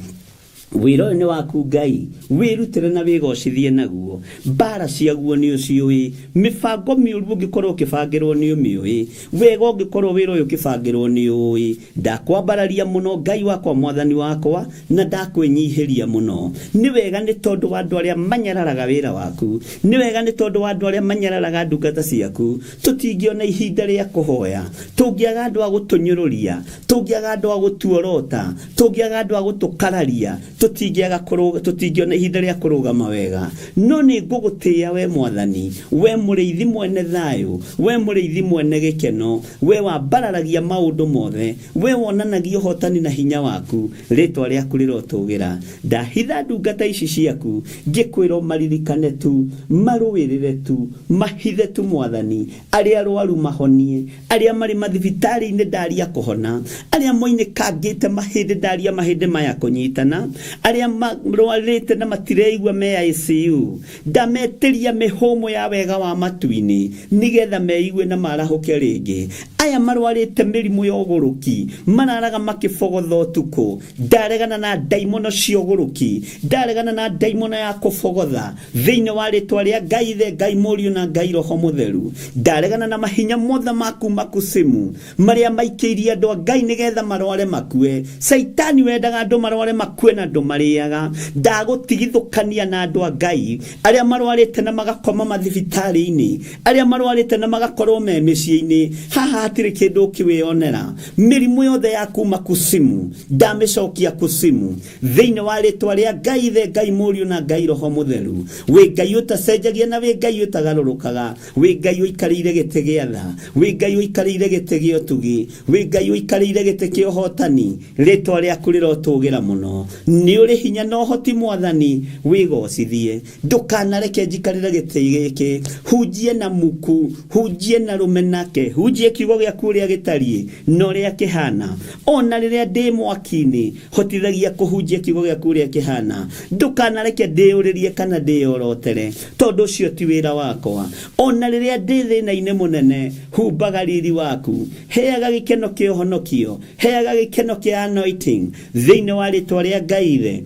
Wĩra ũyũ nĩ waku Ngai, wĩrutĩre na wĩgocithie naguo. Mbara ciaguo nĩ ũciũĩ, mĩbango mĩũru ũngĩkorwo ũkĩbangĩrwo nĩ ũmĩũĩ, wega ũngĩkorwo wĩra ũyũ ũkĩbangĩrwo nĩ ũĩ. Ndakwambararia mũno Ngai wakwa, Mwathani wakwa, na ndakwĩnyihĩria mũno. Nĩ wega nĩ tondũ wa andũ arĩa manyararaga wĩra waku, nĩ wega nĩ tondũ wa andũ arĩa manyararaga ndungata ciaku. Tũtingĩona ihinda rĩa kũhoya tũngĩaga andũ a gũtũnyũrũria, tũngĩaga andũ a gũtuorota, tũngĩaga andũ a gũtũkararia, tũtingĩaga tũtingĩona ihinda rĩa kũrũgama wega. No nĩ ngũgũtĩĩa we Mwathani, we mũrĩithi mwene thayũ, we mũrĩithi mwene gĩkeno, we wambararagia maũndũ mothe, we wonanagia ũhotani na hinya waku. Rĩtwa rĩaku rĩrotũgĩra. Ndahitha ndungata ici ciaku ngĩkwĩra ũmaririkane tu, marũĩrĩre tu, mahithe tu Mwathani. Arĩa arwaru mahonie, arĩa marĩ mathibitarĩ-inĩ ndaria kũhona, arĩa moinĩkangĩte mahĩndĩ ndaria mahĩndĩ maya kũnyitana, arĩa marwarĩte na matireigua me ICU, ndametĩria mĩhũmũ ya wega wa matu-inĩ nĩgetha meigue na marahũke rĩngĩ. Aya marwarĩte mĩrimũ ya ũgũrũki, mararaga makĩbogotha ũtukũ, ndaregana na ndaimono cia ũgũrũki, ndaregana na ndaimono ya kũbogotha thĩinĩ wa rĩtwa rĩa Ngai Ithe, Ngai Mũriũ na Ngai Roho Mũtheru. Ndaregana na mahinya mothe ma kuma kusimu marĩa maikĩirie andũ a Ngai nĩgetha marware makue. Caitani wendaga andũ marware makue na ndũmarĩaga. Ndagũtigithũkania na andũ a Ngai arĩa marwarĩte na magakoma mathibitarĩ-inĩ, arĩa marwarĩte na magakorwo me mĩciĩ-inĩ. Haha hatirĩ kĩndũ ũkĩwĩonera. Mĩrimũ yothe ya kuma kusimu ndamĩcokia kusimu thĩinĩ wa rĩtwa rĩa Ngai Ithe, Ngai Mũriũ na Ngai Roho Mũtheru. Wĩ Ngai ũtacenjagia na wĩ Ngai ũtagarũrũkaga, wĩ Ngai ũikarĩire gĩtĩ gĩa tha, wĩ Ngai ũikarĩire gĩtĩ gĩa ũtugi, wĩ Ngai ũikarĩire gĩtĩ kĩa ũhotani. Rĩtwa rĩaku rĩrotũgĩra mũno. Nĩ ũrĩ hinya na ũhoti Mwathani, wĩgocithie. Ndũkanareke njikarĩre gĩtĩ gĩkĩ, hunjie na muku, hunjie na rũmenake, hunjie kiugo gĩaku ũrĩa gĩtariĩ na ũrĩa kĩhana. Ona rĩrĩa ndĩ mwaki-inĩ, hotithagia kũhunjia kiugo gĩaku ũrĩa kĩhana. Ndũkanareke ndĩyũrĩrie kana ndĩyorotere, tondũ ũcio ti wĩra wakwa. Ona rĩrĩa ndĩ thĩna-inĩ mũnene, humbaga riri waku, heaga gĩkeno kĩa ũhonokio, heaga gĩkeno kĩa anointing thĩinĩ wa rĩtwa rĩa Ngai Ithe,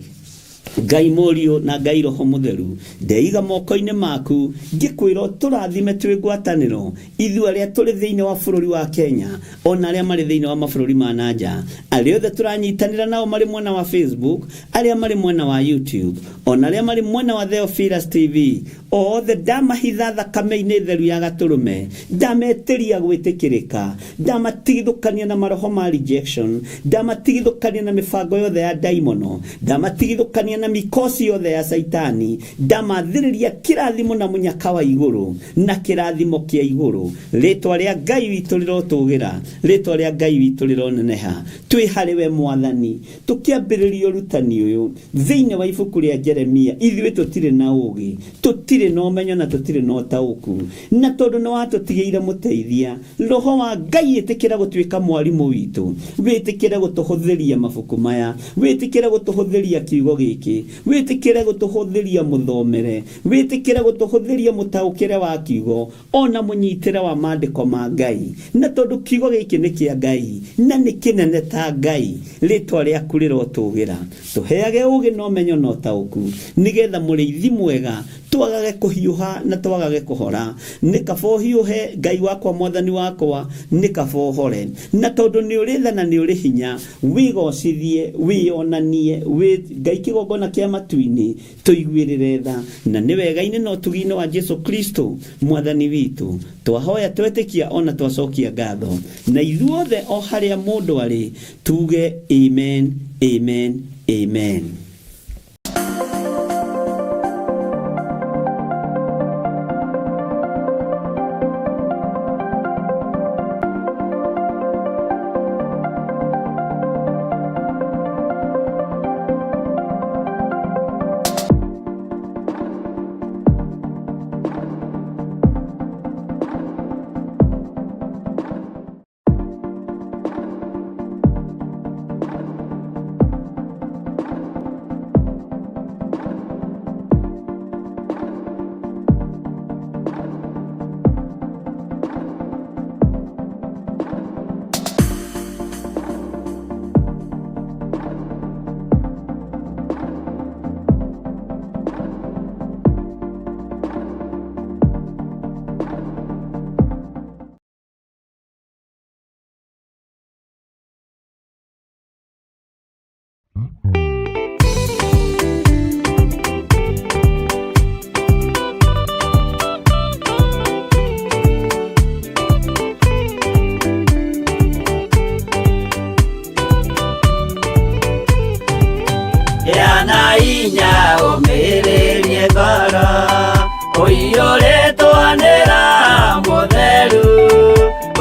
Ngai Mũriũ na Ngai Roho Mũtheru. Ndeiga moko-inĩ maku ngĩkwĩra ũtũrathime twĩ ngwatanĩro, ithuĩ arĩa tũrĩ thĩinĩ wa bũrũri wa Kenya, ona arĩa marĩ thĩinĩ wa mabũrũri ma na nja, arĩa othe tũranyitanĩra nao marĩ mwena wa Facebook, arĩa marĩ mwena wa YouTube, ona arĩa marĩ mwena wa Theophilus TV, othe ndamahitha thakame-inĩ theru ya Gatũrũme. Ndametĩria gwĩtĩkĩrĩka, ndamatigithũkania na maroho ma rejection, ndamatigithũkania na mĩbango yothe ya ndaimono, ndamatigithũkania na mikosi yothe ya Caitani. Ndamathĩrĩria kĩrathimo na mũnyaka wa igũrũ na kĩrathimo kĩa igũrũ. Rĩtwa rĩa Ngai witũ rĩrotũgĩra, rĩtwa rĩa Ngai witũ rĩroneneha. Twĩ harĩ we Mwathani tũkĩambĩrĩria ũrutani ũyũ thĩinĩ wa ibuku rĩa Jeremia. Ithuĩ tũtirĩ na ũũgĩ, tũtirĩ Tũtirĩ na ũmenyo na tũtirĩ na ũtaũku, na tondũ nĩ watũtigĩire mũteithia, Roho wa Ngai, ĩtĩkĩra gũtuĩka mwarimũ witũ, wĩtĩkĩre gũtũhũthĩria mabuku maya, wĩtĩkĩre gũtũhũthĩria kiugo gĩkĩ, wĩtĩkĩre gũtũhũthĩria mũthomere, wĩtĩkĩre gũtũhũthĩria mũtaũkĩre wa kiugo ona mũnyitĩre wa maandĩko ma Ngai. Na tondũ kiugo gĩkĩ nĩ kĩa Ngai na nĩ kĩnene ta Ngai, rĩtwa rĩaku rĩrotũgĩra. Tũheage ũũgĩ na ũmenyo na ũtaũku, nĩgetha mũrĩithi mwega twagage kũhiũha na twagage kũhora. Nĩ kaba ũhiũhe, Ngai wakwa, Mwathani wakwa, nĩ kaba ũhore. Na tondũ nĩ ũrĩ tha na nĩ ũrĩ hinya, wĩgocithie, wĩyonanie, wĩ Ngai kĩgongona kĩa matu-inĩ, tũiguĩrĩre tha. Na nĩ wega-inĩ na ũtugi-inĩ wa Jesu Kristo Mwathani witũ twahoya, twetĩkia ona twacokia ngatho, na ithuothe o harĩa mũndũ arĩ tuge amen, amen, amen. Gĩa na hinya ũmĩrĩrie ngoro, ũiyũrĩtwo nĩ Roho Mũtheru,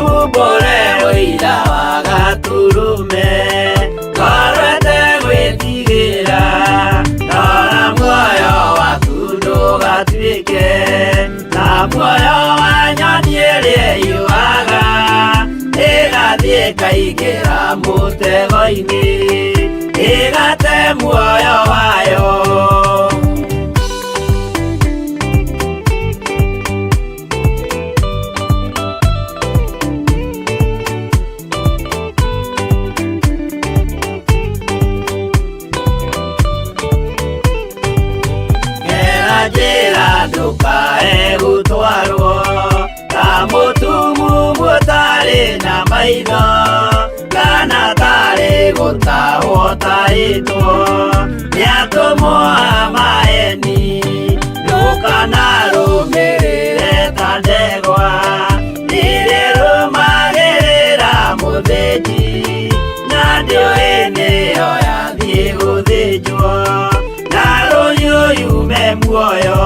umbũre ũira wa Gatũrũme, ngoro ĩtegwĩtigĩra, rora muoyo waku ndũgatuĩke ta muoyo wa nyoni ĩrĩa ĩiyũaga, ĩgathiĩ ĩkaingĩra mũtego-inĩ, ĩgate muoyo wayo. Gera njĩra ndũkae gũtwarwo ta mũtumumu ũtarĩ na maitho, kana tarĩ gũtahwo tahĩtwo nĩ atũmwo a maeni. Ndũkanarũmĩrĩre ta ndegwa iria ĩrũmagĩrĩra mũthĩnji, na ndĩũĩ nĩyo yathiĩ gũthĩnjwo, na rũhiũ yume muoyo.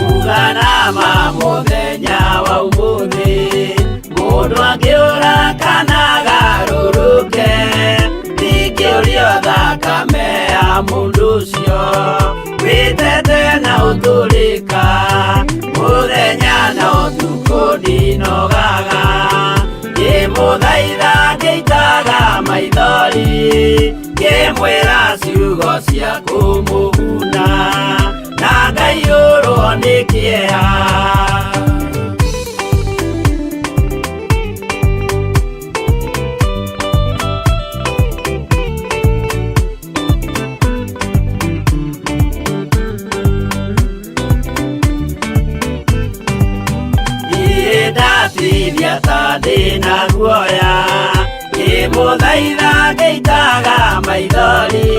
Uga nama mũthenya wa ũmũthĩ, mũndũ angĩũra kana agarũrũke, ndingĩũrio thakame ya mũndũ ũcio, wĩtete na ũtũrĩka, mũthenya na ũtukũ ndinogaga, ngĩmũthaitha ngĩitaga maithori, ngĩmwĩra ciugo cia kũmũguna, na ngaiyũrwo nĩ kĩeha. Niĩ ndatithia ta ndĩna guoya, ngĩmũthaitha ngĩitaga maithori,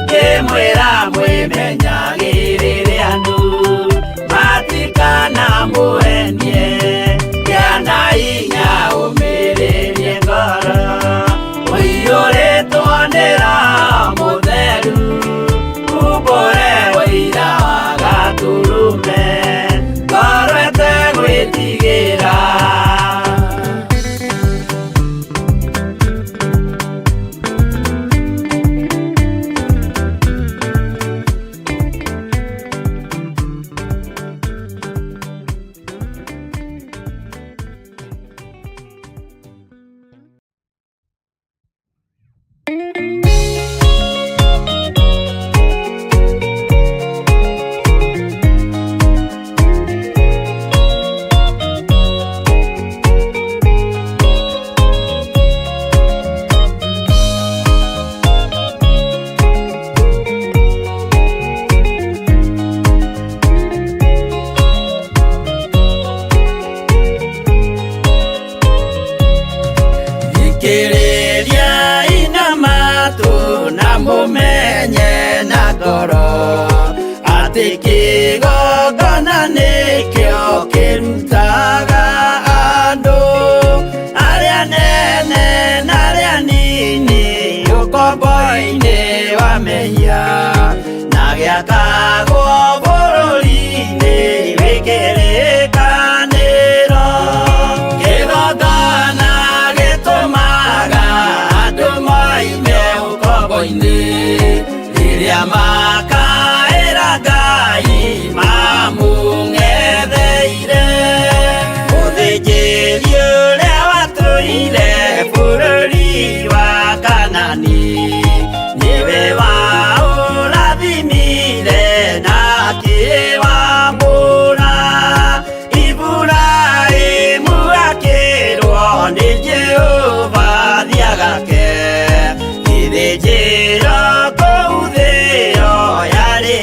ngĩmwĩra mwĩmenyagĩrĩre andũ, matikanamũhenie, gĩa na hinya ũmĩrĩrie ngoro, ũiyũrĩtwo nĩ Roho Mũtheru, umbũre ũira wa Gatũrũme. ũkombo-inĩ rĩrĩa makaĩra Ngai mamũng'etheire mũthĩnjĩri ũrĩa watũire bũrũri wa Kanani nĩwe waũrathimire na akĩwamũra Iburahĩmu akĩrwo nĩ Jehova thiagake gĩthĩnjĩro kũu thĩo yarĩ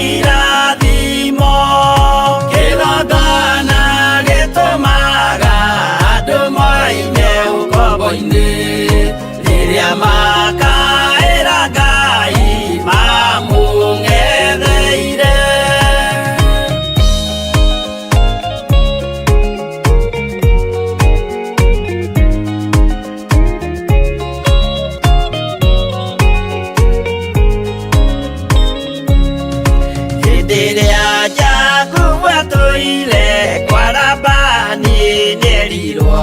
irathimo kĩgongona gĩtũmaga andũ moime ũkombo-inĩ rĩrĩa makaĩra Ngai mamũng'etheire. Hĩndĩ ĩrĩa Jakubu atũire kwa Labani nĩerirwo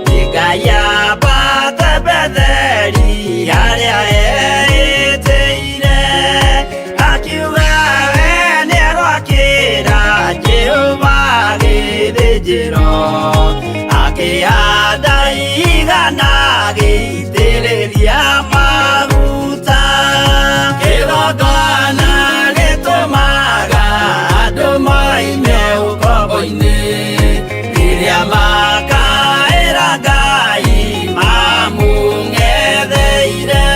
nĩ Ngai ambate Betheli harĩa eĩtĩire akiuga we nĩegwakĩra Jehova gĩthĩnjĩro akĩhanda igana agĩitĩrĩria maguta kĩgongona gĩtũmaga andũ moime ũkombo-inĩ rĩrĩa makaĩra Ngai mamũng'etheire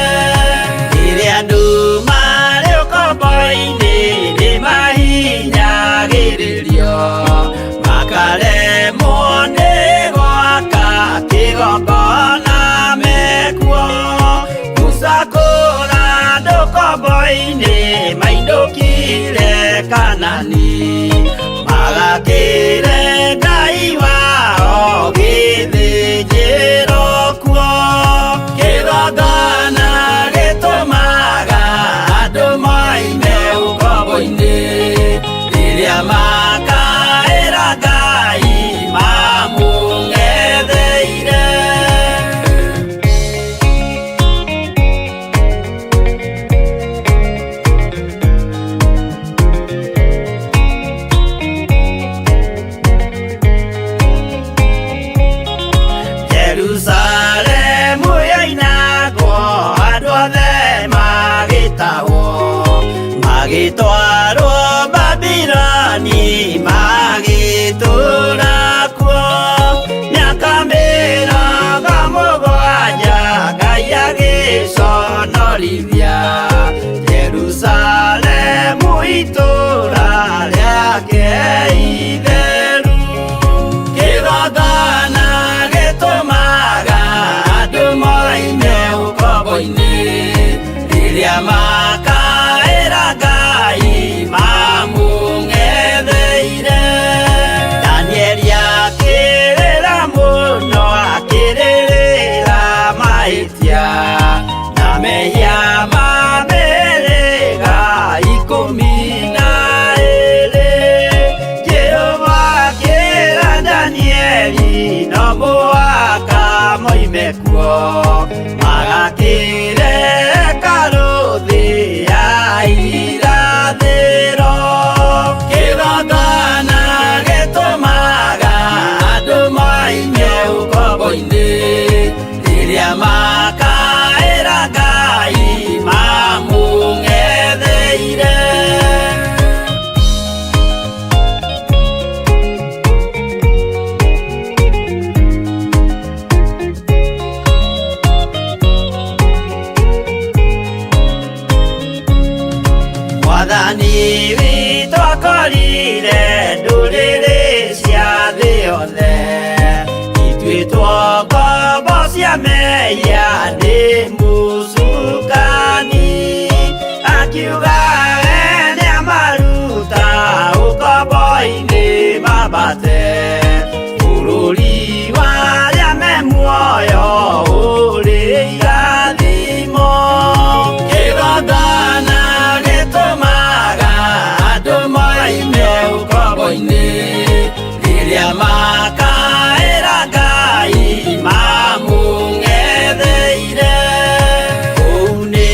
rĩrĩa andũ marĩ ũkombo-inĩ nĩmahinyagĩrĩrio makaremwo nĩ gwaka kĩgongona mekuo Musa kũra andũ ũkombo-inĩ mainũkire Kanani magakĩre Ngai wao gĩthĩnjĩro kuo kĩgongona gĩtũmaga andũ moime ũkombo-inĩ rĩrĩa makaĩra Ngai mamũng'etheire. Jerusalemu yoinagwo andũ othe magĩtahwo magĩtwarwo Babiloni magĩtũũra kuo mĩaka 70 Ngai agĩconorithia Jerusalemu itũũra rĩake itheru kĩgongona gĩtũmaga andũ moime ũkombo-inĩ rĩrĩa makaĩra Ngai mamũng'etheire Danieli akĩrĩra mũno akĩrĩrĩra mahĩtia na mehia ma mĩhĩrĩga 12 Jehova akĩra Danieli no mũhaka moime kuo magakĩre hekarũ thĩ ya irathĩro kĩgongona gĩtũmaga andũ moime ũkombo-inĩ rĩrĩa makaĩra Ngai mamũng'etheire. Mwathani witũ akorire ndũrĩrĩ cia thĩ yothe ituĩtwo ngombo cia mehia nĩ mũcukani akiuga we nĩamaruta ũkombo-inĩ mambate bũrũri wa arĩa me muoyo ũrĩ irathimo kĩgongona gĩtũmaga andũ moime ũkombo-inĩ rĩrĩa makaĩra Ngai mamũng'etheire kũu nĩ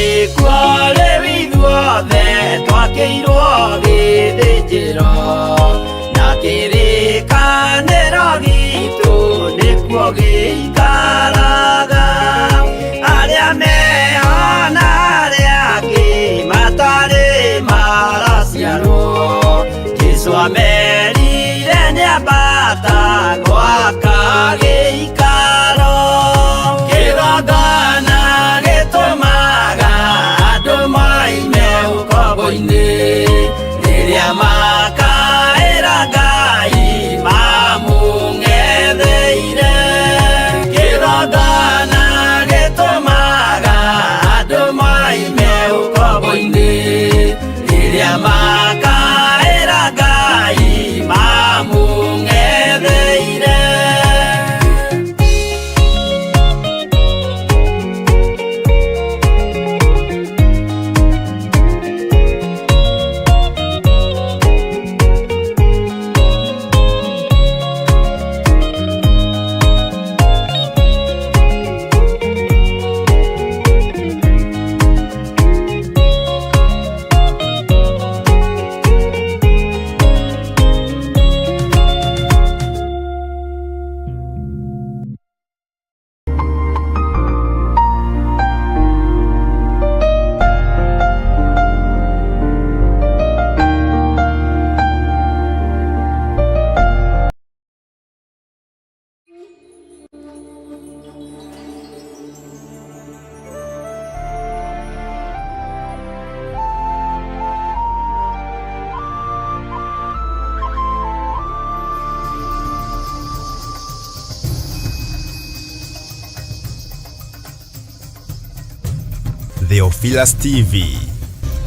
Theophilus TV,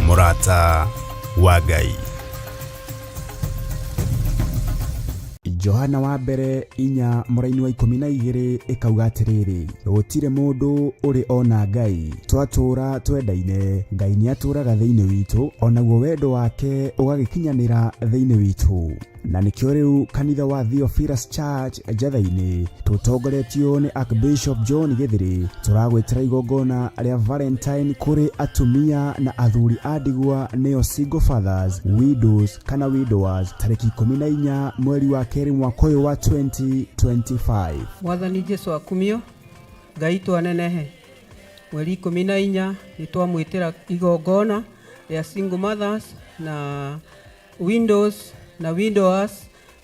mũrata wa Ngai. Johana wa mbere 4 mũraini wa 12 ĩkauga atĩrĩrĩ, gũtirĩ mũndũ ũrĩ ona Ngai, twatũũra twendaine, Ngai nĩatũũraga thĩinĩ witũ, onaguo wendo wake ũgagĩkinyanĩra thĩinĩ witũ. Na nĩkĩo rĩu kanitha wa Theophilus Church Njatha-inĩ tũtongoretio nĩ Archbishop John Gĩthĩrĩ tũragwĩtĩra igongona rĩa Valentine kũrĩ atumia na athuri a ndigwa nĩo single fathers, widows kana widowers tarĩki 14 mweri wa kerĩ mwaka ũyũ wa 2025. Mwathani Jesu akumio, Ngai twanenehe. Mweri 14 nĩ twamwĩtĩra igongona rĩa single mothers na widows na widowers.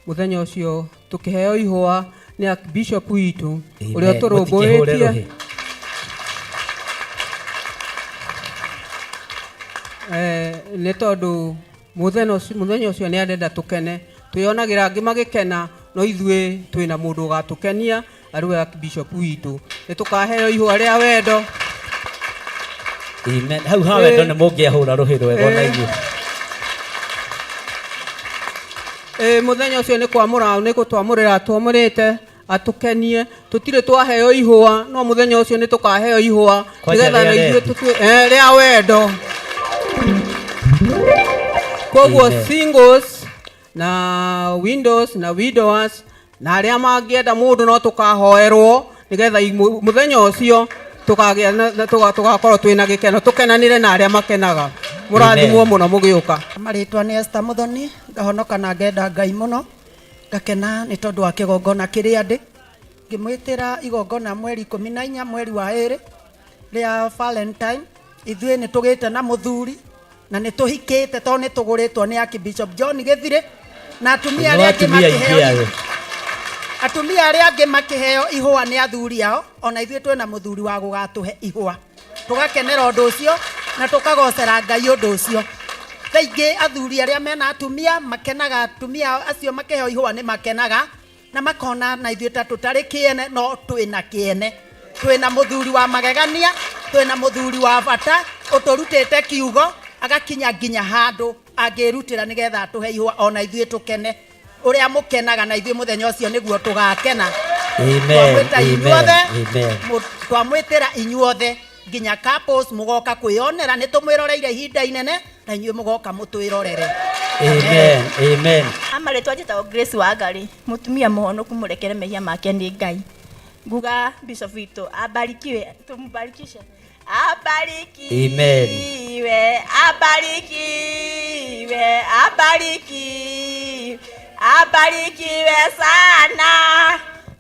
Mũthenya ũcio tũkĩheo ihũa nĩ Archbishop witũ ũrĩa Amen. Mũtikĩhũre ũtũrũmbũĩtie. Rũhĩ. Nĩ tondũ mũthenya ũcio nĩ arenda tũkene, twĩonagĩra angĩ magĩkena, no ithuĩ twĩna mũndũ ũgatũkenia arĩ we Archbishop witũ. Nĩ tũkaheo ihũa rĩa wendo. Amen. Hau ha wendo nĩ mũngĩahũra rũhĩ rwega ona inyuĩ. Mũthenya ũcio nĩ kwamũra, nĩ gũtwamũrĩra twamũrĩte atũkenie. Tũtirĩ twaheo ihũa, no mũthenya ũcio nĩ tũkaheo ihũa Kwanja nĩgetha rĩa na ithuĩ rendi. Rĩa wendo. Koguo Amen. singles na widows na widowers na arĩa mangĩenda mũndũ no tũkahoerwo nĩgetha mũthenya ũcio tũkagĩa na tũgakorwo twĩna gĩkeno, tũkenanĩre na arĩa makenaga. Mũrathimwo Amen. mũno mũgĩũka. Marĩtwa nĩ Esther Muthoni, ngahonoka na ngenda Ngai mũno, ngakena nĩ tondũ wa kĩgongona kĩrĩa ndĩ. Ngĩmwĩtĩra igongona mweri 14 mweri wa 2 rĩa Valentine. Ithuĩ nĩ tũgĩte na mũthuri na nĩ tũhikĩte tondũ nĩ tũgũrĩtwo nĩ Archbishop John Gĩthirĩ na atumia Nĩ arĩa angĩ atumia aingĩ makĩheo ayo. Atumia arĩa angĩ makĩheo ihũa nĩ athuri ao, ona ithuĩ twĩna mũthuri wa gũgatũhe ihũa. Tũgakenera ũndũ ũcio na tũkagocera Ngai ũndũ ũcio. Thaa ingĩ athuri arĩa mena atumia makenaga, atumia acio makĩheo ihũa nĩ makenaga na makona na ithuĩ ta tũtarĩ kĩene, no twĩna kĩene. Twĩna mũthuri wa magegania, twĩna mũthuri wa bata ũtũrutĩte kiugo agakinya nginya handũ angĩrutĩra nĩgetha atũhe ihũa ona ithuĩ tũkene. Ũrĩa mũkenaga na ithuĩ mũthenya ũcio nĩguo tũgakena. Amen, Twamwĩta amen, inyuothe, amen. Twamwĩtĩra inyuothe nginya couples mũgoka kwĩyonera, nĩ tũmwĩroreire ihinda inene na inyuĩ mũgoka mũtwĩrorere. Amen, amen. Amarĩtwa njĩtagwo Grace Wangari, mũtumia mũhonoku mũrekere mehia make nĩ Ngai. Nguga Bishop witũ abarikiwe, tũmbarikishe. Abarikiwe, Amen. abarikiwe, abarikiwe, abarikiwe sana.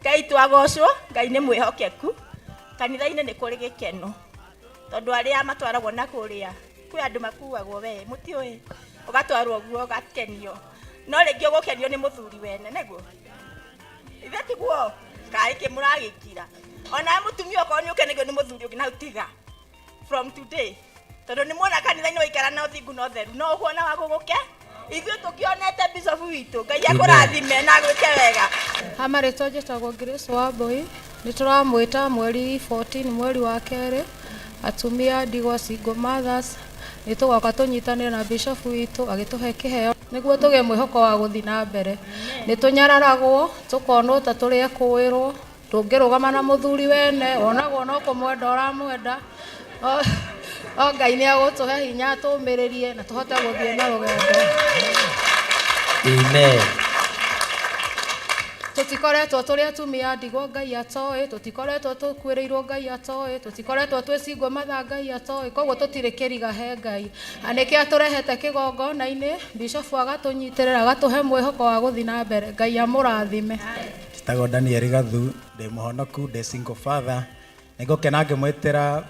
Ngai twagocwo, Ngai nĩ mwĩhokeku. Kanitha-inĩ nĩ kũrĩ gĩkeno tondũ arĩa matwaragwo na kũrĩa kwĩ andũ makuagwo we mũtiũĩ, ũgatwarwo guo ũgakenio, no rĩngĩ ũgũkenio nĩ mũthuri wene nĩguo ithe tiguo kaĩ kĩ mũragĩkira. Ona mũtumia okorwo nĩ ũkenagio nĩ mũthuri ũngĩ na tiga from today, tondũ nĩ muona kanitha-inĩ waikara na ũthingu na ũtheru no ũkuona wa gũgũke. Ithuĩ tũkĩonete Bishop witũ, Ngai akũrathime na agwĩke wega. Amarĩtwa njĩtagwo Grace Wambui, nĩ tũramwĩta mweri 14 mweri wa kerĩ, atumia ndigwa single mothers, nĩ tũgoka tũnyitanĩre na Bishop witũ agĩtũhe kĩheo nĩguo tũgĩe mwĩhoko wa gũthiĩ na mbere. Nĩ tũnyararagwo tũkonwo ta tũrĩ ekũĩrwo, tũngĩrũgama na mũthuri wene wonagwo no kũmwenda ũramwenda. O Ngai nĩ agũtũhe hinya tũmĩrĩrie na tũhote gũthiĩ na rũgendo. Amen. Tũtikoretwo tũrĩ atumia ndigwa Ngai atoĩ, tũtikoretwo tũkuĩrĩirwo Ngai atoĩ, tũtikoretwo twĩ single mother Ngai atoĩ, koguo tũtirĩ kĩriga he Ngai. Na nĩkĩo atũrehete kĩgongona-inĩ, Bishop agatũnyitĩrĩra agatũhe mwĩhoko wa gũthiĩ na mbere. Ngai amũrathime. Njĩtagwo Daniel Gathu, ndĩ mũhonoku, ndĩ single father. Nĩngũkena ngĩmwĩtĩra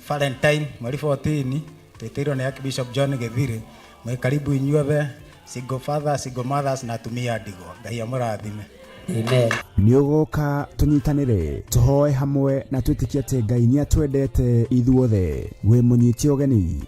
Valentine mweri 14, twĩtĩirwo nĩ Archbishop John Gĩthirĩ. Mwĩ karibu inyuothe, single father, single mothers na atumia ndigwa. Ngai amũrathime. Amen. Nĩ ũgoka tũnyitanĩre, tũhoe hamwe na twĩtĩkie atĩ Ngai nĩ atwendete ithuothe. Wĩ mũnyite ũgeni.